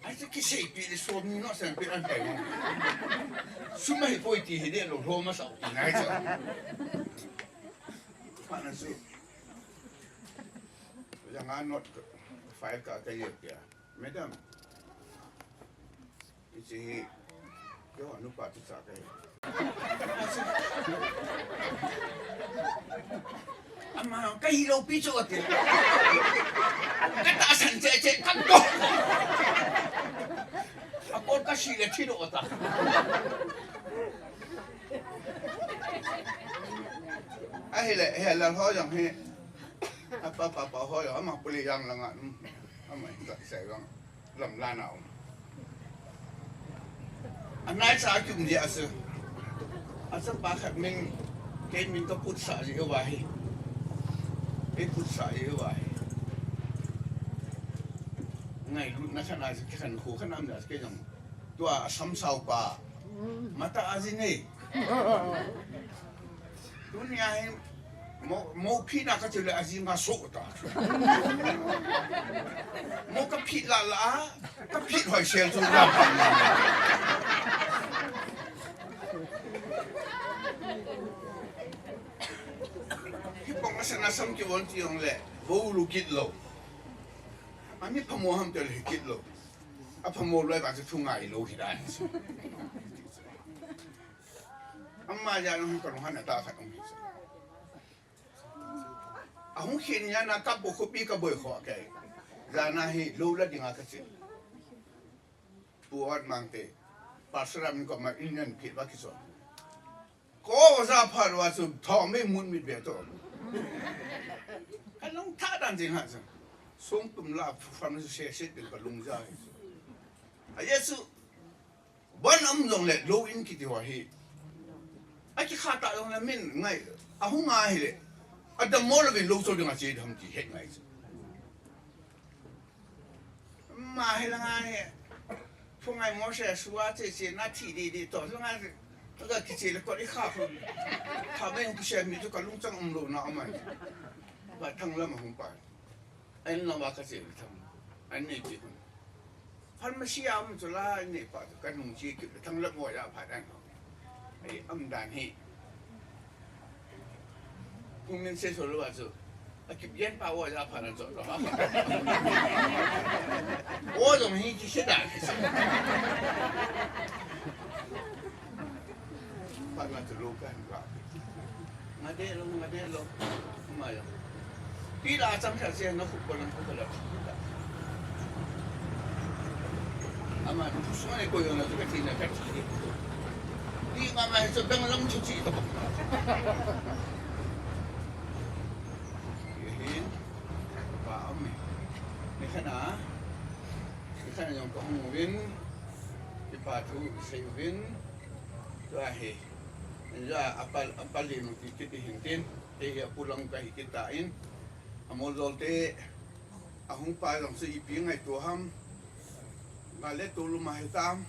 Ai chu kisei pi le som ni no san pe an kai mo. Sum a hi poi ti hi de lo lo ma sau ti nai chu. Mana chu. Yang a not file ka ka ye pia. Madam. Hiche hi, keiho nupa chu cha kahi. Ama, kahi lou pi chu ati. Katahsan cheh cheh, kato. Akon kashi le thi doh ta. Ahile, he lal ho jong hi. Apa, apa, apa ho jong, ama puli jang langa, um, ama ta sai jong. Lamlan a um. Anaicha a kium jeh a chu. Achapa khat min, kei min ka putsah jeh uva hi. Kei putsah jeh uva hi. Ngailutna khat a chu kikhen kho khat a um jeh a chu kei jong. Tua asam sao pa. Mata a jin e. Tunia hin mo, mo phina ka ti le ajing a so ta. Mo ka phi la la, ka phi hoi sel chu la. Hi pong asa na sam ki won ti ong le, bo lu kit lo. Ami phamo ham te le kit lo. A phamo lo ba chu thu ngai lo hi dan. Ama ja nung ka nung hana ta khat um hi. Ahung khin ya na ka bo khopi ka boi kho ke. Ja na hi lo la dinga ka chi. Pu Ot Mangte. Pastor am ko ma in yan phi ba ki so. Ko ja pha wa chu tho me mun mit be to. Ka nung tha dan jing ha chu. Sung tum la fam se se din ka lung ja hi. A Yesu Bon um jong le lo in kiti ho hi. A kikha ta jong le min ngai. A hung a hi le. A dam mo lo vin lo chol ding a che dam ti het ngai. Ma hi la ngai he. Phung ngai mo se sua che che na thi di di to la ngai. Ka kiche le ko i kha khu. Kha mai hung kise mi chu ka lung chang um lo na amai. Ba thang lam a hung pa. An lam a ka che le thang. An nei ki hun. Pharmacy a um chu la nei pa chu ka nung chi kip le thang la mo ya pha dan. Ai am dan hi. Kung min se so lo wa chu. A kip yen pa wa ya pha na chu. O jong hi ki se dan. Pha na chu lo kan la. Nga de lo, nga de lo. Ma ya. Pi la chang kha se na khu ko lang khu la. Ama, so ne ko yo na ka ti na ka ti. Di ma ma so bang lang chu chi to. Hin. Pa am. Ni khana. Ni khana jong ko hung win. Ki pa thu sei win. Tua hi. Ja apal, apal li mu ki ki hin tin. Te hi apulang ka hi kita in. Amol jol te. Ahung pa jong chu ipi ngaito ham. Nga le tolu ma hitam.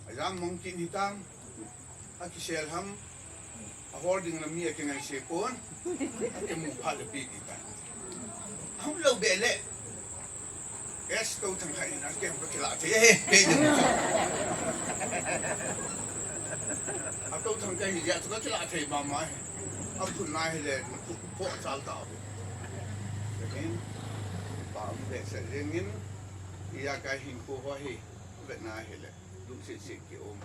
A jam mong kin hitam. A kisel ham. A hol ding na mi a kingai se pon. A kimu pha le pi di ta. Ahung lo be le. Es to thang khai na ke ka kila te. Eh, pe ding. A to thang kai ya ka kila te ma ma. A phun na hi le ko chal ta. Ken, pa um behseh jengin, iya ka hinkho ho hi, vetna hile, lungset set ki um.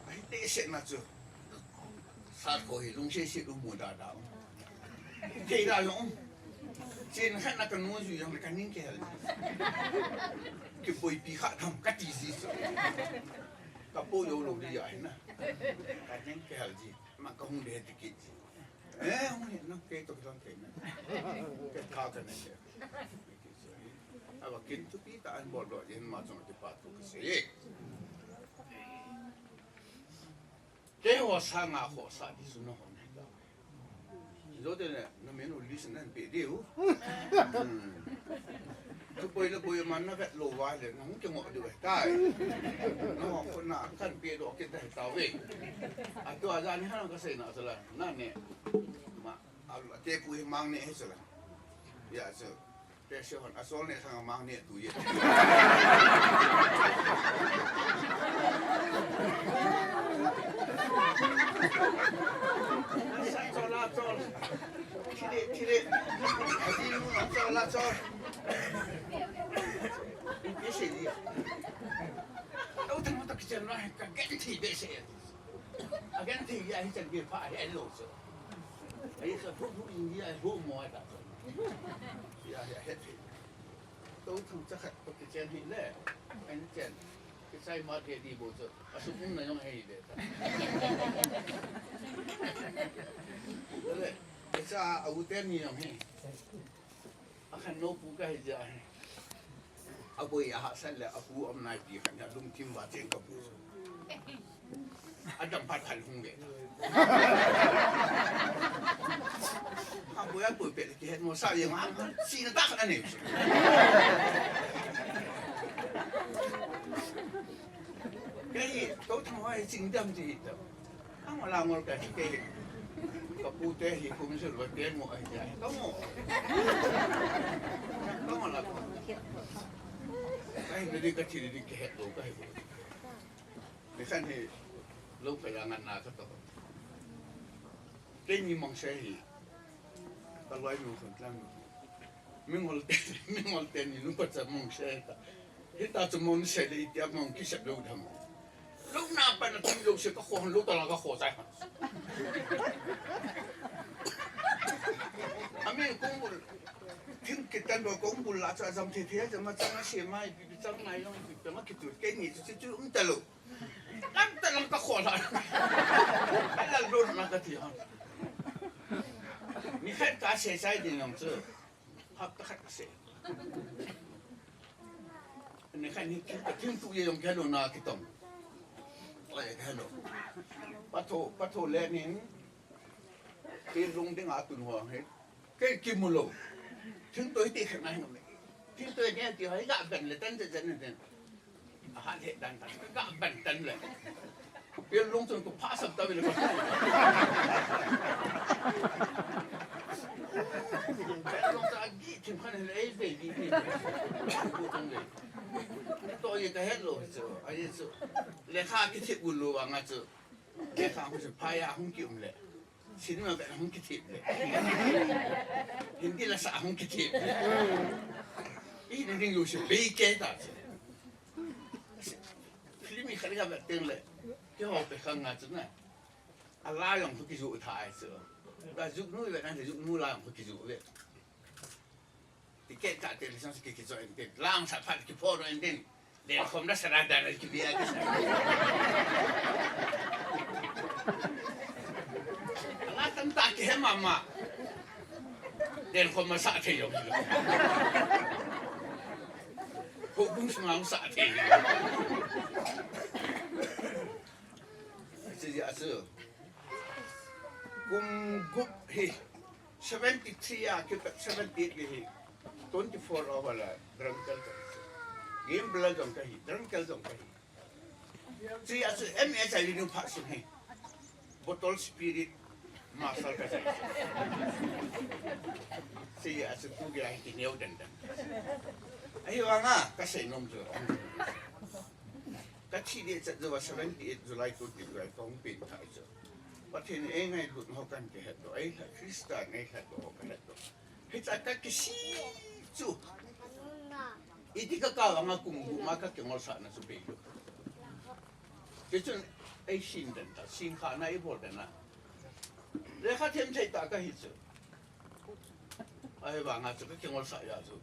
Ahi behseh na chu, sat ko hi lungset set um mu da da um. Kei da jong um. Chen khat na ka nu ju jong ka ning kihel. Kiboipi kha tham ka ti ji chu. Ka po jo lo di ya hi na. Ka ning kihel ji. Ma ka hung de ti kit ji. Eh, hung hi na, kei to kilang kei na. Kei tha ka nei kei. Ava kin thupi tah in bol doh jeng ma chong kipa thu kisei. Kei ho sanga khosa di su na ho nei ta. Lo te na, na menu list na pe diu. Hmm. Thu boi le boi man na vet lou va le, na hung kingoh diu tai. Na ho ko na kan pe doh kit tai tau ve. A tu a jan hi han ka sei na sala. Na ne. Ma, a, a te pu hi mang ne hi sala. Ya, so. Te se hon, a sol ne sang mang ne tu ye. Sa sol la sol. Thile, thile. A ti mu sol la sol. Ki se ni. Au te mu ta ki chen la ka ke ti be se. A ke ti ya hi chen be pa he lo so. Ai sa pu pu in ya pu mo ta. Ya ya he. To thang cha khat to kichen hi le. An chen. Kichai ma ke di bo chu. A sum um na jong hei de ta. Le. Kicha a u ten ni jong hei. A khan no pu ka hi ja hei. Aboi ahahsat le apu um nai ti khat nia lungthim va cheng kapu. Adam phat khat hung ve. Aboi aboi pet kihet mo sa ye ma si na ta khat anei. Kei to thang hoi ching dam ti to. Ka ngol a ngol ka hi kei. Kapu te hi kum sir va te mo ai ja. Ka mo. Ka ngol a. Ka hi ni ka thi ni kihet lo ka hi. Ni khan hi lo ka ya ngan na ka to. Kei ni mong se hi. Ka loi nu khun tlang. Mingol te, mingol te ni nu pa cha mong se ta. Hita chu mong se le itia mong kisep lo tham. Lo na pa na tum lo se ka khon lo ta la ka kho chai. Ami kong bul. Thim kitan lo kong bul la cha jam the the jam ma chang a se mai bi bi chang nai long bi bi ma kitu. Kei ni chu chu um ta lo. Lam ta lam ka khol ha. Ka lal don na ka ti ha. Ni khat ka se sai din jong chu. Hap ta khat ka se. Ni khat ni ka thim tu ye jong ka lo na ki tong. Oi ka lo. Pa tho, pa tho le nin. Ki lung ding a tun ho he. Kei kimu lo. Thingtoi ti khat ngai ngam le. Thingtoi ti ti hoi ga ben le tan je jen jen. Ahan he dan dan ga ben tan le. Pil lung chun ko pha sam ta le. Pil lung ta gi thim khan le ei ve gi. Ko tong le. To ye ka het lo chu. Ai chu. Le kha ki thip u lo wa nga chu. Le kha hu chu pha ya hung ki um le. Cinema vet hung kithip le. Hindi la sa hung kithip le. I ni ding lu si bei ke ta si. Film i khali ka vet teng le. Ki ho pe khang nga chu na. A la jong khu kizu tha ai chu. Da ju nu vet na ju nu la jong khu kizu vet. Ticket ka te lisang si ki kizo en tin. Lang sa phat ki pho ro en tin. Den khom da sara da na ki bia ki sa. Ala tam ta ki he mama. Den khom ma sa the yo. Ho bung sma sa the. Asi asi. Kum gup hi. Seventy-three a kipat seventy-eight hi twenty-four over la drunken jong. Gambler jong kahi, drunken jong kahi. Chi a chu M S I renew phat sung hi. Bottle spirit master ka jai. Chi a chu tu ge hi ki neo den den. Ahi vanga ka sei nom chu. Ka thi de chat jo seventy-eight July twenty July kong pin thai chu. Pathen ei ngailut ho kan kihet lo, ei lha Christian ei lha lo ho ka het lo. Hicha ka kisi chu. Iti ka ka anga kum kum a ka kingol sa na chu bei lo. Ke chun ei sin den ta, sin kha na ei bol den na. Le kha them thei ta ka hi chu. Ahivanga chu ka kingol sa ya chu.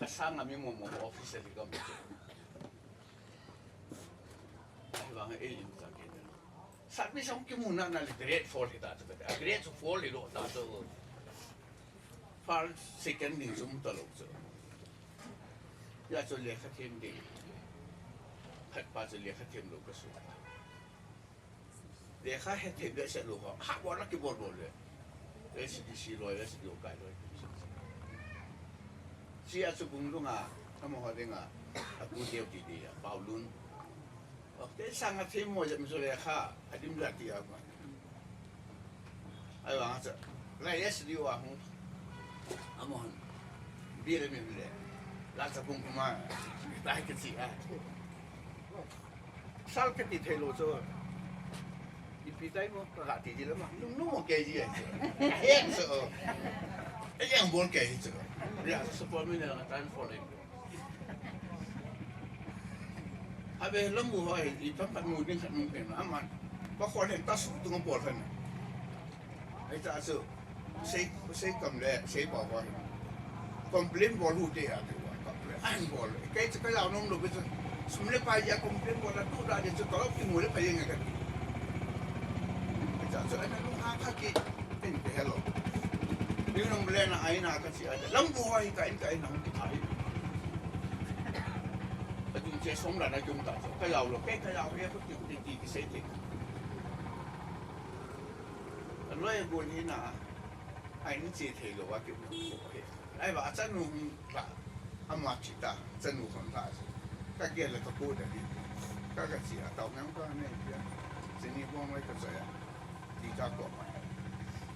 Ka sanga mi mo mo office li ka mu chu. Ahivanga ei lim ta ke. Sat mi song kimu na na le grade four hi ta chu ka. Grade four hi lo ta chu. First, second ding chu um ta lo chu. Ya chu lekha them ding. Khat pa chu lekha them lo ka su. Lekha he them le se lo ho. Ha bol la ki bol bol le. S D C loi, S D O kai loi. Chi a chu bung lunga, amaho dinga, a pu deu ti di a, Paulun. Te sanga them mo jep mi chu lekha, a dim la ti a ma. Ahivang chu, lai S D O a hung. Amahon. Bi le mi le. La cha kum kuma. Ta ke chi a. Sal ke ti thei lo chu. Ipi tai mo, ka ti di le ma. Nung nung mo ke ji a chu. He chu. E yang bol ke hi chu. Ya, support mi ne la tan for le. Abe lambu hoi, i tam pat mu ding khat mu pen aman. Pa khol hen ta su tung bol hen. Ai ta su. Sei, sei kam le, sei pa hoi. Complain bol hu te a te wa. Complain an bol. Kai chu ka lau nom lo be chu. Sum le pai ya complain bol la tu da de chu ka lo ki mu le pai nge ka. Ai ta su ana lu ha kha ki. Tin ke hello. Ni nom le na ai na ka chi ai. Lambu hoi ka in ka in na hung ki thai. Adung che som la na jong ta chu. Ka jao lou, kei ka jao he, khuti khuti ti kisei thei. Aloi gon hi na, ai ni che thei lou a ki ko he. Ai ba, achanu hung ta, ama chi ta, achanu hung ta. Ka gel le ka ko da ni. Ka ka chi a tau nang ka ne ya. Che ni bong mai ka cha ya. Ti ka ko mai.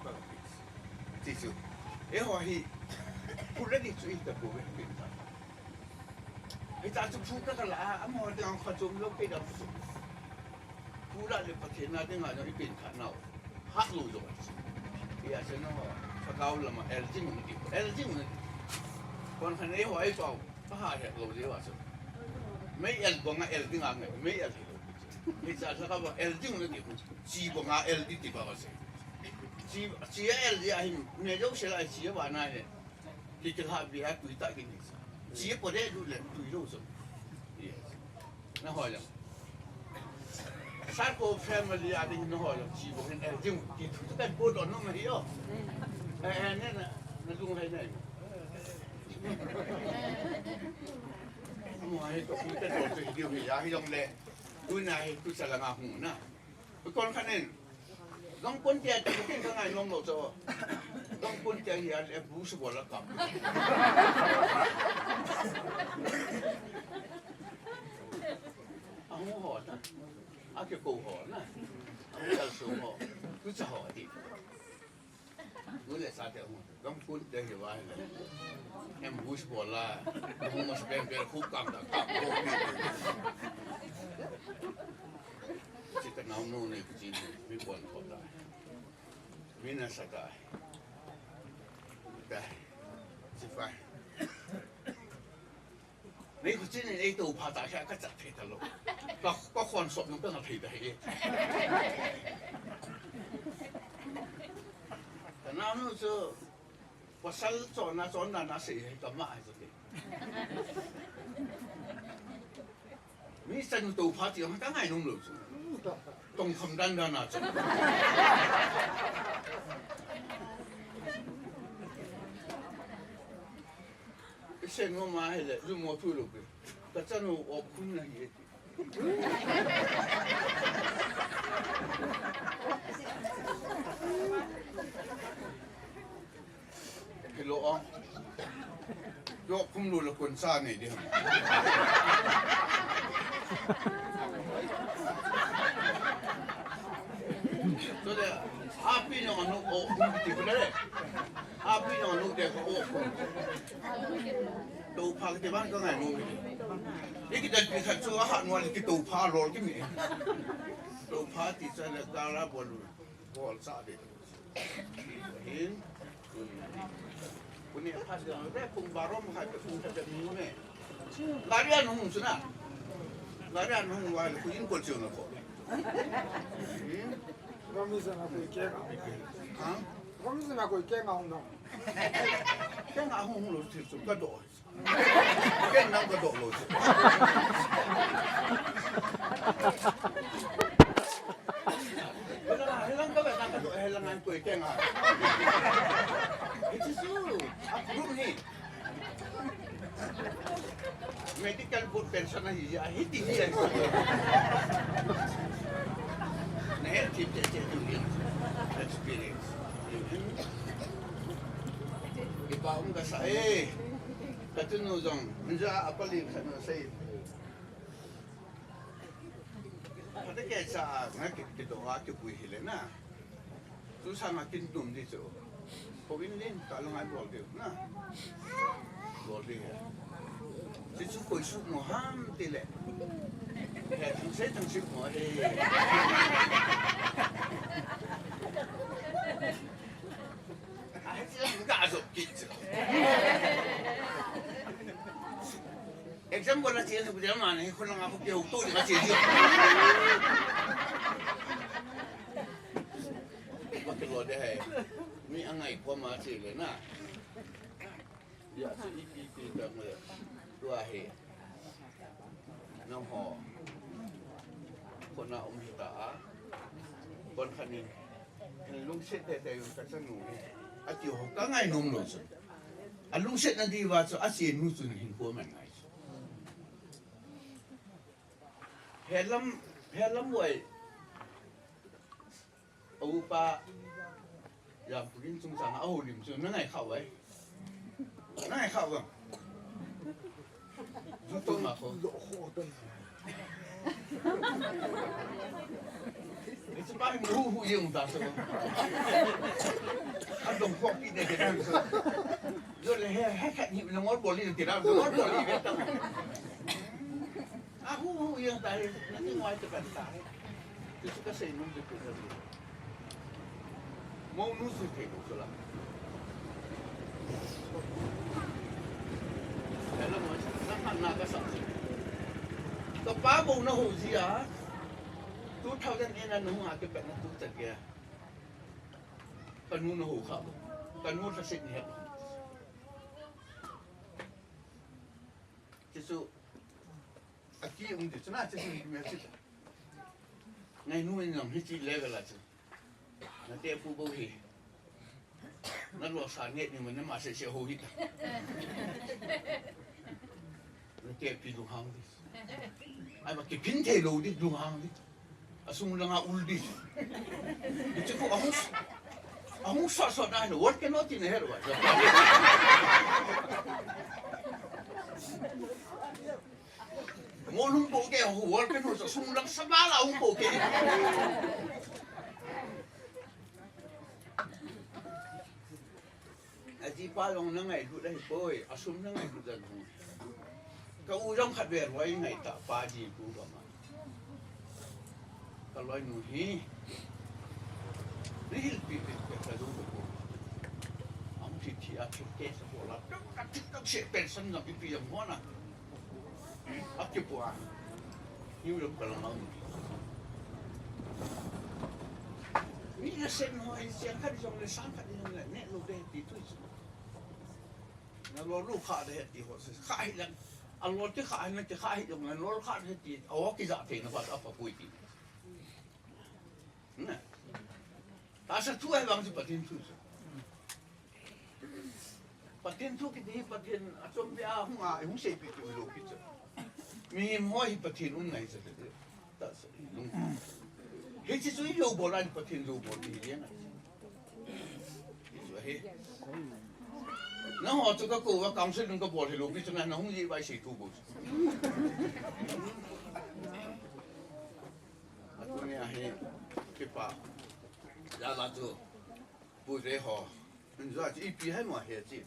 Ka la pi. Ti chu. E ho hi. Pu le ni chu i ta ko ve pi ta. Hita chu phu ka ka la, amaho dinga kha chom lou kei dam chu. Phu la le Pathen a dinga jong i pen kha nau. Hah lou jong. Hia chu no, Lhagao lama el jing un ti. El jing un. Kon khan eiho ei pau. Ka ha het lou jeh a chu. Mei el banga el dinga ngai, mei el hi lou. Hita Lhagao a el jing un ti. Chi banga el di ti ba ka se. Chi, chi a el di a hin, me jo se la chi a ba na he. Ki kilha bi a tui ta ki ni. Chi po de du le tui lo so. Yes. Na ho ya. Sa ko family a ding na ho ya chi bo hen eh ding ki thu ta ko do no ma hi yo. Eh, eh, ne na, na lung hai nai. Mo hai to ku ta to to hi di hi ya hi long le. Tu na hi tu sa la nga hu na. Kon khanin. Gangpon tia ti ka ngai nom lo cho. Gangpon tia hi a le bu su bol a kap. A hung ho ta. A ke ko ho na. A hung kal su ho. Ku cha ho ti. Nu le sa te hung. Gangpon tia hi va le. Em bu su bol a. Hung mas ben ben khu kam ta kap ho. Chi ka nau nu nei ku chi mi pon ko ta. Mi na sa ta. Ta. Chi fa. Nei ku chi nei ei to pha ta kha ka cha thei ta lo. Ka, ka khon sop nung ka na thei ta he. Ka nau nu chu pasal chon na chon na na sei he ka ma ai chu te. Mi chanu to pha ti ka ngai nom lo chu. Tong kham dan dan a chu. I sen mo ma he le, lu mo thu lo ke. Ka chanu o khun na hi. Hello, o. Yo, kum lo le kon sa nei di ham. To le, api no no o kum ti ko le. Api no no de ko o kum. To pha ke ban ka ngai no. Ni ki dan pi khat chu a ha no le ki to pha lo ki mi. To pha ti cha le ka la bol. Bol cha de. Hin. Kuni a pha de, de kung barom hai pe kung ta de ni me. Gari an hung suna. Gari an hung wa le ku in kol chu na ko. Hin. Ram ni sana koi ke nga. Ha? Ram ni sana koi ke nga hung na. Ke nga hung hung lo chu chu ka do. Ken nang ka do lo chu. Helang ka, helang ka do, helang an koi ke nga. It is true. A group ni. Medical board pension ahi, ahi ti hi ahi. Ne, tip, tip, tip, tip, experience. Ipa um ka sa, eh. Ka tunu jong, minja a pali ka na sei. Pate ke cha, nga ki, ki do a ki pui hi le na. Tu sa nga kin dum di chu. Ko in len, ka lang ai bol di na. Bol di he. Si chu koi su mo ham ti le. He thang se thang si mo he. A he ti lang ka zo ki chu. Exam bola che su de ma ne, ko lang a ko ke u to de ma che di. Ma ke lo de hai. Mi angai ko ma che le na. Ya, su i pi pi ta mo. Tu a he. Nang ho. Ko na um hi ta a. Kon khanin. Lungset te te yung ka chanu. A ti ho ka ngai nom lo su. A lungset na di va chu a che nu chu hin ko man ngai. Helam, helam uai. A upa, Jampukin chungchang a houlim chu, na ngai khah uai. Na ngai khah uai. Chu to ma ko. Ni chu pa hi mu hu hu jeng ta so. A dong khok ki de de so. Yo le he, he khat ni le ngol bol ni ti la, ngol bol ni ve ta. A hu hu jeng ta hi, na ti ngai te kan ta hi. Chu chu ka sei nom te pu ka. Mounu sei thei lou chu la. Hello, mo, na khan na ka sa. Ka pa bou na ho ji a. Two thousand eight na nu a ke pe na tu ta ke. Ka nu na ho kha. Ka nu ta sei ni he. Chu chu. Aki um di chu na chu chu me chu. Ngai nu in jong hi chi level a chu. Na te pu bou hi. Na lo sa nge ni mun ma se se ho hi ta. Na te pi lu hang di. Ai ba ki pin thei lou di lu hang di. A sung langa ul di. Hichu ko ahung, ahung sot sot na, work ke no tin he lo. Mo lung po ke, work ke no, sung lang sa bala hung po ke. A jipa jong na ngailut ahi poi, a sum na ngailut dan hung. Ka u jong khat ve loi ngai ta pa ji pu ba ma. Ka loinu hi. Ni hil pi pi pe ka jong ko. Am thi thi a thi ke sa ko la. Ka thi ka se pension na pi pi jong ho na. A kipua. Hiu lam ka lang ang. Mi na sen ho ai siang khat jong le sang khat jong le ne lo de ti tu. Na lo lu kha de ti ho se. Kha hi lang. A lo ti kha na ti kha hi jong le lo kha de ti. A o ki ja thei na ba a pa pui ti. Na. Tahsa thu ahi vang chu Pathen thu chu. Pathen thu kiti hi Pathen a chom pia hung a, hung seipi tu lo pi chu. Mihem ho hi Pathen um ngai chu. Tahsa lung. Hichi chu i lo bol a Pathen lo bol ti hi na. Hi chu ahi. Nangho chu ka kou va council nung ka bol hi lo pi chu na, na hung ji vai sei tu bol. Atuni ahi, kipa. Jala chu, pu te ho. Jala chu ipi hai mo he chi.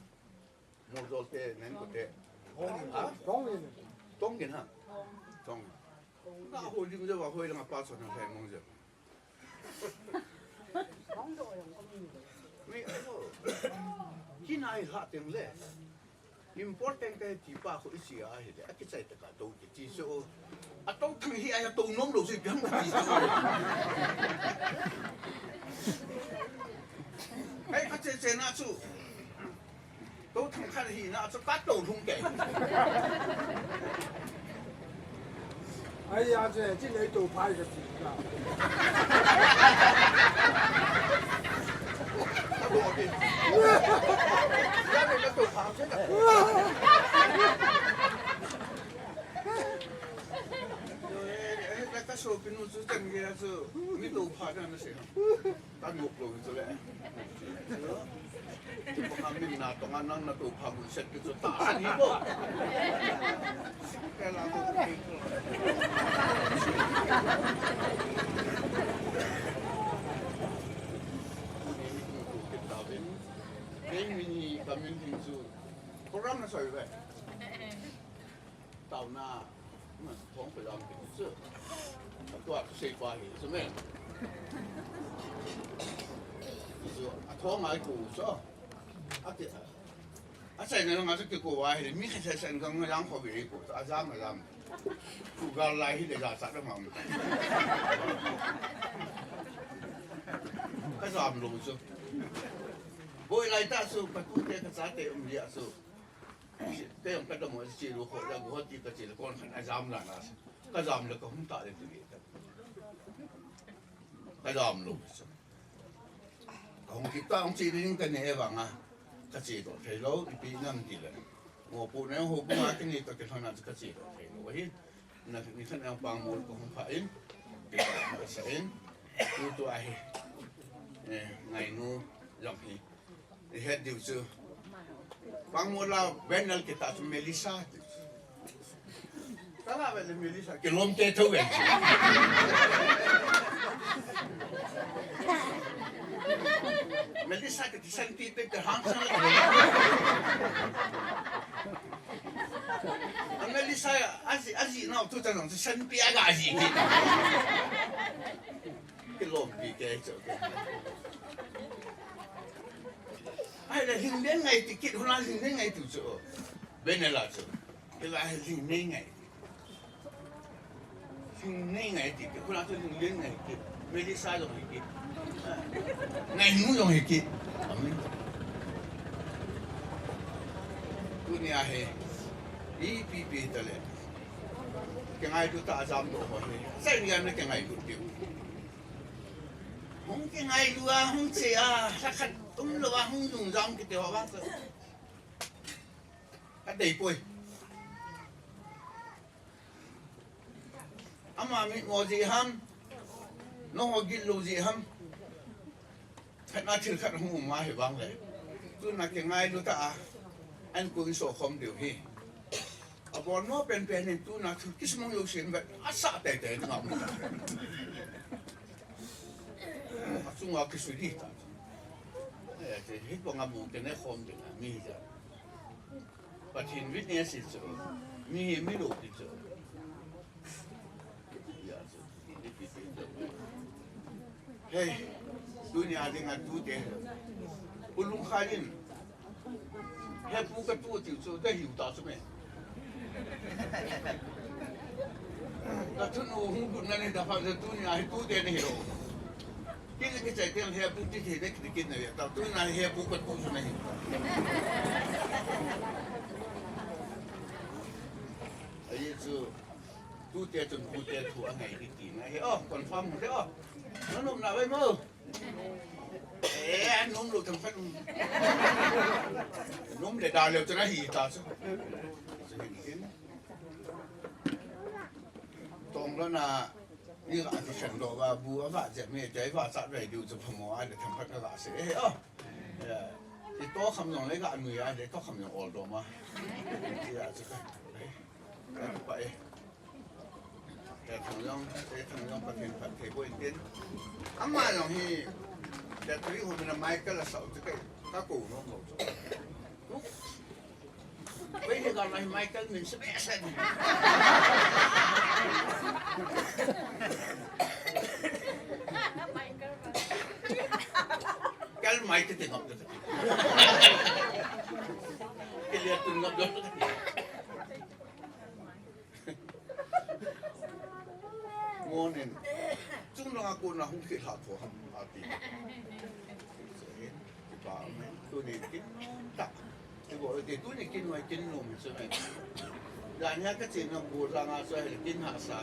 Mo jol te, nen ko te. Ha? Tong in. Tong in ha? Tong. Ka ho lim je wa hoi lang pa chon hai mong je. Mi ayo. Kinai ha teng le. Important ka ti pa khu i si a hi le, a kichai ta ka to ki ti so. A to thang hi a ya to nom lo si piang ka ti so. Ai ka che che na chu. To thang kha hi na chu ka to lhung ke. Ai, a che, chi nei to phai ka ti ka. Ka bo ke. Ya nei ka to phai che na. Yo, eh, eh, ka, ka so pinu chu chan ge chu. Mi to phai na na se. Ka nok lo chu le. Pakam min na tonga nang na to pha mun set ki chu ta san hi bo. Ka la ko ki ko. Ni mi ko ki ta vin. Ni mi ni ka min ding chu. Program na soi ve. Tao na, na thong pe lam pe chu. Tua chu sei pa hi chu me. Chu a thong ai ku chu. A ti. A sai na nga chu ki ko wa hi mi kha sai sai nga yang kho ve ko. A jam a jam. Ku ga lai hi le ga sa da ma. Ka jam lo chu. Boi lai ta chu ka tu te ka cha te um lia chu. Kei jong ka dam mo che lo kho la go ti ka che lo kon khan a jam la na. Ka jam le ka hung ta le tu le ta. Ka jam lo. Ka hung ki ta hung che ding ka ne vang a. Ka che to thei lo ipi nam ti le. Mo pu ne ho pu ma ki ni to ke thana ka che to thei lo hi. Na, nikhat na Pangmol kahung pha in, kasa in, tutu ahi, eh, ngainu jong hi. Ihet diu chu. Pangmol a banner kitah chu Melissa. Kala vele Melissa, kilom te tho vele. Melissa kiti sanpi pe te hang sang le. Melissa, aji, aji nau tu ta nong, sanpi aga aji. Kilom pi ke chu. Ahile lhingleng ngai ti kit, hula lhingleng ngai ti chu. Banner la chu. Kila lhingleng ngai. Lhingleng ngai ti kit, hula chu lhingleng ngai kit. Melissa jong hi kit. Ngainu jong hi kit. Amen. Tunia hi. Ipi pi tale. Kingailut tah a jamdoh ho hi. Sai ni a na kingailut diu. Hung kingailu a, hung che a, lhakhat umlou a, hung lung jam kiti ho vang chu. Ka dei poi. Ama mitmo jeh ham, nangho gitlou jeh ham. Khat na thil khat hung um ahi vang le. Tuna kingailu tah a, an koi so khom diu hi. Abon mo penpen in tuna thil kismong jouse in vet, asah teitei ding a um ta. Achunga kisui ding ta. Eh, te hi banga mu kine khom ding a, mi ja. Pathen witness hi chu, mi, mi lo hi chu. Hei, tunia dinga tute. U Lungkhai in. Hepu katu tiu chu, kahiu ta chu me. Kathunu hung lut na ni da pha tunia hi tute nahi lou. Kile kichai teng hepu ti thei de kile kin na ve. Ta tunia hepu katu chu nahi. Ahi chu. Tute chun pute thu angai kiti na hi. Oh, confirm mu de oh. Nanum na vai mo. Eh, nom lou thangphat. Nom le da leu chu nahi ta chu. Tong lou na, ni ga ti khen lou va bu va je me je va cha ve diu chu phamo a le thangphat ga se. Eh, oh. Eh, i to kham jong le ga nui a le to kham jong ol do ma. Ti a chu ka. Ka pa e. Te thang jong, te thang jong Pathen phatthei boh in tin. Ama jong hi, te tui hu mina Michael a sao chu kei, ka kou nom lou chu. Bai hi ka na hi Michael min se be se ni. Kel Michael te ngam te. Kel ya tu ngam te. Morning. Chung langa kona hung kilha tho ham ati. Kipa, tuni kin ta. Ibo, iti tuni kin mai kin nom chu mai. Dania ka chin na bu langa chu hel kin ha sa.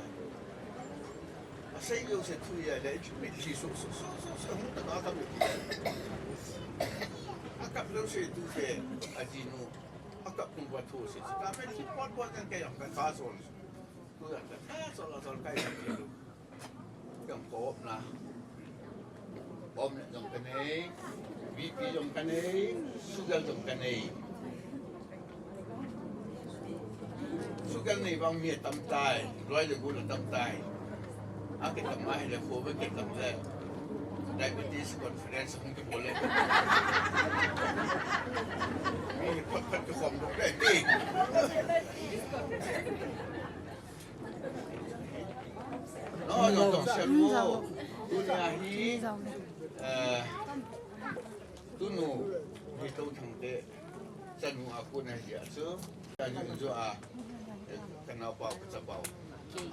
Asei jouse thu ya le, mit li su su su su su hung ta ka ka mit. Akap jouse tu ke, ajinu. Akap tung pa thu si. Ka mit li pot pot kan ke yang ka ka so. Koi a ka, eh, sol, sol, kai, kai, kai. Jong ko na. Bom le jong ka nei, V P jong ka nei, sugar jong ka nei. Sugar nei vang mi tam tai, loi le gol tam tai. A kitam a hile kho ve kitam le. Diabetes conference hung kibol le. Mi phat phat kikhom le ti. No, no, no, siamo. Tunia hi, eh, tunu, hi to thang te, chanu a kona hi a chu, chanu jo a, eh, ka naopa, ka chapa.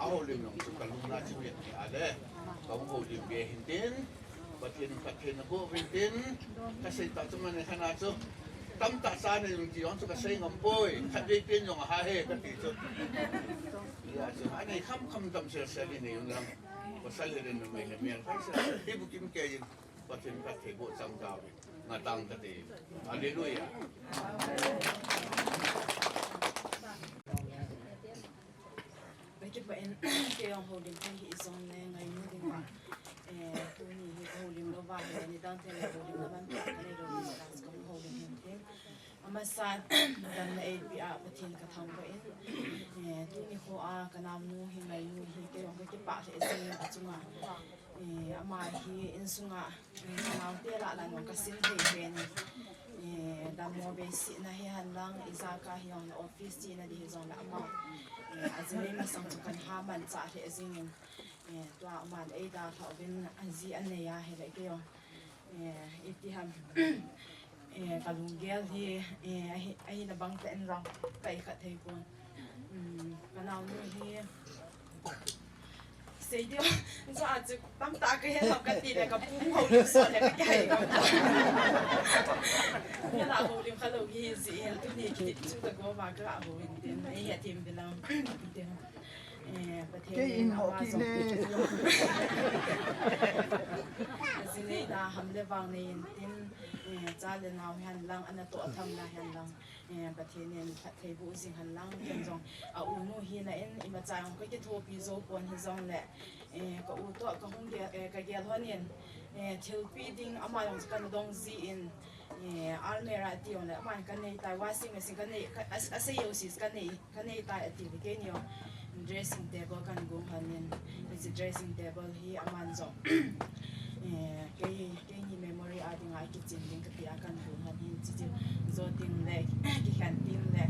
A holim jong chu ka lungna chi ve a le, ka hung holim ve hin tin, Pathen, Pathen na boh vin tin, ka sei ta chu mane khana chu. Tamtah cha nei jong ti jong chu ka sei ngam poi. Khatvei pen jong aha he ka ti chu. Ya chu, anei kham kham tam sel sel in nei jong lam. Pasal le den mai le mial. Hi bu kim ke jin. Pathen phatthei boh chang ta ve. Nga tang ka ti. Hallelujah. Amen. Kipah in, kei jong houlim thei hih jongle ngainu ding uva. Eh, tuni hi ka houlim lou va, hile nidang thei le houlim na man pha ka nei lou ding, ka houlim hin thei. Amasan, damna eipeh a Pathen ka thangvah in. Eh, tuni kho a ka naonu hi ngainu hi kei jong ka kipah lheh jeng in achunga. Eh, ama hi insunga, eh, ka naote lah lah a ka sin thei pen. Eh, dammo behseh na hi hen lang, ijakai hi jong office chena ding hi jongle ama. Eh, ajinei masang chu kan ha manchah lheh jeng in. Eh, tua aman eidalhah uvin aji anei a hile kei jong. Eh, iti ham. Eh, ka lunggel hi, eh, ahi, ahina bang tah in jong ka ikhat thei pon. Hmm, ka naonu hi. Sei diu, jo a chu tamtah ka het lou ka ti le ka pum houlim sot le ka kihai ka. Ka la houlim kha lou hi ji, tuni kiti chu ka go ma ka la houlim tin, ei het thim bilang. Eh, Pathen in ama jong. Ajinei na ham le vang nei in tin, eh, cha le nao hen lang, ana toh tham na hen lang. Eh, Pathen in phatthei boh jing hen lang, ken jong a u nu hina in, imacha jong ka kithopi jou pon hi jongle, eh, ka u toh ka hung gel, eh, ka gel hon in, eh, thilpi ding ama jong chu kana dong ji in, eh, almirah ati jongle, ama ka nei tai, washing machine ka nei, ka, a, asei jouse chu ka nei, ka nei tai ati le, keini jong dressing table kan gong hon in, hiche dressing table hi aman jong, eh, kei, keini memory a dinga kichen ding kati a kan gong hon in, hiche chu jo ding le, kikhen ding le,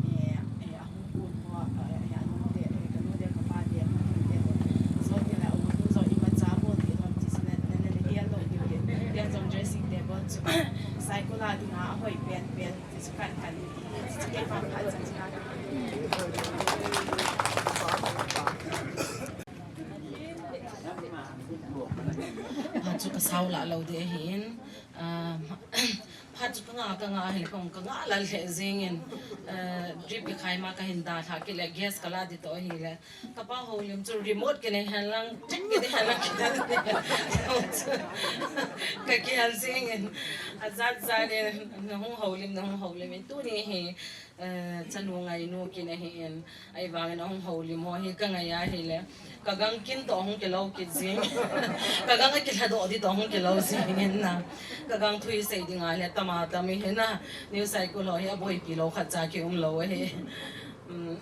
eh, eh, ahung kon ho, eh, eh, anu te, eh, ka nu te, ka pa te, ahung kon te, jo ding le, ahung kon jo imacha bol ti lhon ti sina, na, na, na gel lou diu le, ken jong dressing table chu, cycle a dinga ahoi pen pen. Phat chu ka sao lah lou ding ahin, ah, phat chu ka nga, ka nga ahi, ka nga, ka nga lah lheh jeng in, ah, drip kikhai ma ka hin dalha kit le, gas ka la ding toh ahile. Ka pa houlim chu remote kinei hen lang, trick kinei hen lang, kidal ni. Ka kihal jeng in, ajat jat in, na hung houlim, na hung houlim in, tuni hi, eh, chanu ngainu kin ahi in, ahivang in ahung houlim ho hi ka ngai ahile, ka gang kin toh hung kilou kit jeng, ka gang akilha doh ding toh hung kilou jeng in na, ka gang thu isei ding ahile, tama tam ihi na, news cycle ho hi aboipi lou khat cha kium lou ahi. Um,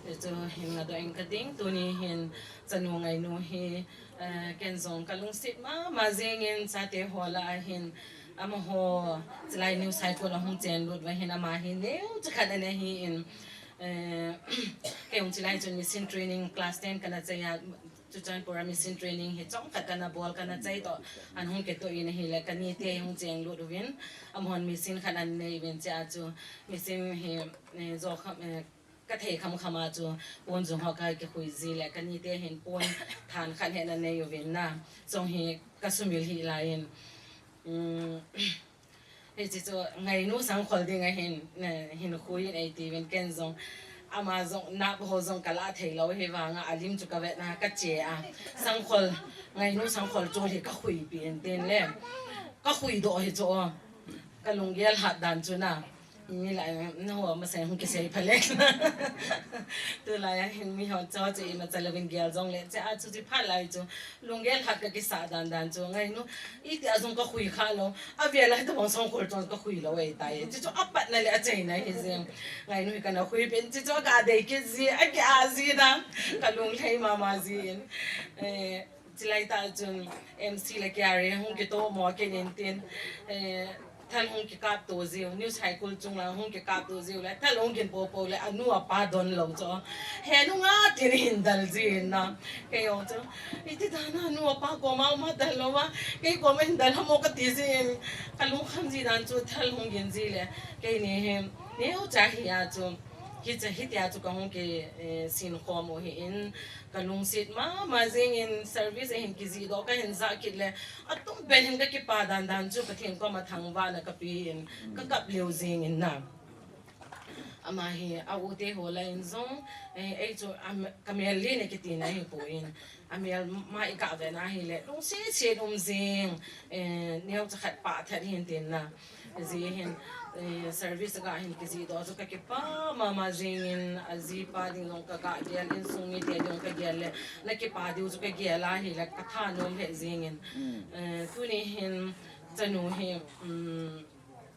Chu hin ngadoh ing ka ding, tuni hin chanu ngainu hi, eh, ken jong ka lungset mama jeng in chate ho lah a hin, amaho chulai news cycle a hung chen lut uva hin ama hi neocha khat ana hi in, eh, kei jong chulai chun mission training class ten kana chai a, Churachandpur a mission training hi chomkhat kana bol kana chai toh, an hung kitoh in ahile, ka nite hung chen lut uvin, amahon mission khat ana nei uvin, chea chu mission hi, eh, jo kham, eh, ka thei kham kham a chu pon jung ho ka kikhui ji le, ka nite hin pon than khat hi ana nei uvin na, jong hi ka sumil hih lai in, um, hiche chu ngainu sangkhol ding ahin, eh, hin khui in eiti uvin, ken jong ama jong nap ho jong ka la thei lou, hivang a alim chu ka vet na ka che a, sangkhol, ngainu sangkhol chol hi ka khui pi in tin le, ka khui doh hi chu, ka lunggel hat dan chu na. Mi lai, na ho, masang hung kisei pha le. Tulai a hin mi ho cho chu imacha louvin gel jong le, chea chu chi pha lai chu. Lunggel hat ka kisa dan dan chu. Ngainu, iti a jong ka khui kha lou. Avel a tabang sangkhol chon ka khui lou ahi tai. Chu chu apatna le achaina hi jeng. Ngainu hi kana khui pen chu chu ka dei kit ji, aki a ji dan. Ka lunglhai mama ji in. Eh, Chulai tah chun M C le K R A hung kitoh mo kit in tin, eh, thal hung kikap to jiu, news cycle chung la hung kikap to jiu le, thal hung kin popo le, anu apa don lou chu. He nunga tin hin dal ji in na. Kei jong chu, iti dan a anu apa koma um a dal lou a, kei koma hin dal ham o kati ji in, ka lungkham ji dan chu thal hung gin ji le, keini hi, neocha hi a chu, hiche, hitia chu ka hung ki, eh, sin khom u hi in, Ka lungset mama jeng in service a hin kijih doh ka hin jah kit le, atum pen hin ka kipa dan dan chu Pathen koma thangvahna ka pe in ka kap leo jeng in na. Ama hi a u te ho lah in jong, eh, ei chu, am, ka mel le na kiti na hi poi. A mel ma i ka ve na hi le, lungsi si um jing, eh, neo cha khat pa that hin tin na. Ji hin, eh, service ga hin kiji do chu ka kipa mama jing in, a ji pa ding jong ka ga gel in, sung mi te ding ka gel le, na kipa diu chu ka gel a hi le, ka thanom he jing in. Mm. Eh, tuni hin, chanu hi, um,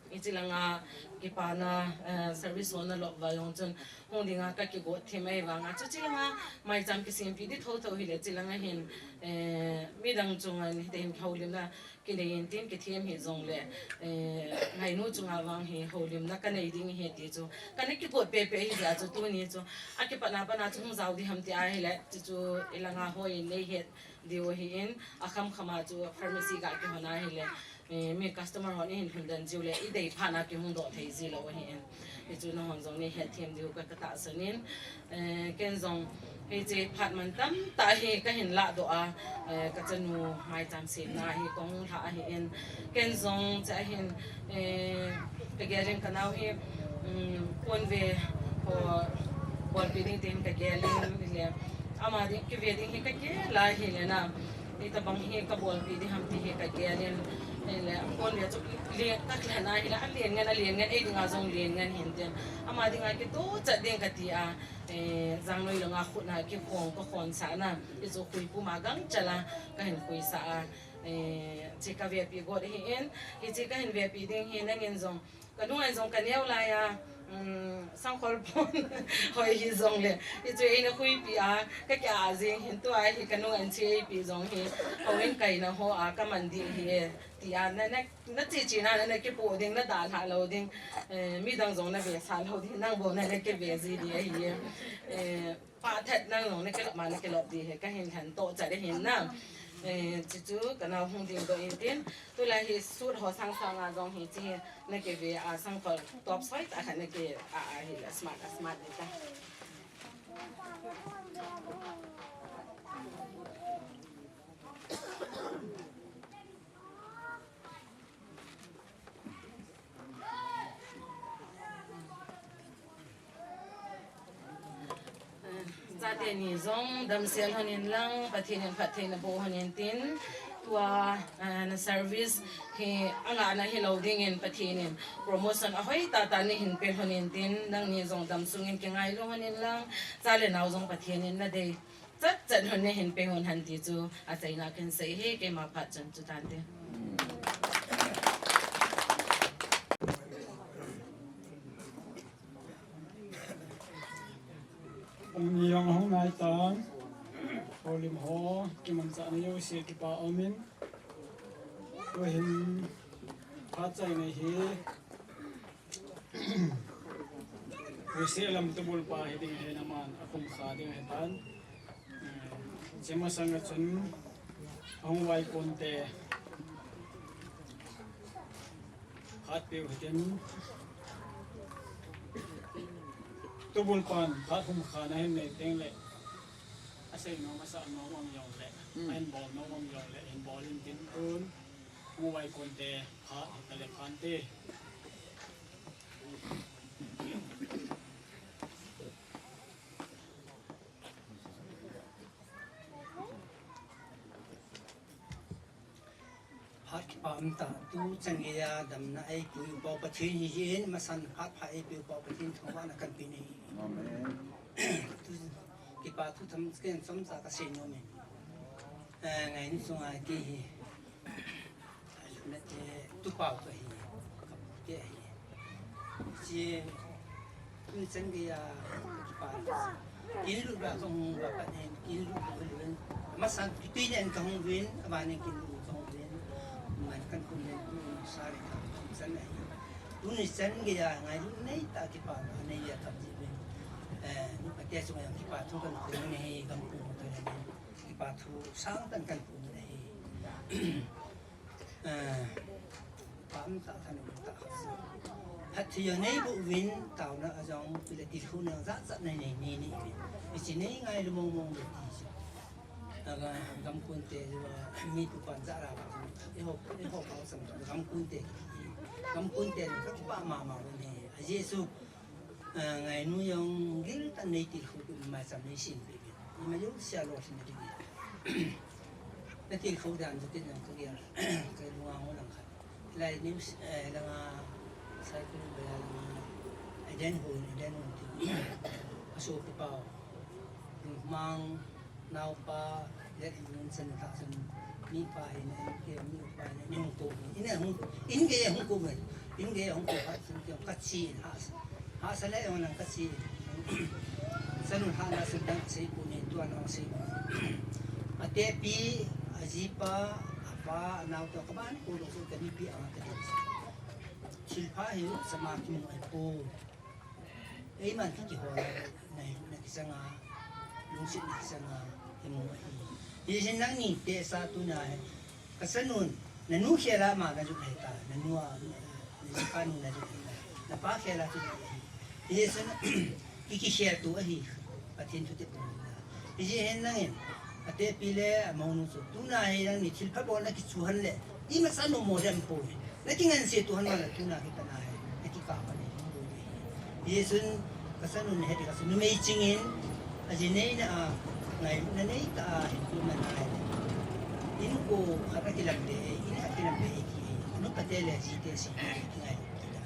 Hichi langa kipana, eh, service hona lop va jong chun hung dinga ka kigot thim ahi vanga. Chuchi langa maicham kisempi di thotho hile chi langa hin, eh, midang chunga hite hin houlimna kinei in tin kithem hi jongle, eh, ngainu chunga vang hi houlimna ka nei ding hi ti chu. Kana kigot pepe hi jeh a chu tuni chu. A kipatna pana chu hung jao di ham ti ahile, chuchu ilanga hoi in nei het diu ahi in, akham khama chu pharmacy ga kihona hile, eh, mi customer hon ihin lhun den jiu le, i dei phat na kihung doh thei ji lou ahi in. Hichu nahon jong nei het them diu ka, ka tahsan in, eh, ken jong hiche phat man tamtah hi ka hin lah doh a, eh, ka chanu maicham semna hi kahung lha ahi in. Ken jong cha hin, eh, ka gel in ka nao hi, um, ponve ho bolpi ding tin ka gel in le, ama ding kive ding hi ka gel a hile na. Hitabang hi ka bolpi di ham ti hi ka gel in, hile, ponve chu le, ka lhen a hile, a lien ngen, a lien ngen, ei dinga jong lien ngen hin tin. Ama dinga kito chat ding ka ti a, eh, jangnoi langa khut na kikhong ka khon sa na. Hichu khui puma gangchal a, ka hin khui sa a, eh, chi ka vepi got hi in, hichi ka hin vepi ding hi nangin jong, ka nung an jong ka neo lai a, um, sangkhol pon hoi hi jongle, hichu eina khuipi a, ka kia jing hin tua hi ka nung an chi eipi jong hi, houin kaina ho a ka man di hi e, ti a na, na, na chi chi na, na, na kipo ding, na dalha lou ding, eh, midang jong na vesa lou ding, nang bou na, na kive ji di ahi e. Eh, Pa that nang jong na kilop ma na kilop di hi ka hin lhen toh chat ahin na. Eh, chuchu ka nao hung ding doh in tin. Tulai hi suit ho sang sang a jong hichi hi na kive a sangkhol top soi tah khat na ki a, a hi la smart, a smart di ta. Chate ni jong damsel lhon in lang, Pathen in phattheina boh lhon in tin, tua, eh, na service hi angah na hilou ding in Pathen in promotion ahoi tah tah na hin pe lhon in tin, nangni jong damsung in kingailu lhon in lang, cha le nao jong Pathen in na dei chat chat lhon na hin pe lhon hen ti chu achaina kahin sei e, keima phat chun chu tante. Pung ni jong hung nai tan, houlim ho, kimanchahna jouse kipa um in, tuhin phat chaina hi, Huseh lam tubul pa hi ding ahin, aman akhum kha ding ahitan. Hiche masang a chun ahung vaikon te phat peu hitin, tubul pan phat khum kha na hin nei teng le, asei nom, asah nom um jong le, ahin bol nom um jong le, ahin bol in tin tun, ahung vaikon te phat hita le phan te. Phat kipa um tah, tu chan geiya damna eipui u Pau Pathen hi jeh in, masan phat pha eipui u Pau Pathen thangvahna kahin pe ahi. Amen. Tu kipa thu themkhat chomcha kasei nom in. Eh, ngai ni chunga kei hi. Nate, tu Pau kahi, kapu te ahi. Hiche, tuni chan geiya, kipa. Kin lut ba kahung ba pat hin, kin lut ba kahung uvin. Masan, kitui nen kahung uvin, aban in kin lut kahung uvin. Man kan kun nen tu sa le ka, tuni chan ahi. Tuni chan geiya, ngailut nei tah kipa, nei ya tah ji uvin. Eh, nu pa te chunga jong kipa thu kahin pe ahi, gam pu mo to le. Kipa thu sang tah kahin pe ahi. Eh, pam tah thanom tah khat chu. Phatthei anei boh uvin, taona a jong, pile tilkhouna jat jat nei nei nei nei uvin. Hiche nei ngailu mong mong le ti chu. Aga gam kun te chu, mi pu pan ja ra ba. Eiho, eiho pau sam gam kun te. Gam kun te ka kipa mama uvin ahi. Ajeh chu Ah, ngainu jong giltah nei tilkhou kit, maicham nei sem peh uvin. Ima jouse a lolhin ding. Na tilkhou dan chu kei jong ka gel. Ka lunga hung lang khat. Lai news, eh, langa cycle bel a langa. Aden ho, aden ho ti. Asopipa u. Lungmang. Naopa, le in nun san tha san, mipa hi na, in ke mipa hi na, in hung ko, in hung, in ke hung ko men, in ke hung ko khat san ke ka chi in ha sa, ha sa le yong nang ka chi in, san nun ha na san dang sei ko ne, tua na sei ko. Atepi, ajipa, apa, anao to ka ban ko lo so ka mipi ang ka ding. Thilpha hi sama kimu ai po. Eiman kihol na, na kisanga, lungset na kisanga, imu ahi. Hijeh in nangni tesa tuna hi, ka sanun, na nu khela ma na jut ahi ta, na nu a, na pa nu na jut ahi ta, na pa khela chu ahi. Hijeh in, ki, kikhel tu ahi, Pathen thute pum na. Hijeh hin nangin, atepi le, amonu chu, tuna hi nangni thilpha bol na kichu han le, ima sa nu mo dem po. Na kingansei tu han ma la tuna hi pana hi, na kikah pan hi, hung doi hi. Hijeh chun, ka sanun he ti ka sun, numei chingin, aji nei na a, ngai na nei ta a, hi tu man ai. In ko khat a kilam de, in a kilam de, ki, anu pate le ji te si, ki ngai, ki da.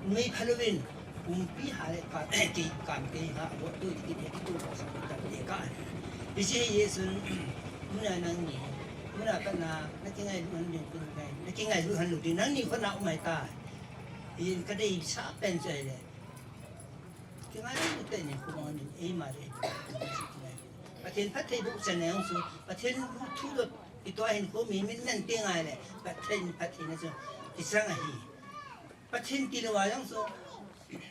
Numei phalou in, pumpi ha le ka, ki kam ke ha, bo tu ki, ki tu ko sa ka de ka. Hijeh hin, muna nangni, muna pana, na kingailu han ding, na kingailu han lou ding, nangni ko na umai ta. In ka dei sa pen chu le. Kingailu te ni ko mo ni, eima le. Pathen phatthei bu chan ne su, Pathen thu do, i to hin ko mi min nan te ngai le. Pathen phatthei na chu, kisang ahi. Pathen tilou a jong chu,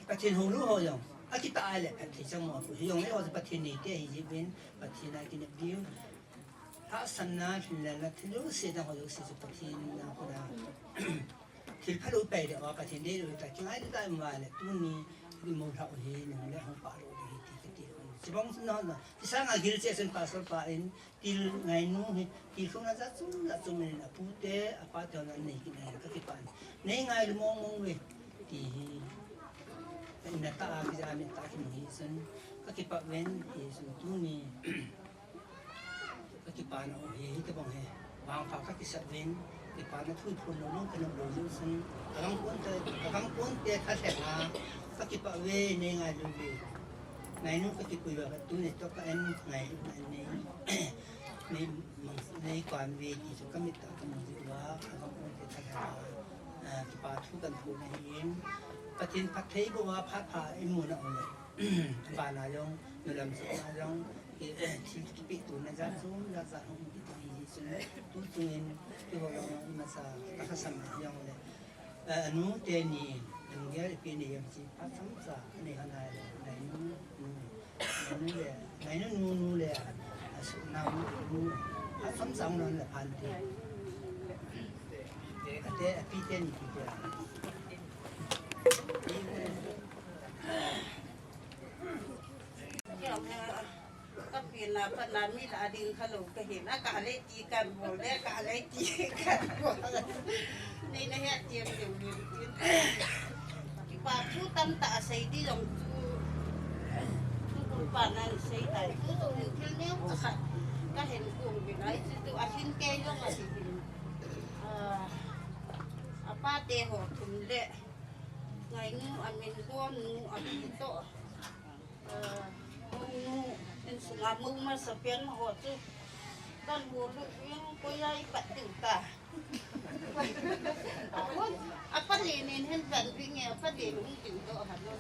Pathen houlou ho jong, akitah a le Pathen chang mo, hi jong le ho chu Pathen neite ahi jeh in, Pathen a kinep diu. Lhahsamna, lhinlelna, thil jouse dang ho jouse chu Pathen a kona. Thil phalou pai le, o Pathen deilou ta, kingai ta ma le, tuni, kimu lhah u hi, nung le hung pa lou ding hi ti kati. Chubang chu na, na, kisang a gil che chun pastor pa in, Til ngainu hi, tilkhouna jat chom jat chom in apute, apate hon anei kit ahi, ka kipah in. Nei ngailu mong mong uve, ti hi. Ka in a tah a, kija min tah a kimu hi chun, ka kipah uvin, hi chun tuni. Ka kipana u hi, hitobang hi. Vangpha ka kisah uvin, kipana thu phon lou lou, ka nop lou lou chun, ka gam kon te, ka gam kon te thalheng a, ka kipah uve, nei ngailu uve. Ngainu ka kipui uva, tuni toh ka en ngailu, nei. Nei, mang, nei kon ve ti chu ka mit a ka mu jeh uva, ka gam kon te thalheng a, ah, kipa thu kan thu na hin. Pathen phatthei bou a phat pha i mu na um le. Bana jong, nu lam chu na jong, ki, thil kipe tuna jat chu, jat jat hung kipe hi jeh chun, tu chungin, keiho jong masa, ka lhasam na jong le. Eh, anu teni, lunggel ipi nei jong chu, phat chomcha, nei han ai le, ngainu, nu, ngainu le, ngainu nu, nu le, asu, nao nu, nu, phat chomcha hung lhon le phan te. Ate, api teni ti te. Ka pi na pa na mi la ding kha lou ka hin a ka le ti kan bol le ka le ti kan bol. Nei na he ti em de u ni ti. Kipa thu tamtah a sei di jong chu. Thu kun pa na sei tai thu chu min thil neo cha khat. Ka hin kung bi nai chu tu a hin ke jong a si hin. Ah, apa te ho thum le. Ngainu a min bom nu a pi toh. Aa, monu, insunga mou masa pen ho chu. Kan bol u, koi a i pat diu ta. Apa, apa le nen hen pan pi nge, apa le lung diu to ha lo.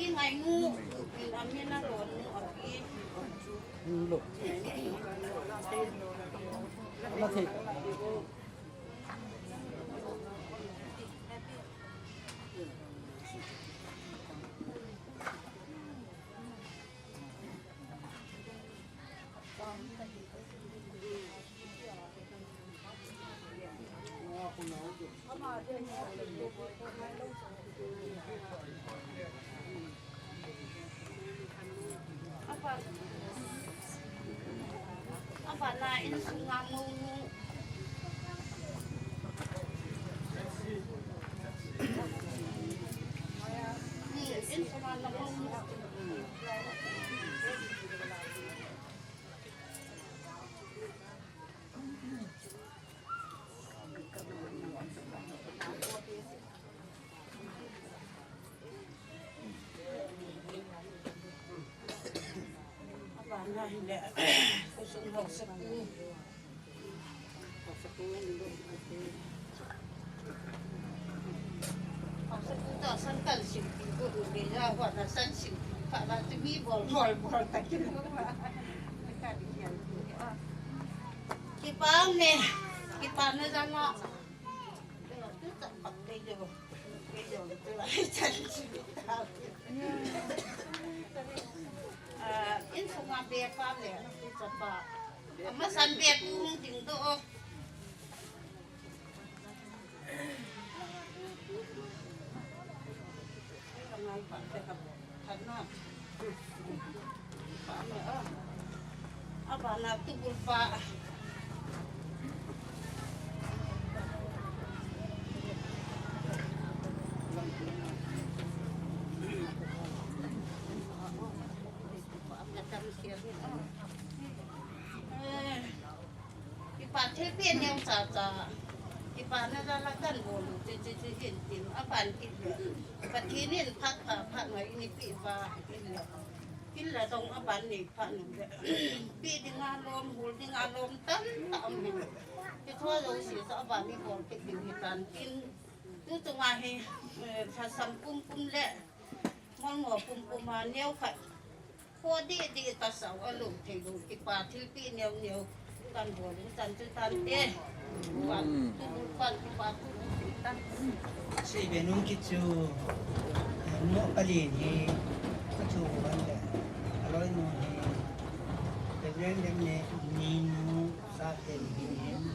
Ngai nu, pin amin a lon nu api. Lo. Ama thei. Kipah ne, kipah ne jang a. Ah, insunga bep a le, chapa. Amasan bep u hung ding doh. Abana tubul pa. Eh. Kipa thilpeh neo chacha. Kipa na jal a kan bol u chu chu chu hin tin aban kit le. Pathen in phat pha phat ngai ni pi pa in le. In le dong aban ni pha nu le. Pi ding a lom, bol ding a lom tam tam hin. Ti tho lo si sa aban ni bol kit ding hi tan tin. Tu tu nga hi, eh, thasam pum pum le. Ngol ngo pum pum a neo khat. Kho di di ta sao a lo thei lo kipa thilpeh neo neo kan bol in tan chu tan te. Pan tu pan kipa tu tan. Sei be nung kit chu. Mo palen hi. Ka chu ban le. A loi nu hi. Reverend Lem ne ni nu sa te ni hin.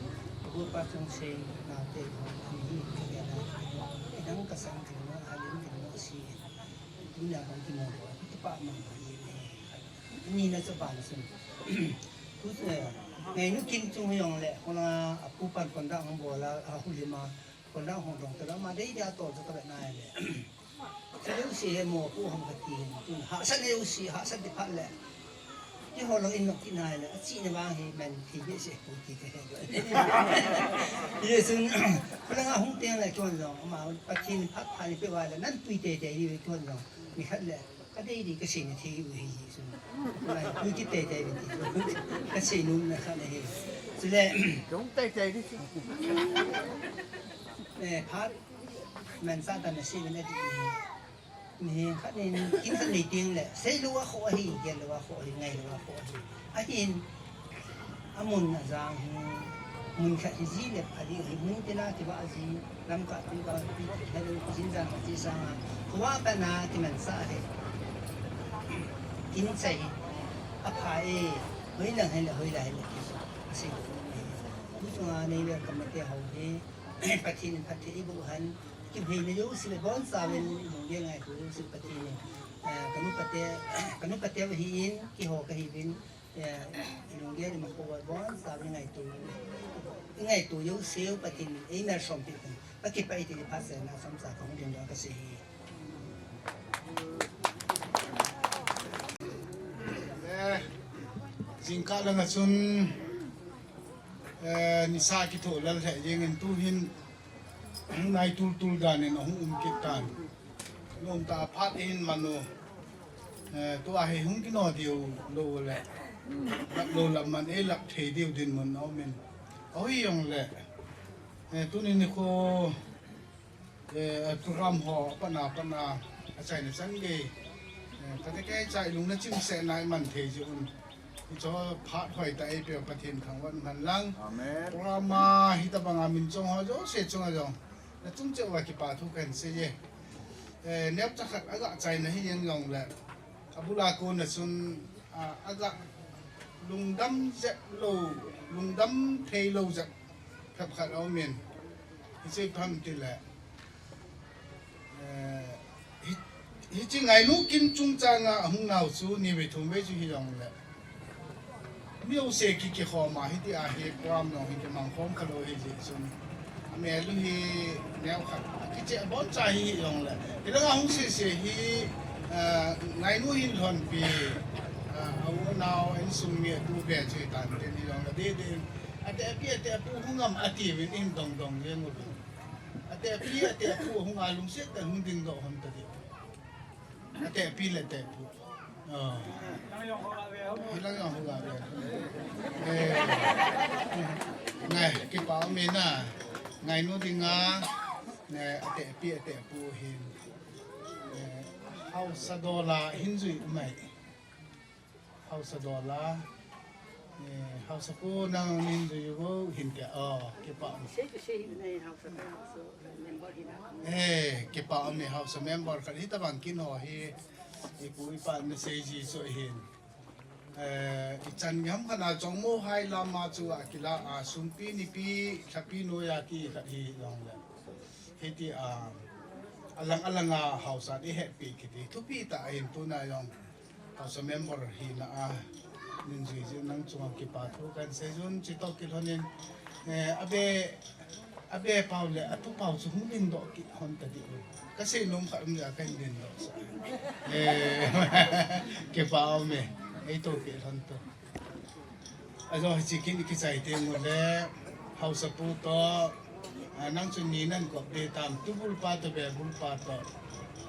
Gu pa chung sei na te ni hi. Ke na. Dang ka sang kin mo, a lim kin mo si. Tuna bang kimo, kipa mang mang ye ne. Ni na chu ban sun. Tu, eh, ngai nu kin chung jong le, kona apu pan kon dang bol a, a hu lima, kon dang hong dong ta ma dei dia to ta na le. Ka leu si he mo pu hong ka ti, tu hahsat leu si, hahsat di phat le. Keiho lang in nok kit nai le, a chi na vang hi man thi be se pu ti ka he do. Ye sun, kala nga hung teng le tuan long, ama Pathen phat pha ni pe va le, nan pui te te ni tuan long, ni khat le, ka dei di ka sei na thi u hi sun. Mai pui ki te te ni ti, ka sei nu na khat le hi. Su le, dong te te ni. Eh, phat, man sa ta na sei na di. Mihem khat in kin khat nei teng le, sei lou a kho ahi, gel lou a kho ahi, ngai lou a kho ahi. Ahin, amun ajang hi, mun khat hi ji le pha ding ahi, mun tina kivah ji, lamkah tu ka pi, hello, jin jang ka ji sang a, khovah pat na kiman sa ahi. Kin chai, apha e, hoi lang hile, hoi lai hile, kisa, asei ko e. Tu chunga nei welcome te ho hi, Pathen in phatthei eiboh hen, Kipheina jouse le boncha uvin, lunggel ngaito jouse Pathen in, eh, ka nu pate, ka nu pate ahin, keiho kahiuvin, eh, lunggel ima ko boncha uvin ngaito, ngaito jouse Pathen in, ei malsom peh uvin, ka kipah e ti phat seh na chomcha kahung ding doh kasei hi. Eh, jingkah langa chun, eh, nisa kithoh lal lheh jengin tuhin, Hung nai tultul dan in ahung um kit tan. Nom ta phat in manu. Eh, tua hi hung kino diu lou le. Lap lou lap man e lap thei diu dinmun a um in. Ahi jong le. Eh, tuni nikho, eh, program ho pana pana achaina chan gei. Kate kei cha ilung na chim se nai man thei ji un. Icho phat hoi ta ei pe Pathen thangvah man lang. Amen. Program a hitabang a min chong ho jouse chunga jong na chung cheh uva kipa thu kan sei e. Eh, neo cha khat aga chai na hi jeng jong le. Abula ko na sun, ah, aga lungdam jep lo, lungdam thei lo jep. Khap khat a um in. Hiche pham ti le. Eh, hi, hiche Ngainu kin chungchang a hung nau chu ni vei thum vei chu hi jong le. Mi u se ki kikhom a hiti a hi program jong hi kimang khom kha lo hi ji chun. Amel u hi neo khat. Kiche bon cha hi hi jong le. Hi langa hung se se hi, eh, Ngainu hin lhon pi, eh, a u nau en sung mi tu ve chu hi tan ten hi jong le. Di, di. Ate pi, ate pu hung am ati vin in dong dong jeng u. Ate pi, ate pu hung a lungset ta hung ding doh hon ta di. Ate pi le ate pu. Oh. Hilang jong hung a ve. Eh. Ngai, kipa um e na. Ngainu dinga. Ne, ate pi, ate pu hin. Eh, hausa dola hin jui mai. Hausa dola, eh, hausa pu nang nin ju yu hin ke, oh, kipa. Sei tu sei hi nei hausa pe hausa member hi na. Eh, kipa mi hausa member khat hitabang kin ho hi, ipu ipa na sei ji chu hin. Eh, ichan ngam khat a chong mo hai lama chu a kila a sumpi nipi thapi noya ki khat hi jong le. Hiti a, alang alang a hausa di happy kiti. Thupi ta ahin tuna jong. Hausa member hina a, nin jui jui nang chunga kipa thu kan sei jun, chi to kilhon in, eh, abe, abe pau le, atu pau chu hung din doh kihon ta di u. Ka sei nom khat um le, ka hin din doh sa. Eh, kipa um e, ei to kilhon to. Ajo hiche kin kichai teng u le, hausa pu to, a, nang chu ni nan kop de tam, tubul pa to, bebul pa to,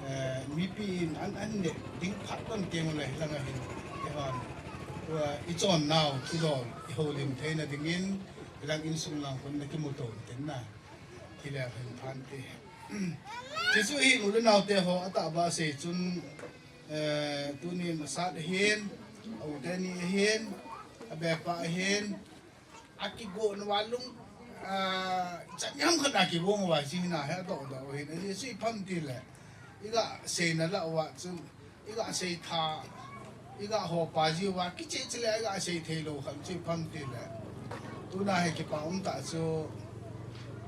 eh, mipi in an, an ne ding phat kon teng u le, hilanga hin, i hon, ua, i chon nau, thudol, i holim theina dingin, hilang insung lang kon na kimu to tin na, hi le hin phan te. Jesu hi u le nau te ho, ata ba sei chun, Eh, tunin asat ahin, a u teni ahin, a bepa ahin, akigon uva lung, ah, chanyam khat akigon uva sina he doh doh ahin, aji sui pham ti le, iga seina la uva chun, iga sei tha, iga hopa ji uva, kiche chile iga sei thei lou khat sui pham ti le. Tuna hi kipa um ta chu,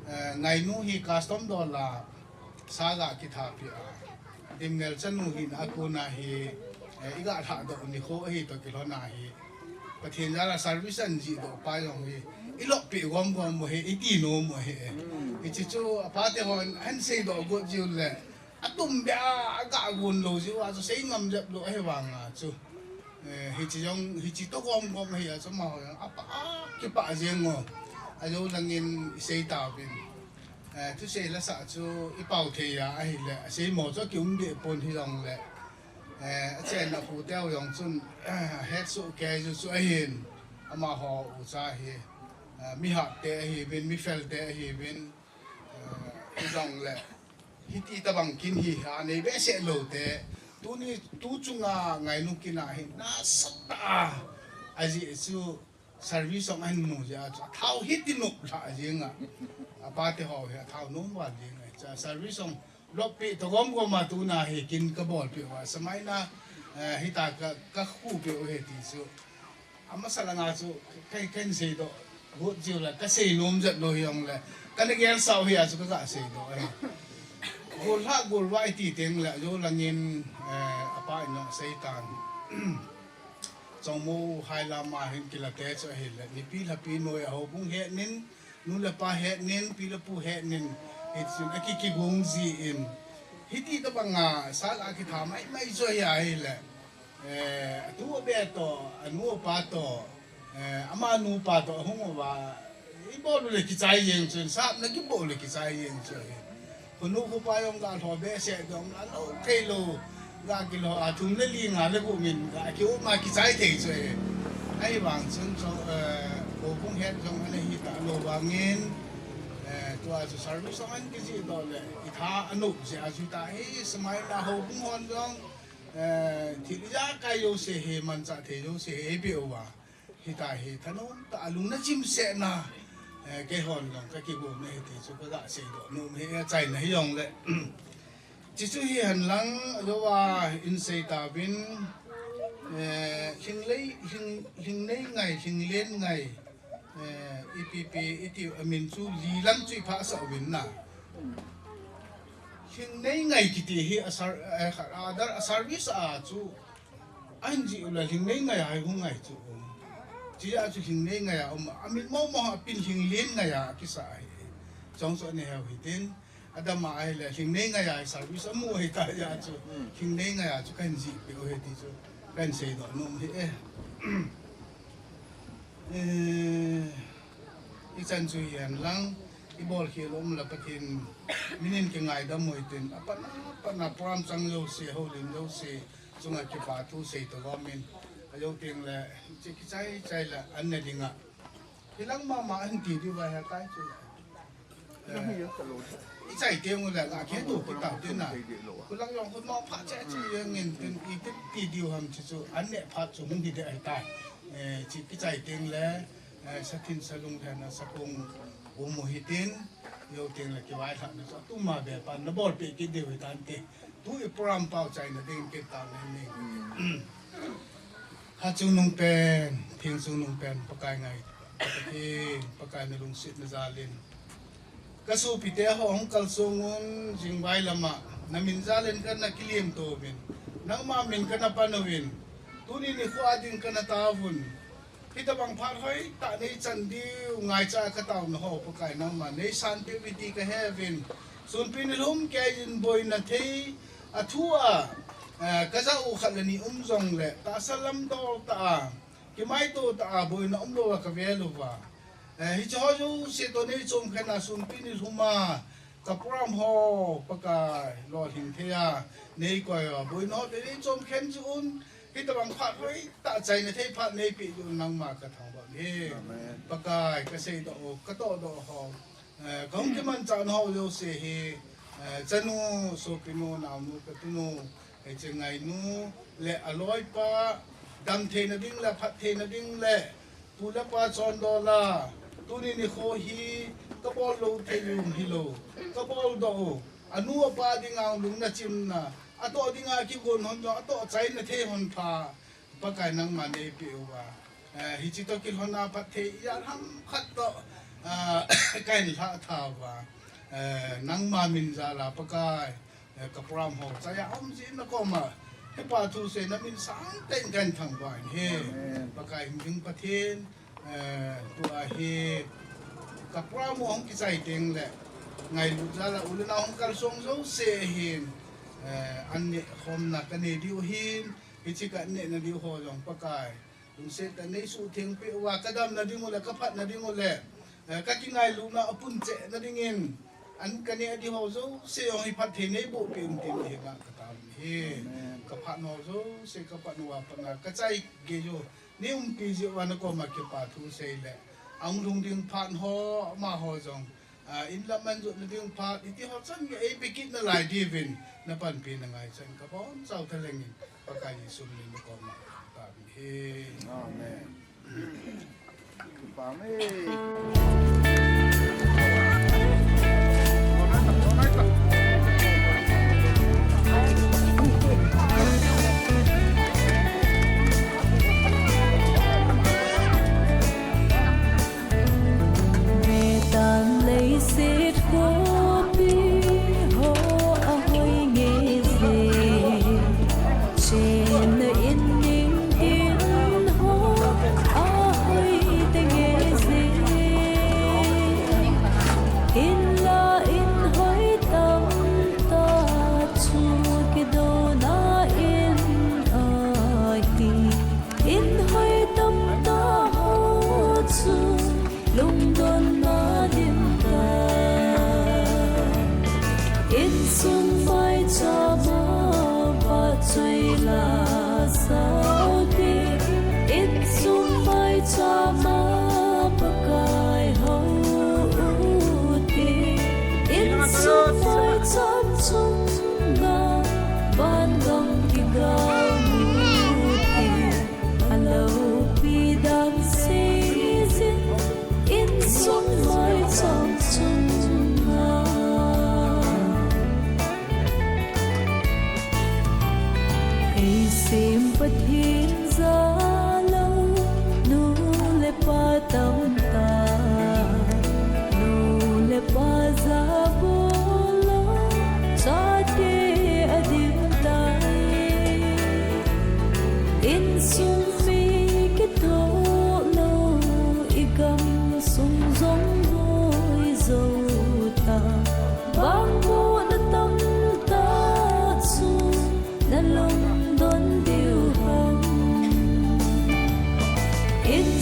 eh, Ngainu hi custom dola, Saga kithapi a. Dimngel chanu hin akuna hi, eh, iga lhah doh nikho ahi to kilhona hi. Pathen jala service an jih doh pa jong hi. Ilop pi gom gom mo hi, iti nom mo hi. Hiche chu apa te hon, an sei doh got jiu le. Atum be a, aga gun lou jiu a, chu sei ngam jep lou ahi vanga chu. Eh, hiche jong, hiche to gom gom hi a, chu ma ho jong. Apa, kipa jeng o. Ajo langin sei ta vin. Eh, thusei la sa chu i pau thei a, ahile, asei mo chu ki um de pon hi jong le. Eh, a chen na khu teu jong chun, eh, het su ke ju chu ahin, ama ho u cha hi, eh, mi hak te ahi vin, mi fel te ahi vin, eh, hi jong le. Hiti tabang kin hi ha nei be se lo te, tuni, tu chunga Ngainu kin a hi, na sa ta, aji chu, Service song an mu ja chu, thao hiti nop lha jeng a. Apa te ho hi thao nom val jeng a. Cha service song lop pi to gom gom a tuna hi kin ka bol pi wa. Samaina, eh, hita ka, ka khu pi u he ti chu. Amasa langa chu, kai ken sei doh. Got jiu la, ka sei nom jat lo hi ong le. Ka na gel sau hi a chu ka ga sei doh, eh. Gol lha, gol vai ti teng le, jo langin, eh, apa in ong sei tan. Chongmo hai lama hin kila te chu ahile, mipi lhapi noi a houbung het nin, nu le pa het nin, pi le pu het nin, hichun aki kigong ji in. Hiti tabanga, sal a kitha mai mai chu ahi ahile. Eh, atu abe to, anu apa to, eh, ama nu pa to, ahung uva, I bol u le kichai jeng chu, sap na kibol u le kichai jeng chu. Khonu khopa jong ga lho behseh dong, a lo thei lo, ga kilho a thum le li nga le gup min, ga ki um a kichai thei chu. Ahivang chun chu, eh, houbung het jong ana hi ta lo vangin, eh, tua chu service jong an kijih doh le, i tha anop jeh a chu ta hi, samaina houbung hon jong, Eh, thil ijakai jouse hi, manchah thei jouse hi, eipeh uva. Hitia hi, thanom tah a lung nachim sehna, eh, keihon jong kakigong ahi ti chu kaga seidoh nom ahi, achaina hijongle. Chuchu hihen lang, ajouva, in sei tauvin, eh, hling lei, hling, hling nei ngai, hling len ngai, eh, ipi pi, iti amin chu li lang chu iphasah uvin na. Hling nei ngai kiti hi a ser-, eh, other, a service a chu ahin jih ule hling nei ngai a hi hung ngai chu. Chujeh a chu hling nei ngai a um, amin momo a pin hling len ngai a kisa ahi. Chong chu anei u hitin. Adam a ahile, hling nei ngai a service amu ahi ta jeh a chu, hling nei ngai a chu kahin jih peh u ahi ti chu, kahin seidoh nom ahi e. Eh, ichan chu hihen lang, ibol khel um le Pathen min in kingaidam u hitin, apatna, apatna program chang jouse, houlim jouse, chunga kipa thu sei talomin, ajou tengle, hiche kichai chai le, an ne dinga. Hilang mama ahin ti diu va he kai chu. Eh, ichai teng ule, nga khe tu pi tau tin na. Kulang jong khun ma pha che che jeng in tin i ti, ti diu ham chi chu, an ne pha chu hung hi de ahi tai. Eh, chi kichai teng le, eh, sathin salung thena sakung um u hitin, jou teng le kivailhahna chu, tuma be pan na bol peh kit diu hitan ti. Tu i program pao chaina ding kit tau nei ni. Hachungnung pen, thengchungnung pen, Pakai ngai, Pakai, Pakai na lungsetna jal in. Ka sopite ho hung kalsong un, jingvai lama, na min jal in kana kilem to uvin. Nangma min kana pan uvin. Tuni nikho a ding kana taovun. Hitabang phat hoitah nei chan diu ngaicha ka taona ho Pakai nangma nei sanpeh uve ti ka he uvin. Sunpi nilhum keiyin boina thei a thu a, eh, ka ja u khat le ni um jongle tahsa lam dol tah a, kimaito tah a boina umlou a ka vel uva. Eh, hiche ho jouse toh nei chomkhen a sunpi nilhum a ka program ho Pakai lolhing thei a nei koi uva. Boina ho toh nei chomkhen jeh un, hitabang phat hoitah chaina thei phat nei peh jeh un nangma ka thangvah e. Amen. Pakai ka seidoh u, ka tohdoh ho. Eh, ka hung kimanchahna ho jouse hi, eh, chanu, sopinu, naonu, ka tunu, hiche ngainu, le aloipa, damtheina ding le, phattheina ding le, pu le pa chondola, tuni nikho hi, ka bol lou thei u hilou, ka boldoh u, anu apa dinga lung nachimna, atoh dinga kigon hon jong, atoh chaina thei hon pha, Pakai nangma nei peh uva. Eh, hiche toh kilhon a phatthei ijat ham khat toh, ah, kahin lhahtha uva. Eh, nangma min jal a Pakai, eh, ka program ho chai a um jeh in na koma, kipa thu seina min sangtah in kahin thangvah in ahi. Amen. Pakai himhing Pathen, eh, tua hi ka program u hung kichai teng le, ngailut jal a u le nao hung kalsong jouse hin, eh, an neh khomna ka nei diu hin, hiche ka nehna diu ho jong Pakai lungset tah in nei suhtheng peh uva, ka damna ding u le, ka phatna ding u le, eh, ka kingailutna a pun chehna dingin, an ka neh diu ho jouse jong hi phatthei nei boh peh un tin nei henga ka taovin ahi. Amen. Ka phat ho jouse, ka phat uva pat a ka chai gei u, nei umpi jeh uva na koma kipa thu sei le, ahung lhung ding phat ho, amaho jong, ah, in lam an jotna ding phat, hiti ho chan gei ei pe kit nalai diuvin, na panpina ngaichan ka bonchau thalheng in, Pakai Jesu min in na koma ka taovin ahi. Amen. Metan leiset khopi ho ahoi nge je, chenna in ning tin ho ahoi te nge je.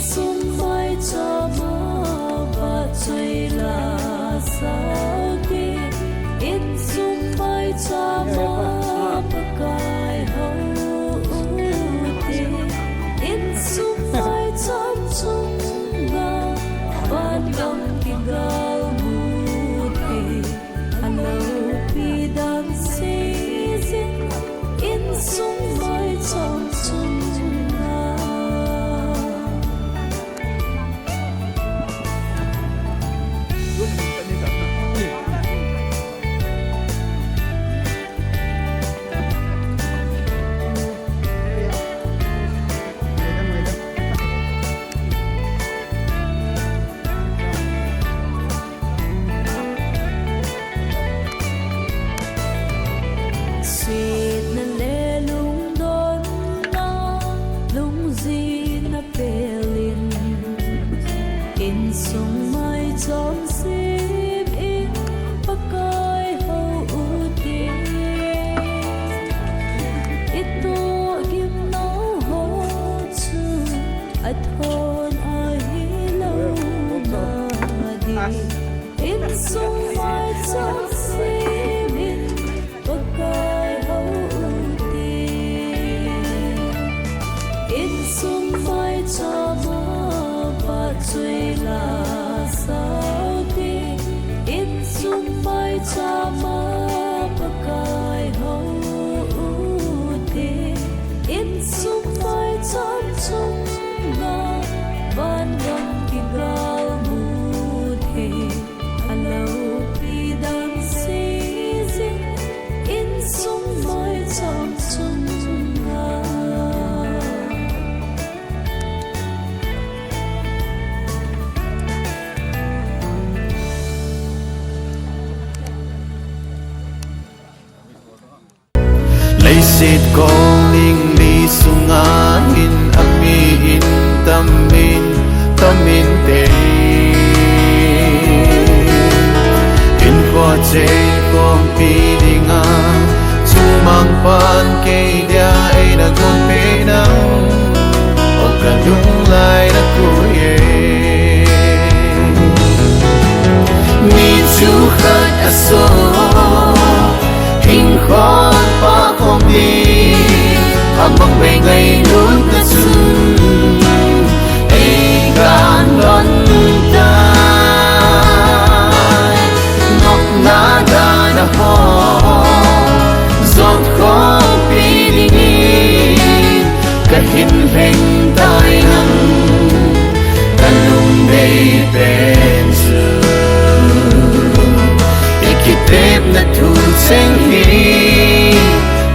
Insung maichama vahchoi la sao te, insung maichama Pakai hou u te, insung maicham chunga vangam kigalmu te. Aloupi dang seijin, insung maicham chunga. Setna le lungdonna, lungjinna pelin, insung maicham semin, Pakai hou u te. Itoh gimnau ho chu athon ahilou nadin, insung maicham semin, Pakai hou u te. Insung maichama vahchoi la sao te, insung maichama Pakai hou u te, insung maicham chunga vangam kigalmu te. Aloupi dang seijin, insung maicham chunga. Leiset kong ning li sunga hin ami in tamin, tamin te. Hinkho chei khompi dinga, chumang pan kei dia eina gonpeh nang, o kalunglai na koi e. Mi chu khat aso, hinkho pa khom di, amang mei ngailutna chun, ei kan lon tai. Nopna dana ho, jot khompi dingin, kahin lheng tai nang, kalungdei pen chu. I kitepna thu cheng hi,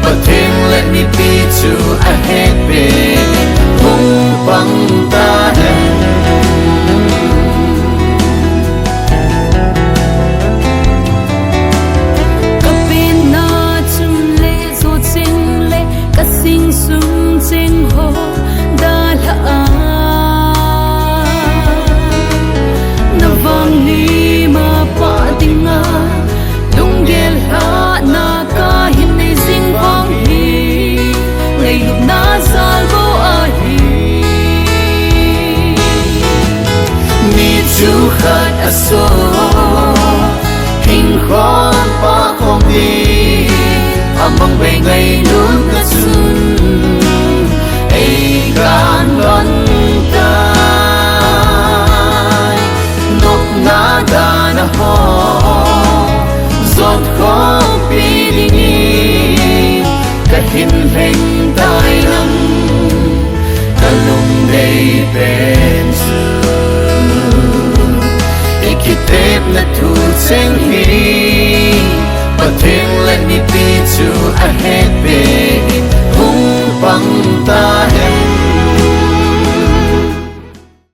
Pathen le mipi chu ahet pen, hung pang ta hen. Ka penna chun le jo cheng le, ka sing sung cheng ho dalha a, na vang ni ma pa dinga, lunggel lhahna kahin nei jing vang hi, ngailutna jal bou ahi. Mi chu khat aso, hinkho pa khom di, amang mei ngailutna chun, ei kan lon tai. Nopna dana ho, jot khompi dingin, kahin lheng tai nang, kalungdei pen chu. I kitepna thu cheng hi, Pathen le mipi chu ahet pen,